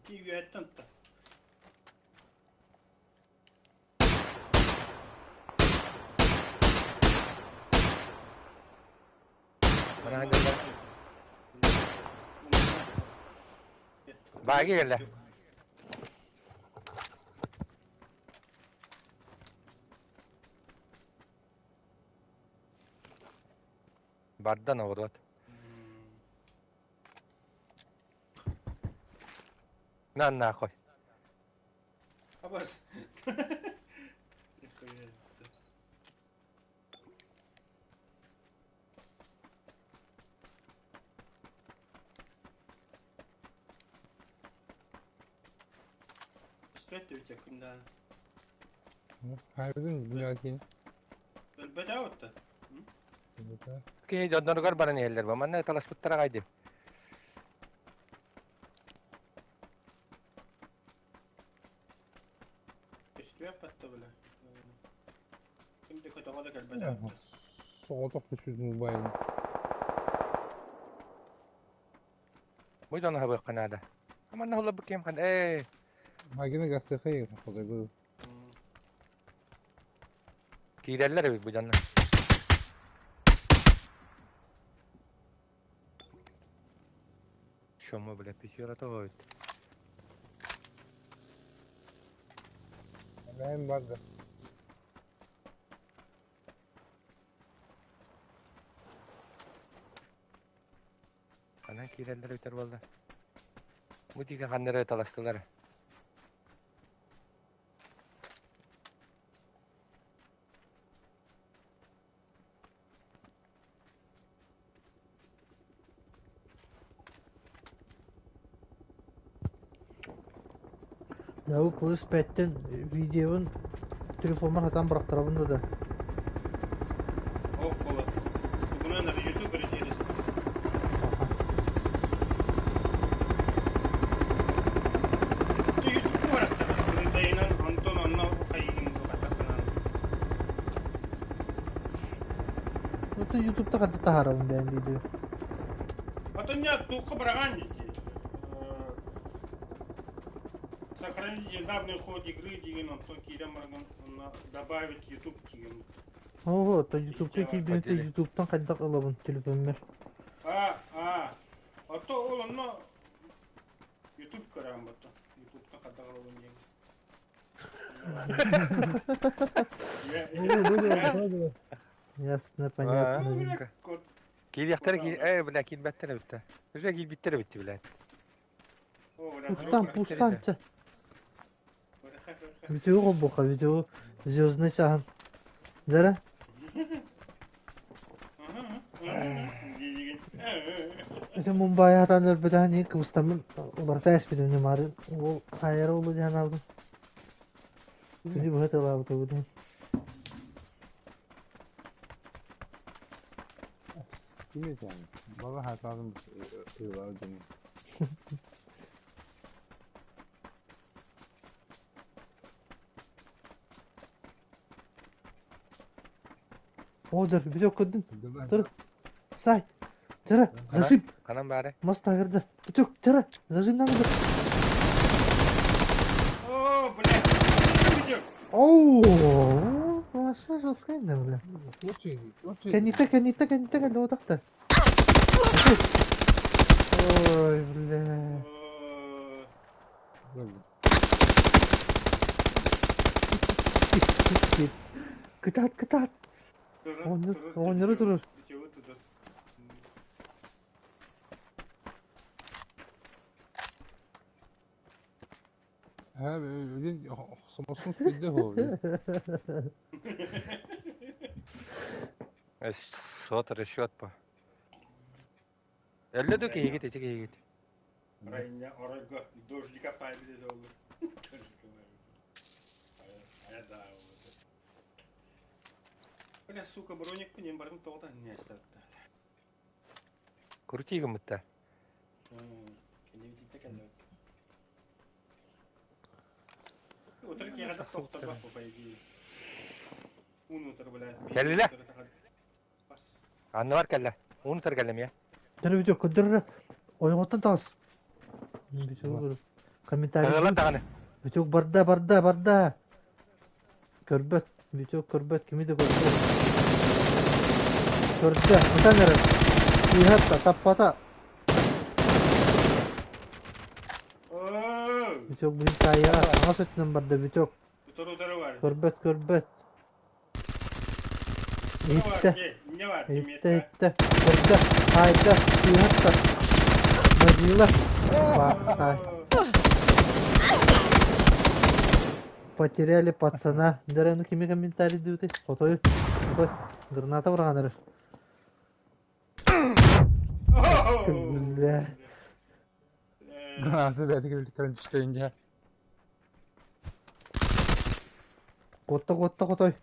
Тиийбэттэн та. Бааги кэллэ. Барда наоборот. На нахуй. Абас. Күндә. Хайбытын дүнүйэ Өлбөтө отта. Кини дьонноругар баран иһэллэр бу. Манна таласпыттара аҕай дии. Көстүөх батта бile. Ким да көтөҕө да кэлбэтэ. Соҕотох түспүт мубайын. Бу дьону хабыахха наада. Манна холобур ким хан ээ. Магина гасыхай хотойгу. Киирэллэр эбит бу дьонно. Шомо, бля, пещера тоҕо эбит. Бэйэм бар да. Ханан киирэллэр эбитэр буолла. Бу диэки ханна эрэ таластылар. Дьэ бу пулус пэттэн видеобун телефоммар хатан бырахтарабын да да. Ох була. Тугунан YouTube резервис. Ты YouTube барахтар. Антон онно хайыгын хатахынан. Это ютубта хата таһаарабын бэйэм видео. Атын не туохха быраҕан дии. Сохранить недавний ход игры деген онтон киирэн баран онно добавить YouTube деген. Ого, то ютубка киирбинете ютубтан хайдах ылабын телефоммер. А, а. А то ол онно YouTube көрөм батта. Ютубтан хайдах ылабын диэн. Ясно, понятно. Киириэхтэрэ киир ээ бля киирбэттэр эбиттэ. Уже киирбиттэр эбитти бля. Пустан, пустан чэ. Видео холбуха, видео звездный чаһын. Дьэрэ. Ити Мумбайа хатан өлбөтөһөн иһин кыбыстаммын уларыта эспитим ньымаарын. Уол хайара улу диэн аабытым. Күнү быһа тылаабыта бу Ким этэн? Бала хатаным ылар дьону. О, дьэр, видео көрдүм. Тұр. Сай. Жара, зажим. Ханан баары? Мас тагырды. Бүтүк, жара, зажимнан кыдыр. О, блядь. Оу, вообще жестко, бля. Очень, очень. Кэнниттэ, кэнниттэ, кэнниттэ кэллэ отахта. Ой, бля. Кытаат, кытаат. Оҕонньору турur. Ha, сомосон спидде хо. Сот расчет по. Өллө да киһигит ити киһигит. Райня оройго дождика пайбит олу. Да, вот. Бля, сука, броник по ним барын тоғдан не остатта. Крути гымытта. Кене бититте кэллэбит. Утары киэхэ тохторбох по идее. Ун утары, блядь. Кэллилэр. Анныбар кэллэ. Уун утары кэллэ эмиэ. Дөрө бүтүө көрдөрөр. Ойоҕоттон таҕыс. Бүтүө комментарий. Ыла даҕаны. Бүтүк барда барда барда. Көрбөт. Бүтүк көрбөт. Кими да көрбөт. Көрдө. Ытан эрэр. Сыыһатта таппата. Бүтүк быһын саайыаҕа. Аҥас өттүнэн барда Бүтүк. Утары утары бар. Көрбөт көрбөт. Иһиттэ. Иһиттэ иһиттэ. Көрдө. Хаайда. Сыыһатта. Мазила. Баахтай. Потеряли пацана. Дөрөну кими комментарий дүүтэй? Хотой. Хотой. Граната быраҕан эрэр. Бля. Граната бэйэтэ кэлэн түстэ дьэ. Куотта куотта хотой.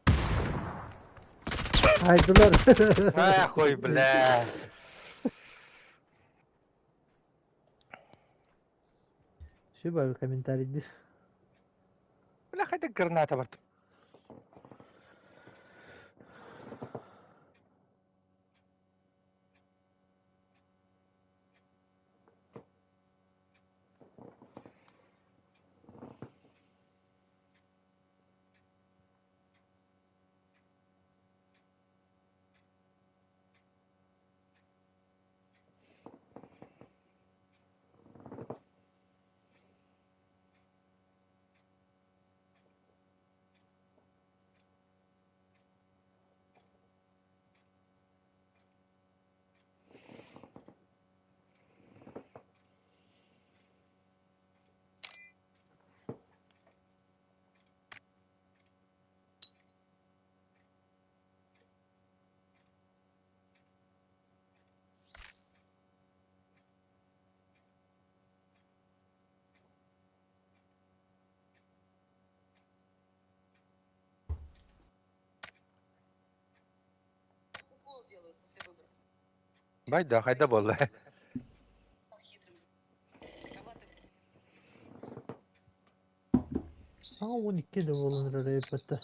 Айдылар. Нахуй, бля. Şu комментарийдир. Бля, хайда граната бар. Байда, хайда буолла. А 12 да буолан эрэр эбэтэ.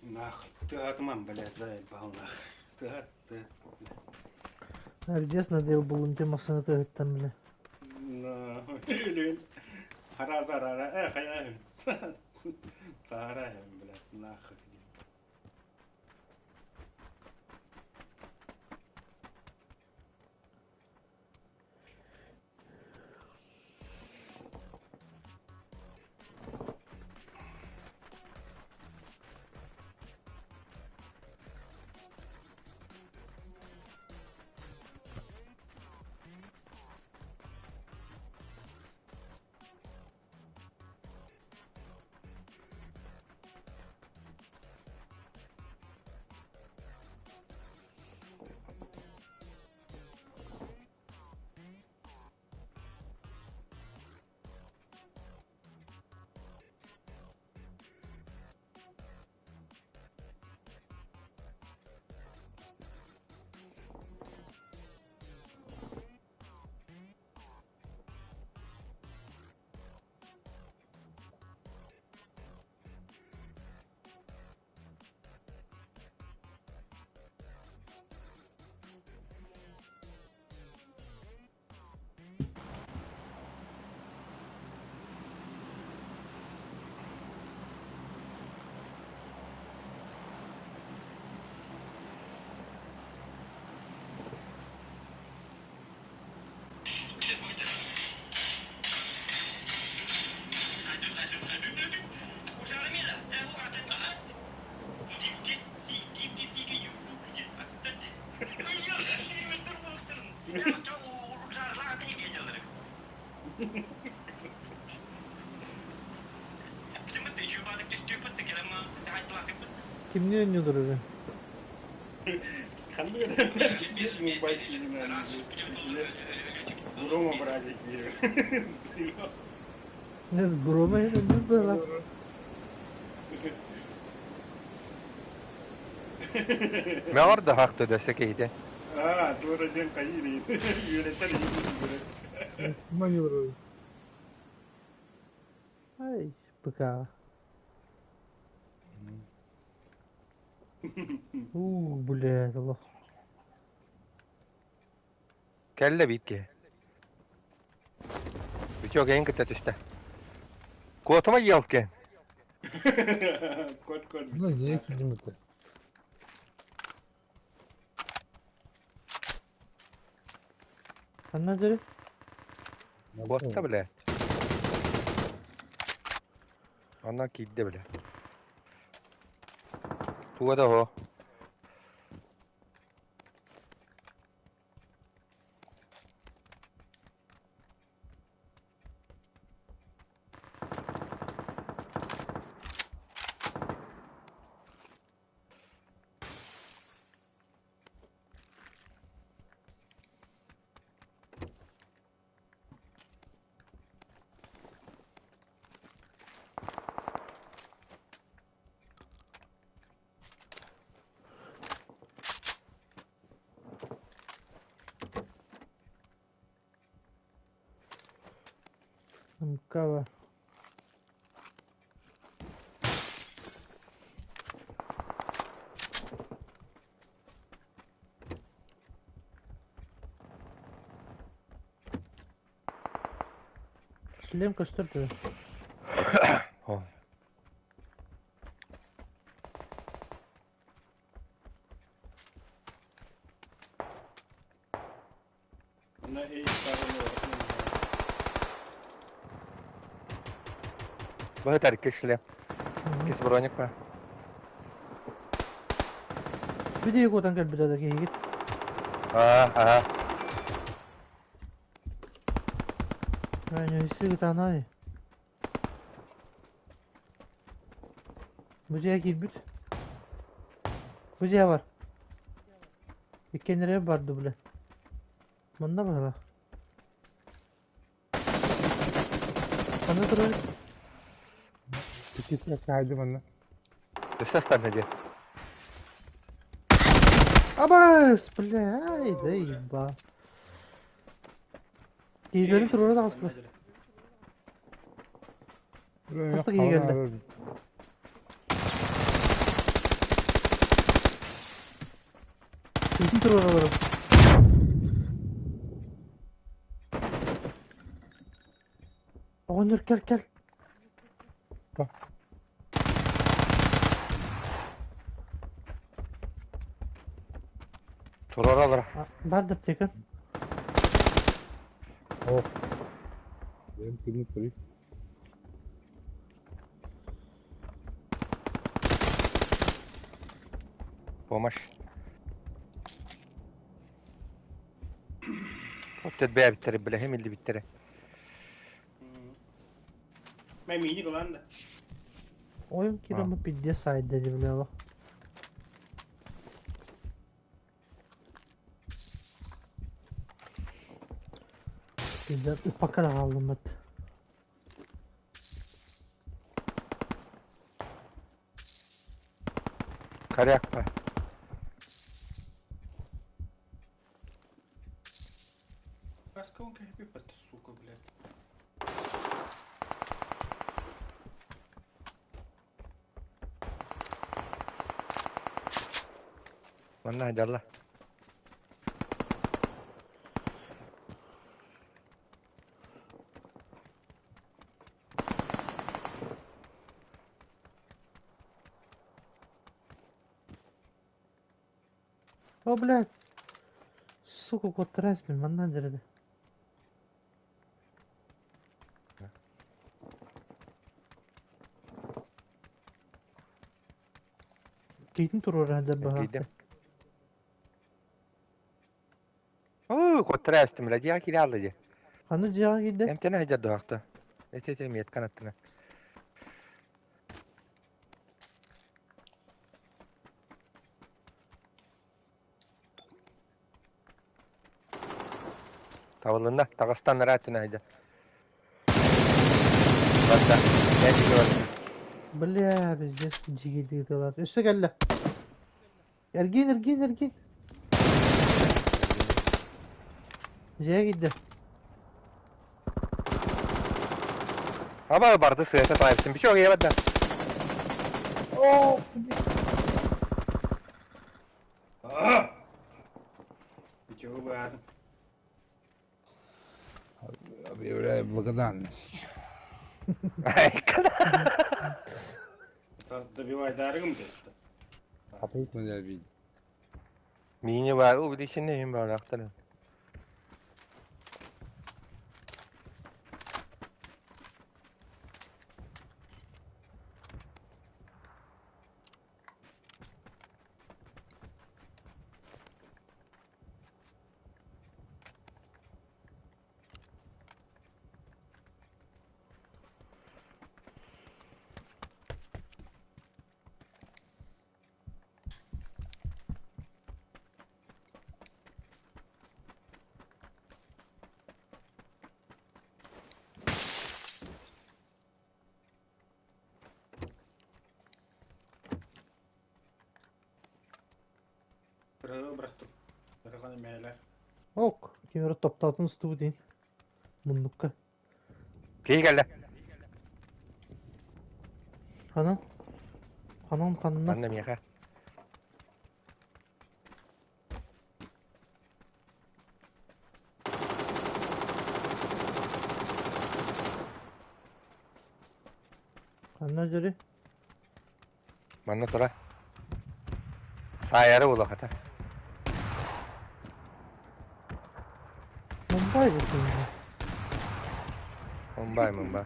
Нахуй, ты атман, блядь, заебал нахуй. Ты, ты, Эрдес надел булун те масына тыгыттан бile. Нахуй. Хара зарара, хая. Тара, блядь, нахуй. Кимни önüyordur öyle? Ханнык эрэ Мумбай киининэн Грома бразик Нес грома это было. Мөҕөр да хахты дөссө киһитэ. Аа, туора дьэн хайыыр үөрэтэр Маневр. Ай, быка. У, блядь, олох. Кэллэ биир киһи. Үтүө кэйин кытта түстэ. Куотума елки. Кот кот. Ну, дьиэ киирдим это. Ханна дери? Куотта бля. Онно киирдэ бля. Туга да оһо. Мкава. Шлем көстөр төбө. О. Она эй Баһытар кишле. Кис броник па. Видео котан кэлбит да киһигит. Аа, аа. Аня, Бу дьиэ киирбит. Бу дьиэ бар. Иккиэннэрэ барды бile. Манна баһыла. Ханна турар? Иккис хаайды манна. Өссө астарна дьиэ. Абас, бля, ай да еба. Киһилэрин туруора таҕыстылар. Хаста киһи кэллэ? Киһитин туруора олорор. Оҕонньор кэл кэл. Туруора олоро. Бар да аптека. О. Эм тыгын көрүй. Помощь. Оттет бэйэбиттэрэ билэһим иллибиттэрэ. Мэ мини кылаан да. Ойун кирамы пиздец сайда дивляло. Пиздец упака да хааллым бат. Коряк па. Каска он кэпи сука, блядь. Манна айдалла. О, блядь. Сука, куоттара истим, манна дерде. Киһитин туруора сылдьар Киирдим. быһаахтар. Оо, куоттара истим бля, дьиэҕэ киирэ хаалла дии. Ханна дьиэҕэ киирдэ? Эмтэнэ сылдьар дуһахта. Эти эти меткан аттына. Табылынна, таҕыстан ырааттын айда. Барда, бэйэтигэ барда. Бля, пиздец, дьигирдии Өссө кэллэ. Эргиин, эргиин, эргиин. Дьиэ киирдэ. Аба барды сыата таайбытын бичок ийэ барда. О, А! Ничего бы Объявляю благодарность. Добивай дарыгым деп. Попутно меня обидел. Миини бар, у билишин им бар ахтан. Ок, кемері топтатын ыстуы дейін. Мұндыққа. Кей кэллэ. Ханан? Ханан ханна. Манна миэхэ. Ханна жері. Манна тура. Саайары була хата. Мумбай бұл. Мумбай, мумбай.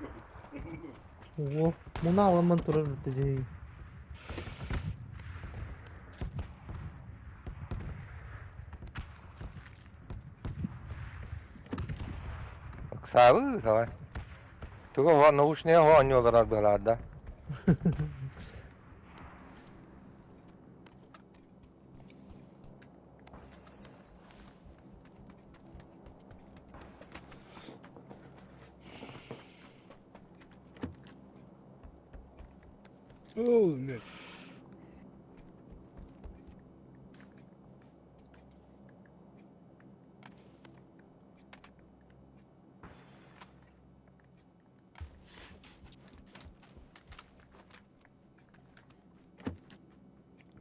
О, мұны аламан тұрар бітті дейін. Сабы, сабы. Туга ва наушник ва аньолар быһаларда. О, блядь.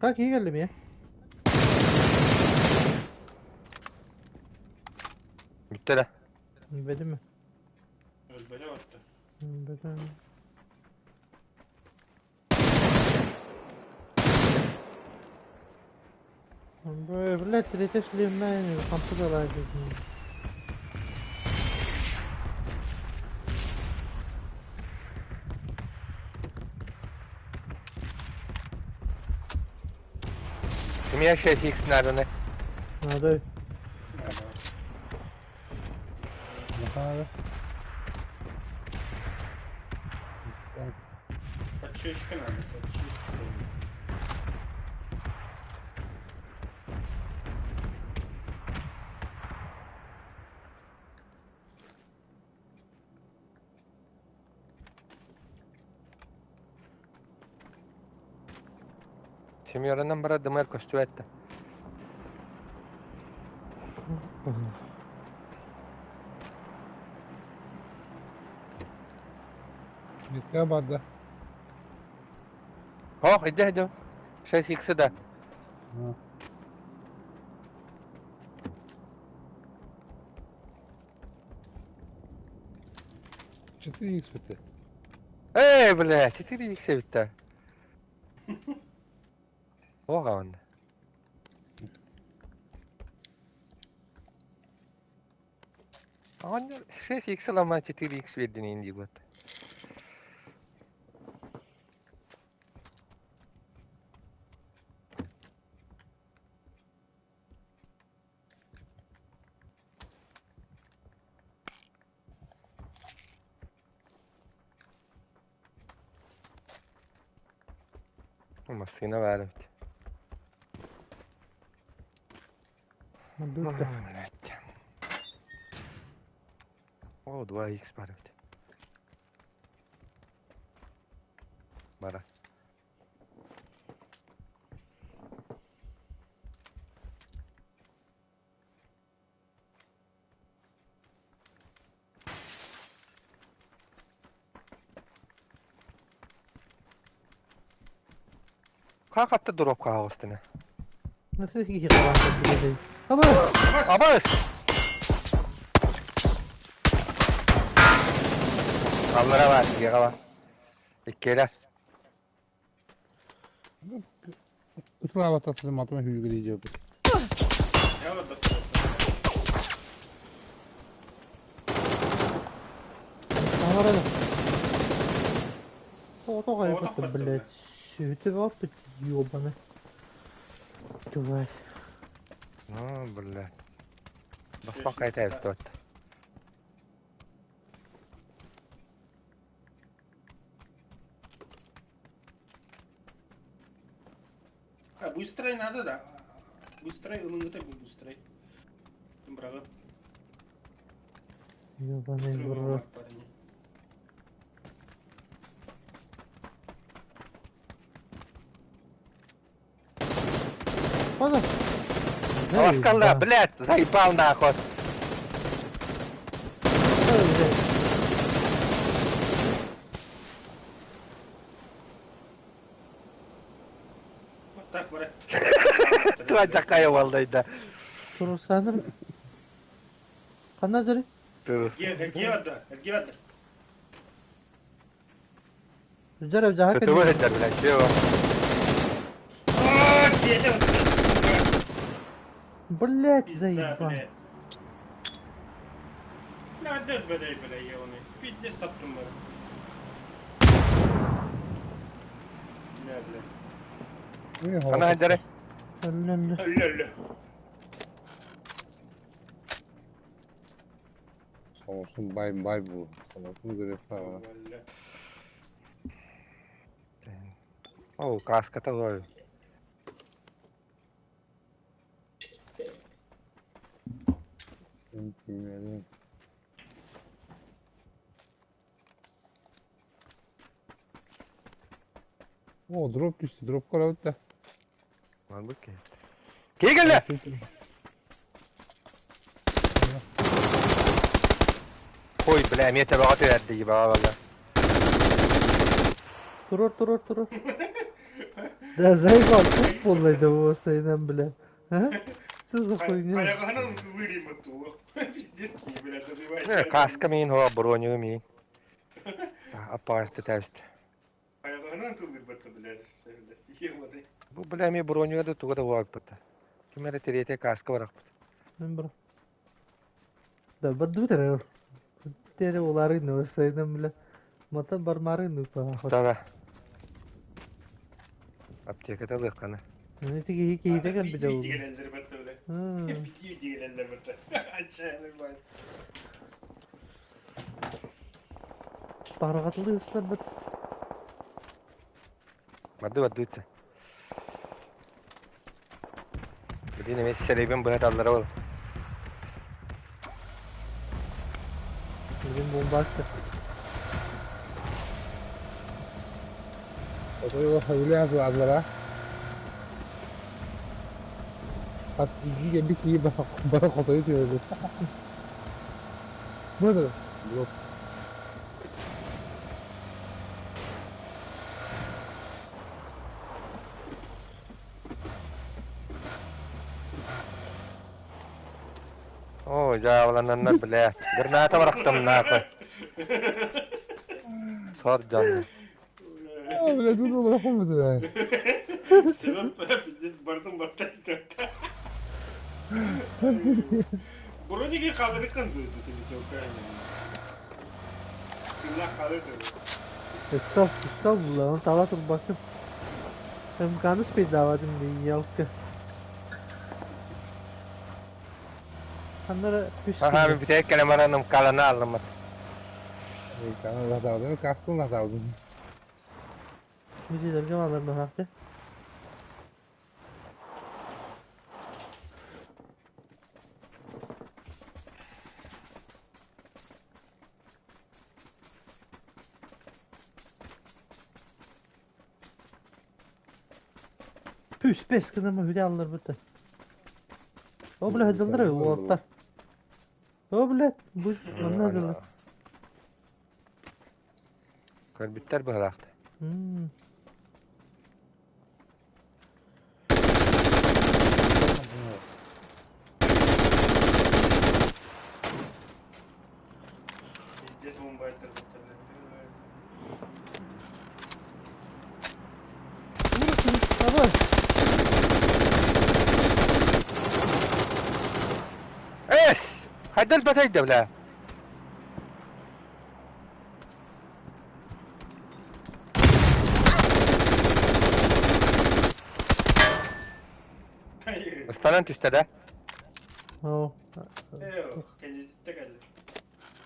Как iyi geldim ya. Bitti de. Bilmedi mi? Өлбөдө батты. Bilmedi. Блядь, третья шлемная, компьютер лазит. Кимия 6x надо. Надо. Надо. Подшишка надо, подшишка. Семьяранан бара дымар көстүбэтте. Места барда. Ох, иди, иди. 6x да. Четыре икс бітті. Эй, бля, 4x бітті. Оған. Ан 6x лама 4x бердин инди вот. Массина бар бит. Дуйта. Блядь. О, 2х бар эбит. Бара. Хаа хатта дроп хаҕыстына. Nasıl ki kalan Ama Абас! Аллара бар, сиге бар. Иккиэлэр. Ытылаабат тасым атыма хүүгү диэжэбит. Я вот доктор. Tamam О, О, это, так блядь. Все это опыт, ёбаный. Тварь. Ну, блядь. Баспан кайта эбит. А, быстрее надо, да. Быстрее, ну это быстрее. Браво. Ёбаный в рот. Парни. Ана. Аскалла, блядь, заебал нахуй. Вот так, брат. Туа такая валдайда. Турусаныр. Ханна зыры? Геода, Геода. Üzер öbze hak Көтөгөр эдер, блядь, чего? О, сидел. Блядь, Пизда, заебал. блядь. Надо, блядь, блядь, ебаный. Пиздец таптым, блядь. Бля, бля. Ана хадары. Өллөллө. Ля-ля. Солосун бай бай бу. Солосун көрө саа. Бля. О, каската ой. Тимери. О, дроп түстү, дроп карабыт да. Бар бу ки. Кигеле. Ой, бля, мете бага төдди бага бага. Турur турur турur. Да заебал, тут полный да сайдан, бля. А? Что за хуйня? Хайаганан вырим ту. Пиздец, блядь, добивает. Э, каска мин хо броню мин. Апарты тәст. Хайаганан тылыр блядь. Ебаный. Бу бля ми броню да туга да вак бата. Кимере терете каска барак. Мен бро. Да бадду терер. Тере улары но сайдан, бля. Мата бармары ну па. Тага. Аптекада лыкканы. Ну тиги хики хитеген Пиздец бile oldu. дигәнләр бетте, бля. Пиздец дигәнләр бетте. Отчаянный мать. Баргатылы ислар бит. Бады бады. Билин эме серебен быһат аллара бол. Бүгүн бомбасы. Ото хавиле аллара. Хат иги бик ии бара хотой төбө. Бу Дроп. О, жаалананнар бля. Граната барактым нахуй. Сор жан. А, бля, тут было хомы да. Себеп пиздец бардым баттасты. Броники калды кынды ты Украина. Кымла калды. Ексал, ексал була. Onu tala tur bakın. Мканы спейдавадым ди ялка. Аннара үс Аха, би битек келе мараным калана алымат. Кана латаудым, каскын латаудым. Müziğler alır hafta. Түспэс гынан хүлэ алларбыта. О, бля, хадыллар уолаттар. О, блядь, бу манна хадыллар. Көрбүттэр быһалаахта. Пиздец бомбайтар Давай. Эс! Хайдал батайда бля. Ыстанан түстэ да? Оо.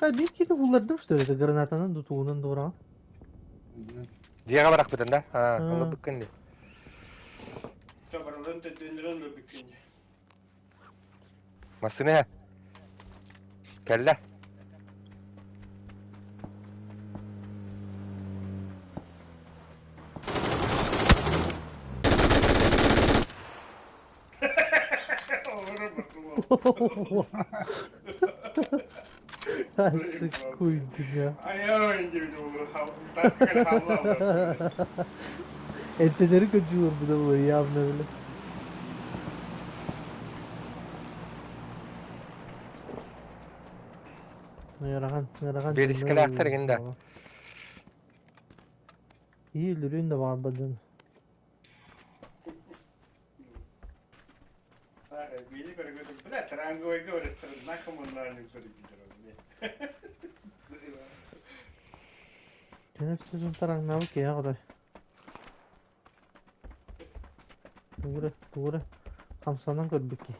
А биир киһи буллардым что ли это гранатанан дутугунан дуораҕа. Дьиэҕэ барахпытын да? Аа, ылбыккын дии. Бараларын төттүннэрэн өлбүккүн дии. Массыына кэллэ. Этteneri kaçıyor bu da bu явно bile. Ыарахан, ыарахан. Биэрискэлээхтэр игин да. Ии, өлөрүөн да баҕарбат дьон. Көнөр сүзүн тараҥнаабыт киһи хотой. Тугура, тугура хамсанан көрбүт киһи.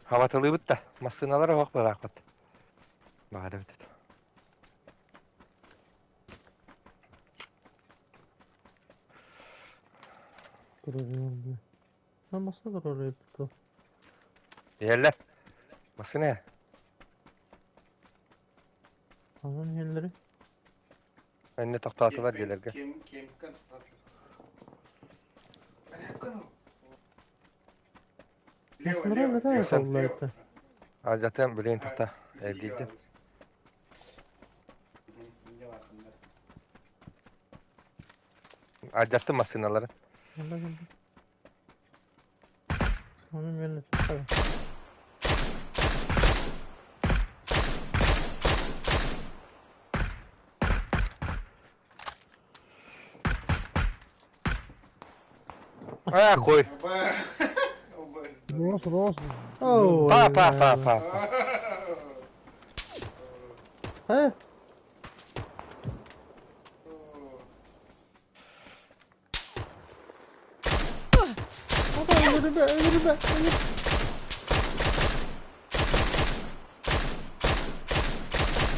Хабатылыыбыт да, массыыналар оһох быраахпыт. Баҕар эбит. Турар Массыына турар эбит дуо? Иһэллэр. Массыына. Ханан иһэллэрий? Энне тохтоотулар дьиэлэргэ. Алдьатыам билигин тоқта эргийдим. Алдьаттым массыыналарын. Аа, кой. Па, па, па, па. Э? Өлөрүмэ, өлөрүмэ,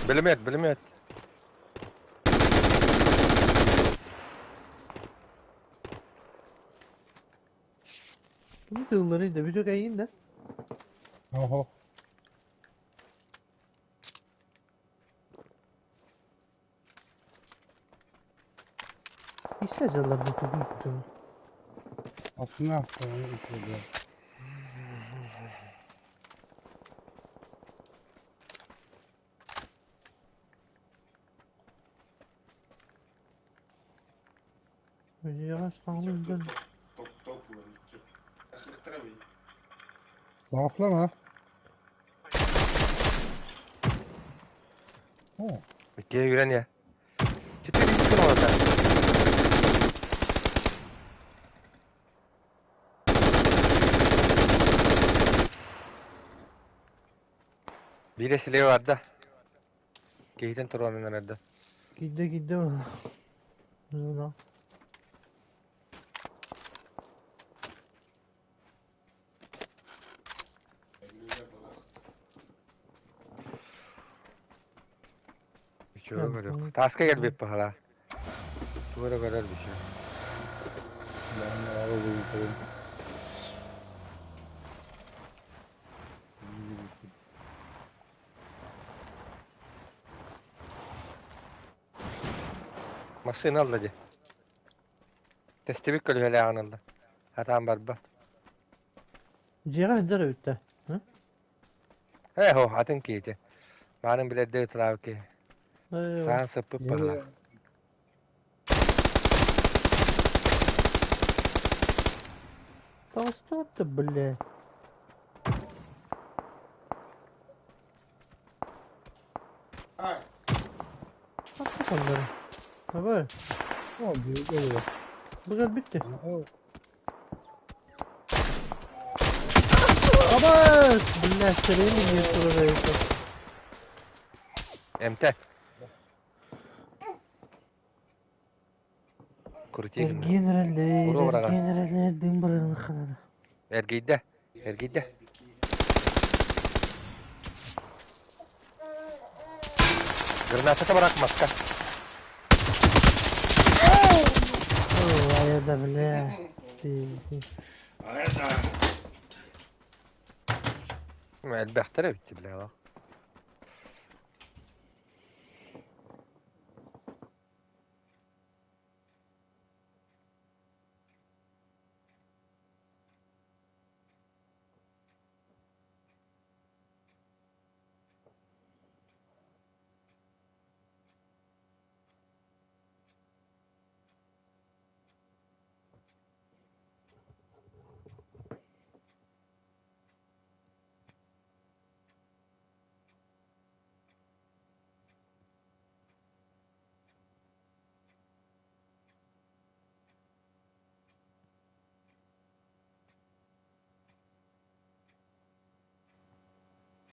Билимет, билимет. Кими тылларый да, бүтүк эйин да. Oho. Истэ дьалларбын тугуй дьон. Aslında hastaneye götürdüler. Laflama. О. Иккиэ үүрэн иһэ. Четыре оҥордо. Биирэ силигэ барда. Киһитин туруоран эрэрдэ. Киирдэ киирдэ Ну Үчүгэй көрүөх. Тааска кэлбит баһылаа. Тугу эрэ көрөр биши. Массыына ылла дии. Тэстибит көлүөһэлээҕин ылла. Сатаан барбат. Дьиэҕэ сылдьар эбит да. Ээ, һоо, атын киһи Маарын билэрдэ ытыраабыт киһи. Саан сыппыт быһалаах. Толстой ты, бля. Attık onları. Baba, О, биир bu gel bitti. Baba, бля, сирени не турар Эмтэ. Крути гынна. Эргиэн Уруо быраҕан. эргиэн эрэллэр, дым барыгын ханана. Эргийдэ. Эргийдэ. Граната бырах маска. О, айда, бля. Пиздец. А это... Элбэхтэр эбит бля.